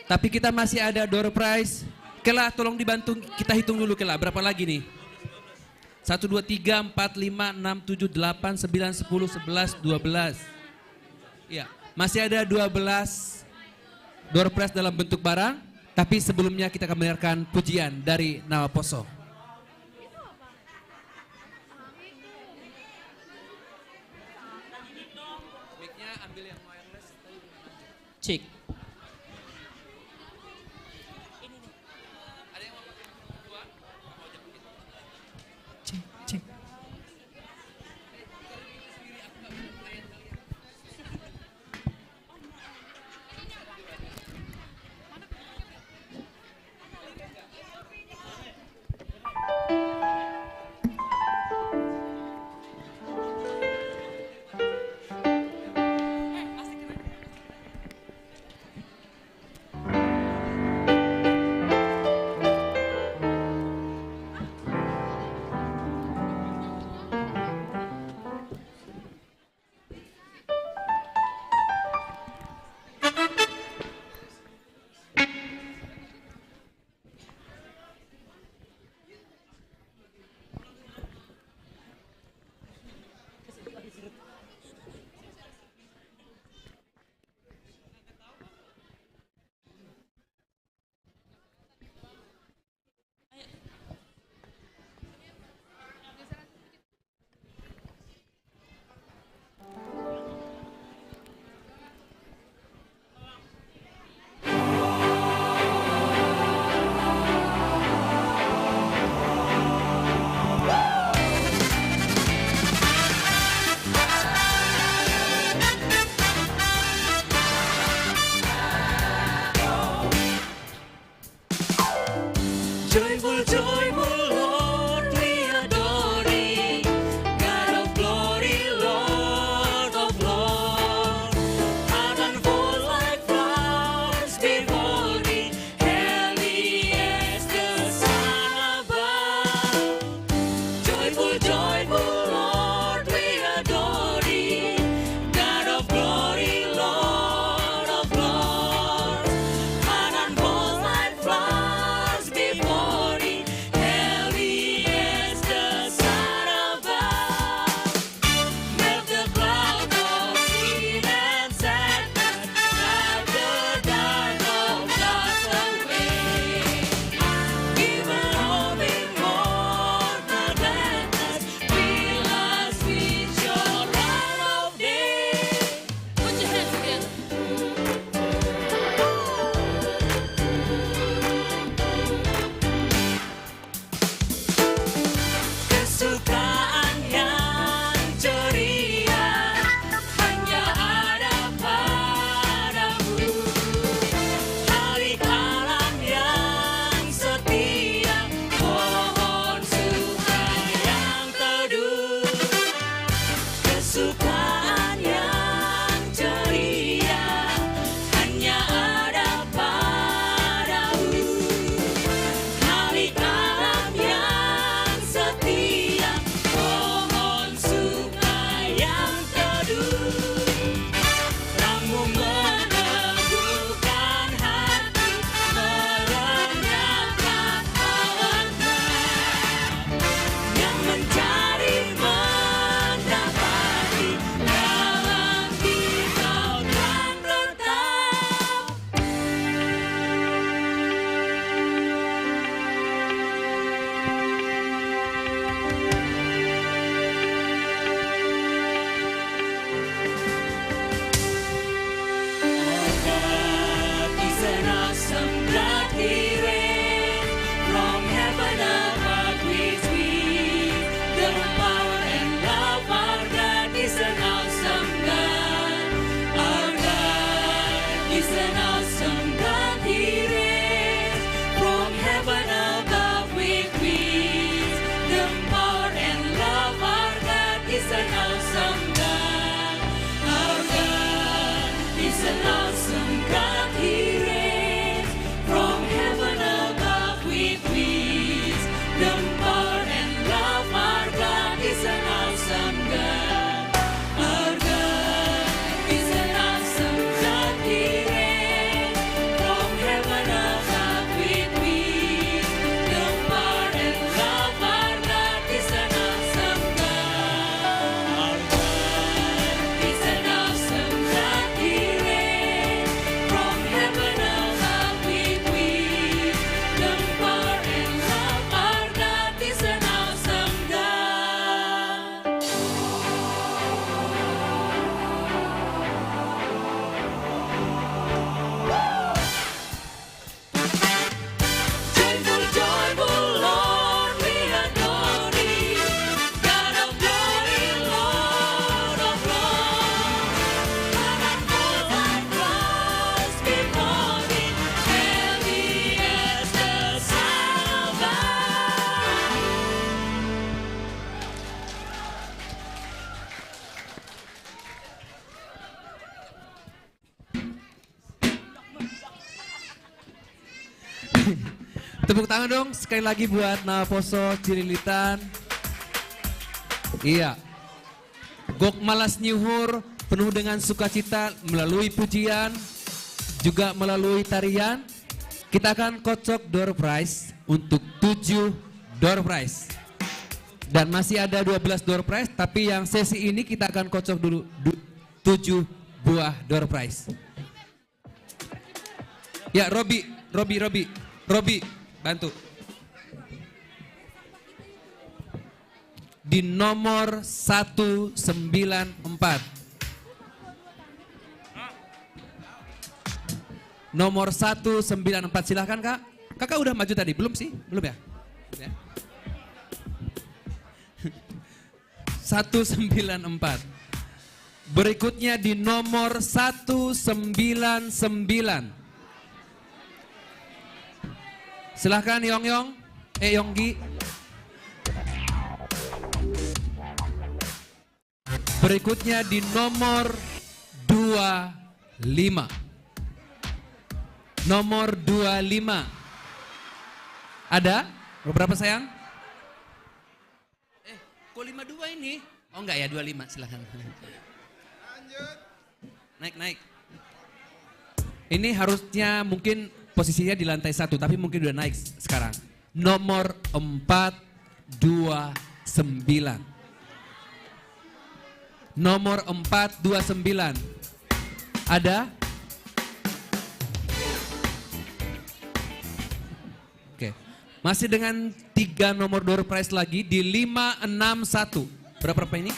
Tapi kita masih ada door prize. Kela, tolong dibantu kita hitung dulu, Kela. Berapa lagi nih? Satu, dua, tiga, empat, lima, enam, tujuh, delapan, sembilan, sepuluh, sebelas, dua belas. Iya, masih ada dua belas door prize dalam bentuk barang. Tapi sebelumnya kita akan mendengarkan pujian dari Nama Poso. Mic-nya ambil yang wireless. Cek. Cek, cek. An awesome God He reigns. From heaven above with peace. The power and love our God is an awesome God. Our God is an awesome God He reigns. From heaven above with peace. The power and love our God is an awesome God. Our God is an awesome God He reigns. From heaven above with peace. The power and love our God is an awesome God. Our God is an awesome God He reigns. From heaven above with peace. The power and love our God is an awesome God. Joyful, joyful, Lord, we adore thee. God of glory, Lord of love. Heaven falls like glass before thee. Heavy as the silver. Tepuk tangan dong sekali lagi buat Naposo Cililitan. Iya. Gok malas nyuhur penuh dengan sukacita melalui pujian, juga melalui tarian. Kita akan kocok door prize untuk tujuh door prize. Dan masih ada dua belas door prize, tapi yang sesi ini kita akan kocok dulu du- tujuh buah door prize. Ya, Robi, Robi, Robi, Robi, bantu. Di nomor satu sembilan empat. Nomor satu sembilan empat, silahkan, Kak. Kakak udah maju tadi, belum sih? Belum ya? Ya. Satu sembilan empat. Berikutnya di nomor satu sembilan sembilan. Silahkan, Yong Yong, eh, Yonggi. Berikutnya di nomor dua lima. Nomor dua lima. Ada? Berapa, sayang? Eh, kok lima dua ini? Oh, enggak ya, dua lima, silakan. Naik, naik. Ini harusnya mungkin posisinya di lantai satu, tapi mungkin udah naik sekarang. Nomor empat dua sembilan. Nomor empat dua sembilan. Ada? Oke. Masih dengan tiga nomor door prize lagi di lima enam satu. Berapa, berapa ini?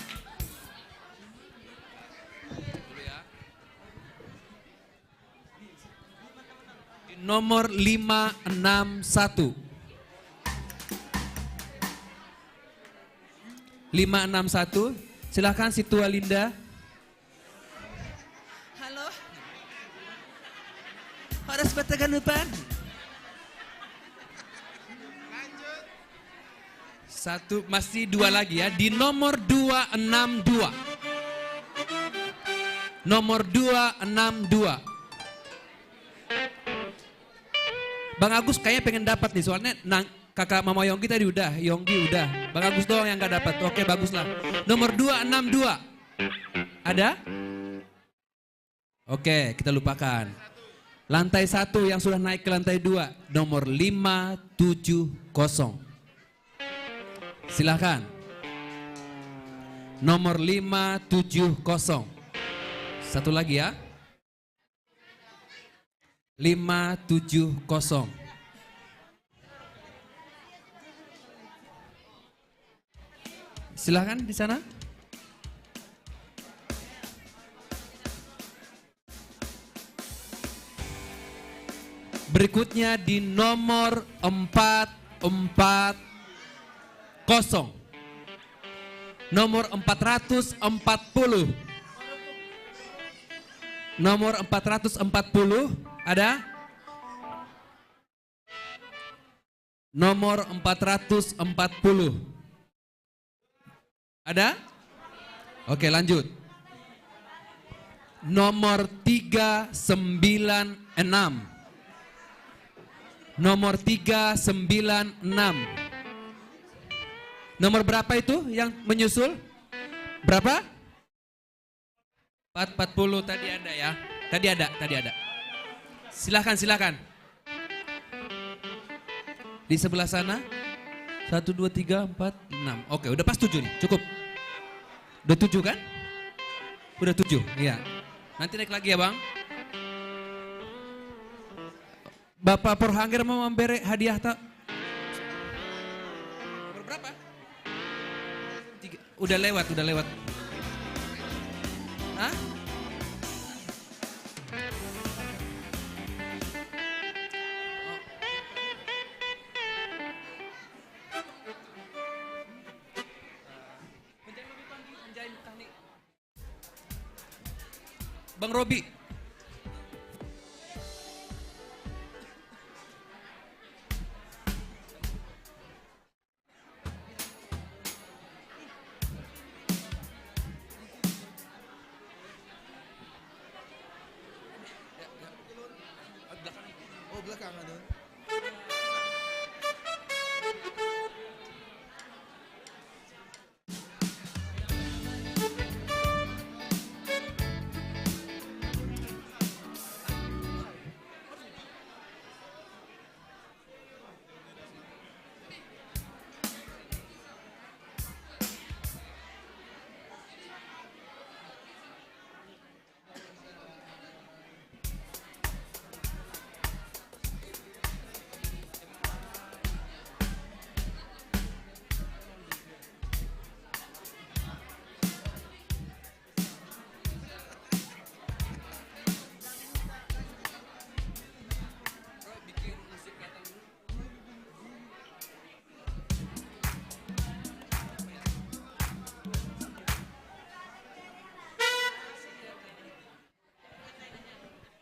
Di nomor lima enam satu. Lima enam satu. Silahkan, Situa Linda. Halo. Horas Bataganupan. Satu, masih dua lagi ya. Di nomor dua enam dua. Nomor dua enam dua. Bang Agus kayaknya pengen dapat nih, soalnya nang, kakak mama Yonggi tadi udah, Yonggi udah. Bang Agus doang yang nggak dapat. Oke, baguslah. Nomor dua enam dua. Ada? Oke, kita lupakan. Lantai satu yang sudah naik ke lantai dua, nomor lima tujuh kosong. Silahkan. Nomor lima tujuh kosong. Satu lagi ya. Lima tujuh kosong. Silahkan di sana. Berikutnya di nomor empat empat kosong. Nomor empat ratus empat puluh. Nomor empat ratus empat puluh, ada? Nomor empat ratus empat puluh. Ada? Oke, lanjut. Nomor tiga sembilan enam. Nomor tiga sembilan enam. Nomor berapa itu yang menyusul? Berapa? Empat empat puluh tadi ada ya. Tadi ada, tadi ada. Silahkan, silahkan. Di sebelah sana. Satu, dua, tiga, empat, enam. Oke, udah pas tujuh nih, cukup. Udah tujuh kan? Udah tujuh, iya. Nanti naik lagi ya, Bang. Bapak Porhanger mau memberi hadiah tak? Nomor berapa? Tiga. Udah lewat, udah lewat. Hah? Bang Robi. Oh, belakangan dong.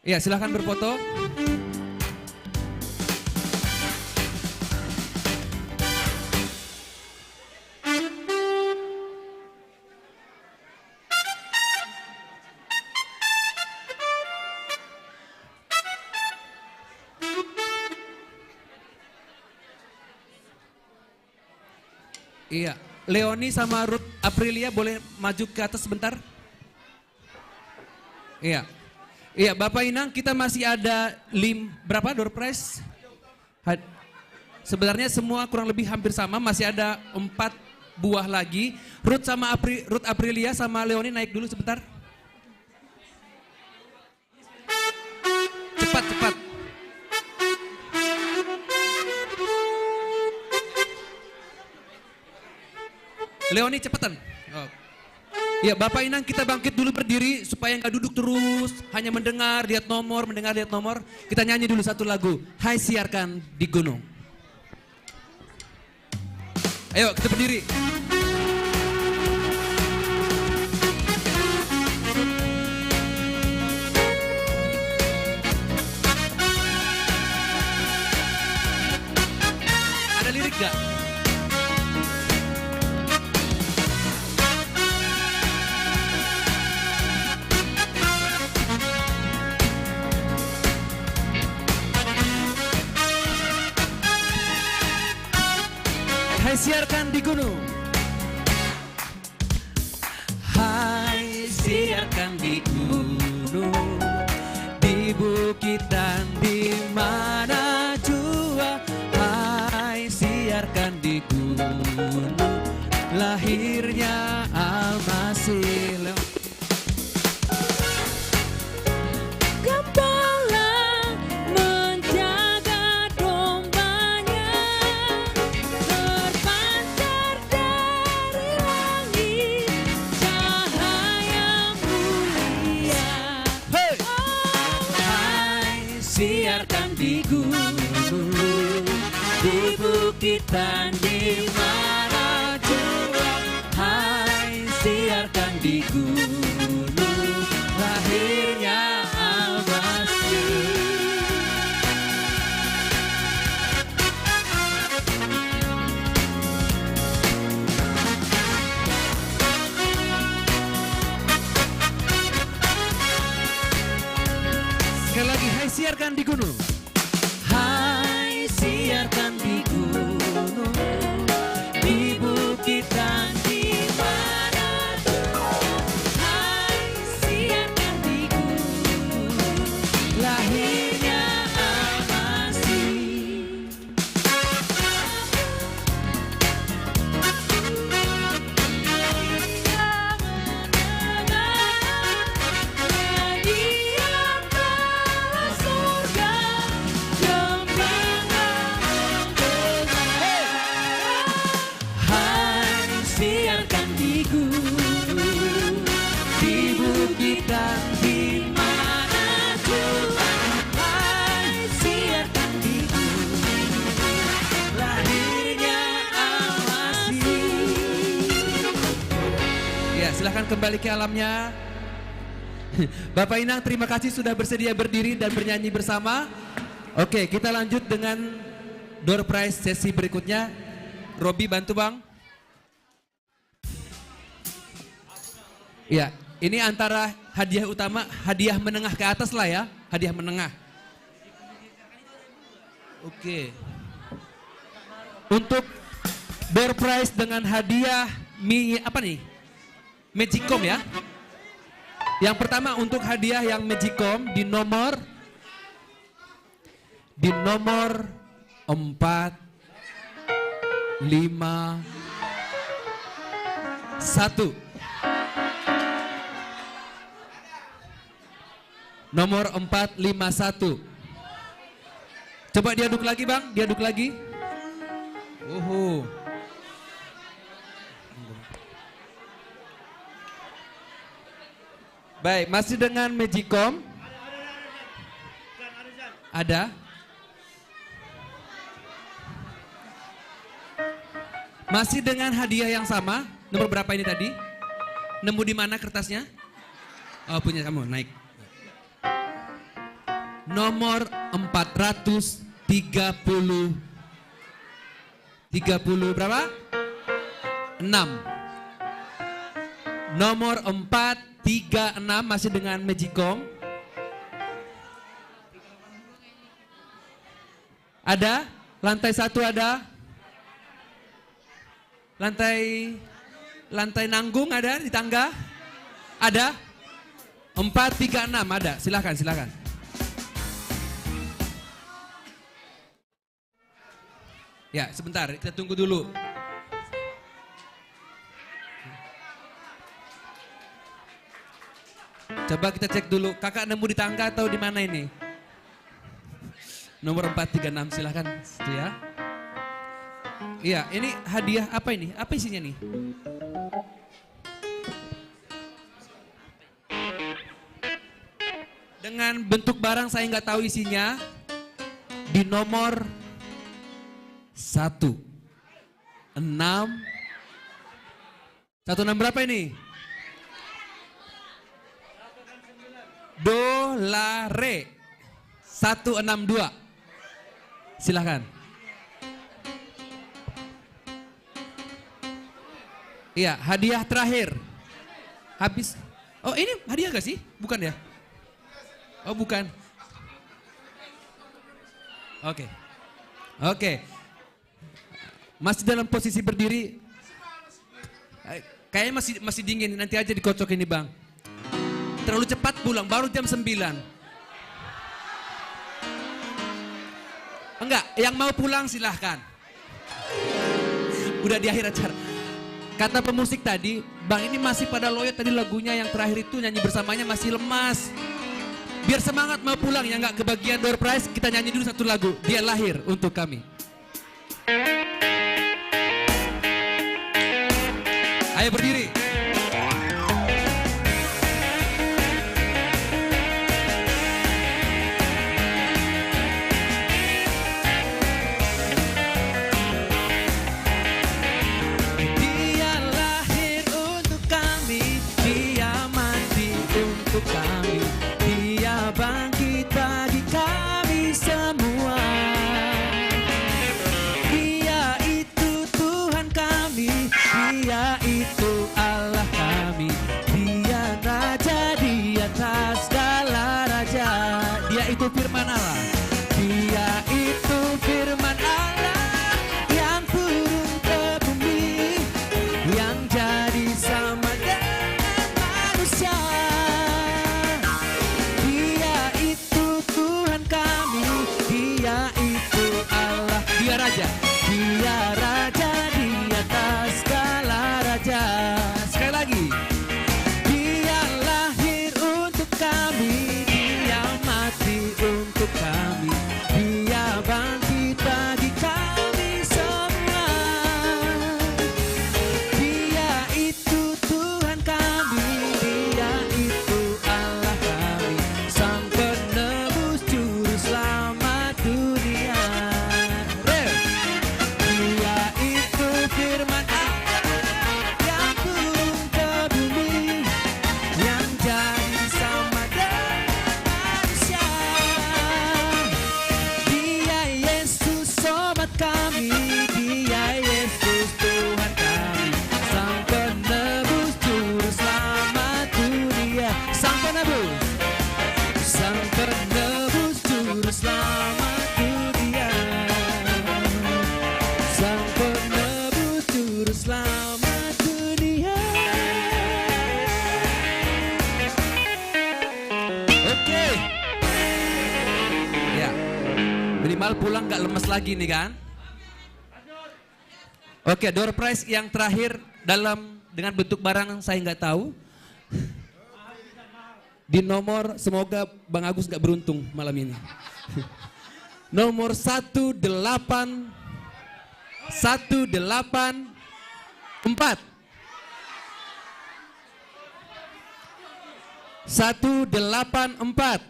Ya, silahkan berfoto. Iya, Leoni sama Ruth Aprilia boleh maju ke atas sebentar? Iya. Iya, Bapak Inang, kita masih ada lim berapa door prize? Had- Sebenarnya semua kurang lebih hampir sama, masih ada empat buah lagi. Ruth sama Apri, Ruth Aprilia sama Leoni naik dulu sebentar. Cepat, cepat. Leoni, cepetan. Oh. Ya, Bapak Inang, kita bangkit dulu berdiri supaya nggak duduk terus, hanya mendengar, lihat nomor, mendengar, lihat nomor. Kita nyanyi dulu satu lagu, Hai Siarkan di Gunung. Ayo, kita berdiri. Ada lirik gak? Hai Siarkan di Gunung. Hai Siarkan di gunung, di bukit dan di mana jua. Hai Siarkan di gunung, lahirnya Al-Masih. Gembala menjaga dombanya, terpancar dari langit cahaya mulia. Hey! Oh, hai, siarkan di gunung, di bukit dan di mana jua. Hai, siarkan di gunung, lahirnya Sekali lagi, hai siarkan di gunung. Hai siarkan di gunung, di bukit dan di mana pun. Hai siarkan di gunung, lahirnya Al-Masih. Hai, siarkan di gunung, di bukit dan di mana pun. Hai, siarkan di gunung, lahirnya Al-Masih. Ya, silahkan kembali ke alamnya. Bapak Inang, terima kasih sudah bersedia berdiri dan bernyanyi bersama. Oke, kita lanjut dengan door prize sesi berikutnya. Robi, bantu, Bang. Ya, ini antara hadiah utama, hadiah menengah ke atas lah ya, hadiah menengah. Oke. Untuk door prize dengan hadiah mi apa nih? Magicom ya. Yang pertama untuk hadiah yang Magicom di nomor di nomor empat lima satu. Nomor empat lima satu. Coba diaduk lagi, Bang, diaduk lagi. Uhu. Baik, masih dengan Magicom. Ada. Masih dengan hadiah yang sama. Nomor berapa ini tadi? Nemu di mana kertasnya? Oh, punya kamu, naik. Nomor empat ratus tiga puluh. Tiga puluh berapa? Enam. Nomor empat tiga enam masih dengan Magicom. Ada? Lantai satu ada? Lantai lantai nanggung ada di tangga? Ada? Empat tiga enam ada. Silahkan, silahkan. Ya, sebentar, kita tunggu dulu. Coba kita cek dulu, kakak nemu di tangga atau di mana ini? Nomor empat tiga enam, silahkan. Situ ya. Iya, ini hadiah apa ini? Apa isinya nih? Dengan bentuk barang saya nggak tahu isinya. Di nomor satu enam. Satu enam berapa ini? Do, la, re. Satu enam dua. Silahkan. Iya, hadiah terakhir. Habis. Oh, ini hadiah gak sih? Bukan ya? Oh, bukan. Oke. Oke. Masih dalam posisi berdiri. Eh, kayaknya masih masih dingin, nanti aja dikocok ini, Bang. Terlalu cepat pulang, baru jam sembilan. Enggak, yang mau pulang silahkan. Udah di akhir acara. Kata pemusik tadi, Bang, ini masih pada loyo tadi lagunya yang terakhir itu, nyanyi bersamanya masih lemas. Biar semangat mau pulang, yang nggak kebagian door prize, kita nyanyi dulu satu lagu. Dia lahir untuk kami. Ayo berdiri. Dia lahir untuk kami, dia mati untuk kami, dia bangkit bagi kami semua. Dia itu Tuhan kami, dia itu Itu firman Allah. Dia itu firman Allah yang turun ke bumi, yang jadi sama dengan manusia. Dia itu Tuhan kami, Dia itu Allah. Dia Raja. Dia Raja di atas segala raja. Sekali lagi. Dia lahir untuk kami, Dia mati untuk kami, Dia bangkit bagi kami semua. Dia itu Tuhan kami, Dia itu Allah kami, Sang Penebus Juru Selamat dunia. Ref. Dia itu firman Allah yang turun ke bumi, yang jadi sama dengan manusia. Dia Yesus sobat kami, Dia Yesus Tuhan kami, Sang Penebus Juru Selamat dunia. Sang Penebus, Sang Penebus Juru Selamat dunia, Sang Penebus Juru Selamat dunia. Oke. Ya. Minimal pulang nggak lemes lagi nih kan? Oke, door prize yang terakhir dalam, dengan bentuk barang saya nggak tahu. Di nomor, semoga Bang Agus nggak beruntung malam ini. Nomor satu delapan, satu delapan empat. Satu delapan empat.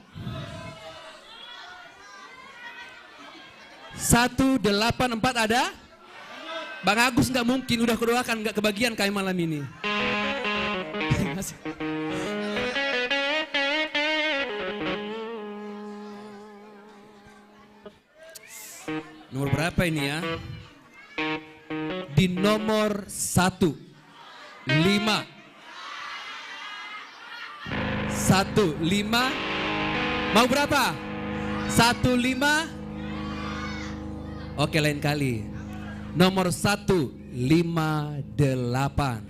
Satu delapan empat ada? Bang Agus nggak mungkin, udah kudoakan nggak kebagian kayak malam ini. Nomor berapa ini ya? Di nomor satu. Lima. Satu, lima. Mau berapa? Satu, lima. Oke, lain kali. Nomor satu, lima, delapan.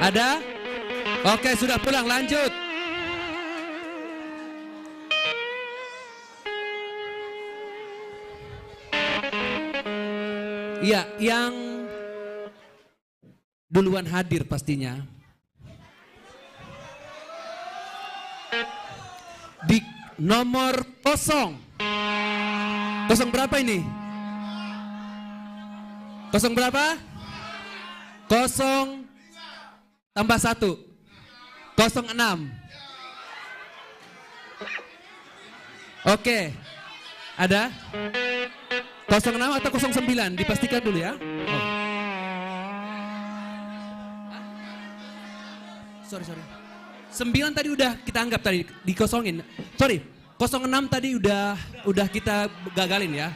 Ada? Oke, sudah pulang, lanjut. Iya, yang duluan hadir pastinya. Di nomor kosong. Kosong berapa ini? Kosong berapa? Kosong tambah satu. Kosong enam. Oke. Ada? Kosong enam atau kosong sembilan? Dipastikan dulu ya. Oh. Sorry, sorry. Sembilan tadi udah kita anggap tadi dikosongin. Sorry, kosong enam tadi udah udah kita gagalin ya.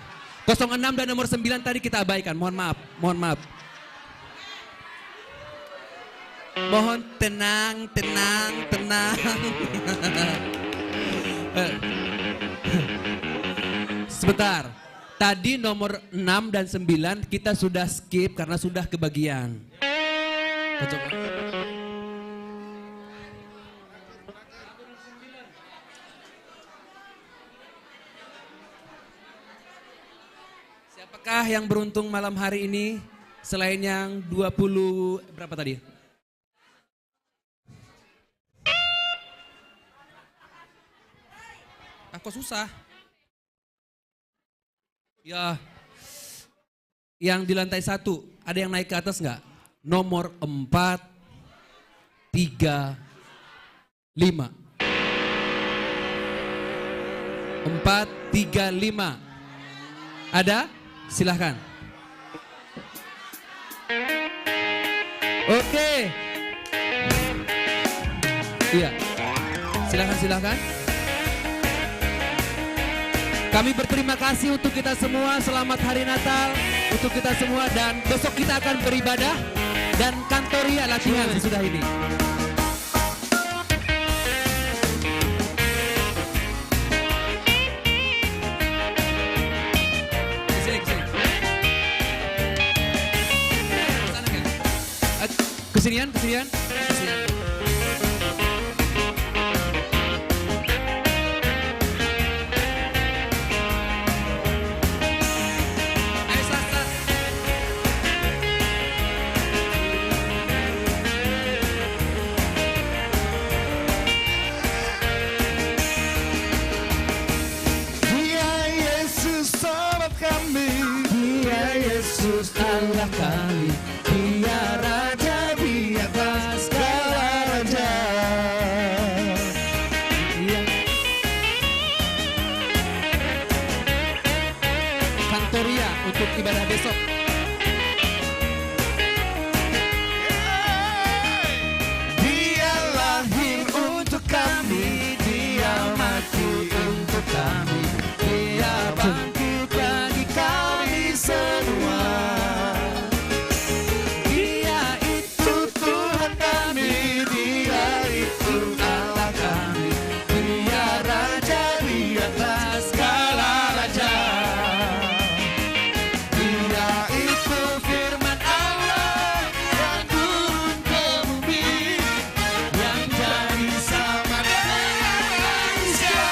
Kosong enam dan nomor sembilan tadi kita abaikan. Mohon maaf, mohon maaf. Mohon tenang, tenang, tenang. Eh. Sebentar. Tadi nomor enam dan sembilan kita sudah skip karena sudah kebagian. Kita coba. Siapakah yang beruntung malam hari ini selain yang dua puluh berapa tadi? Ah, kok susah? Ya, yang di lantai satu, ada yang naik ke atas nggak? Nomor empat, tiga, lima. Empat, tiga, lima. Ada? Silahkan. Oke. Iya. Silahkan, silahkan. Kami berterima kasih untuk kita semua. Selamat Hari Natal untuk kita semua. Dan besok kita akan beribadah dan kantoria latihan sesudah ini. Kesinian, kesinian, kesinian. Ayo, Sas, Sas. Dia Yesus sobat kami. Dia Yesus Allah kami. Dia Raja di atas segala raja. Iya. Kantoria untuk ibadah besok. Dia lahir untuk kami, Dia mati untuk kami, Dia bangkit bagi kami semua. Dia itu Tuhan kami, Dia itu Allah kami, Dia Raja di atas segala raja. Dia itu firman Allah yang turun ke bumi, yang jadi sama dengan manusia.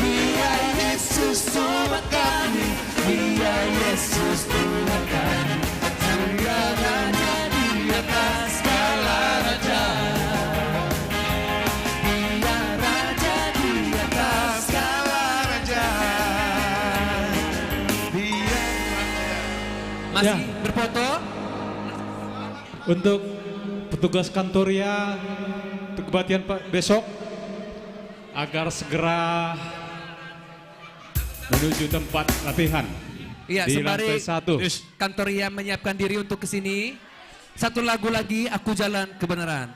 Dia Yesus Tuhan kami, Dia Yesus Tuhan kami, Dia Raja di atas segala raja. Dia Raja di atas segala raja. Dia Masih Ya. berfoto? Untuk petugas Kantoria, untuk kebaktian, Pak, besok, agar segera menuju tempat latihan Iya, di sembari lantai satu. Kantoria menyiapkan diri untuk ke sini, satu lagu lagi, Aku Jalan Kebenaran.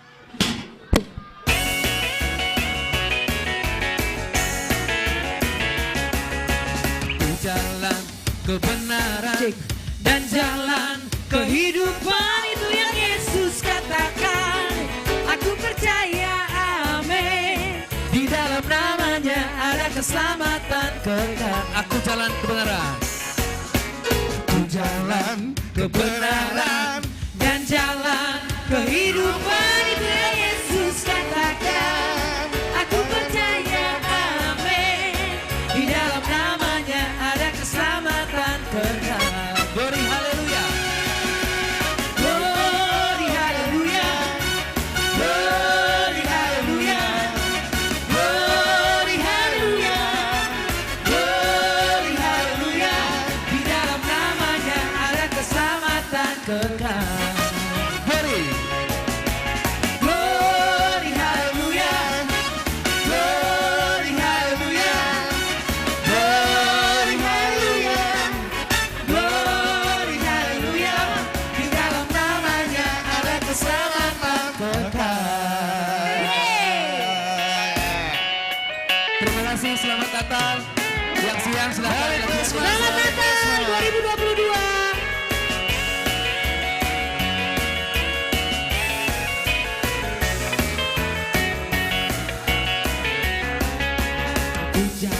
Aku jalan kebenaran Cek. dan jalan kehidupan, itu yang Yesus katakan. Aku percaya, amin. Di dalam namanya ada keselamatan kekal. Aku jalan kebenaran. Aku jalan kebenaran dan jalan kehidupan, itu yang Yesus katakan. Aku percaya, amin. Di dalam namanya ada keselamatan kekal. Glory, haleluya. Glory, haleluya. Glory, haleluya. Glory, haleluya. Glory, haleluya. Di dalam namanya ada keselamatan kekal. Glory. Glory, haleluya. Glory, haleluya. Glory, haleluya. Glory, haleluya. Di dalam namanya ada keselamatan kekal. Terima kasih, selamat Natal. Yang siang, silakan. Merry Christmas. Selamat Natal dua ribu dua puluh dua. Hujan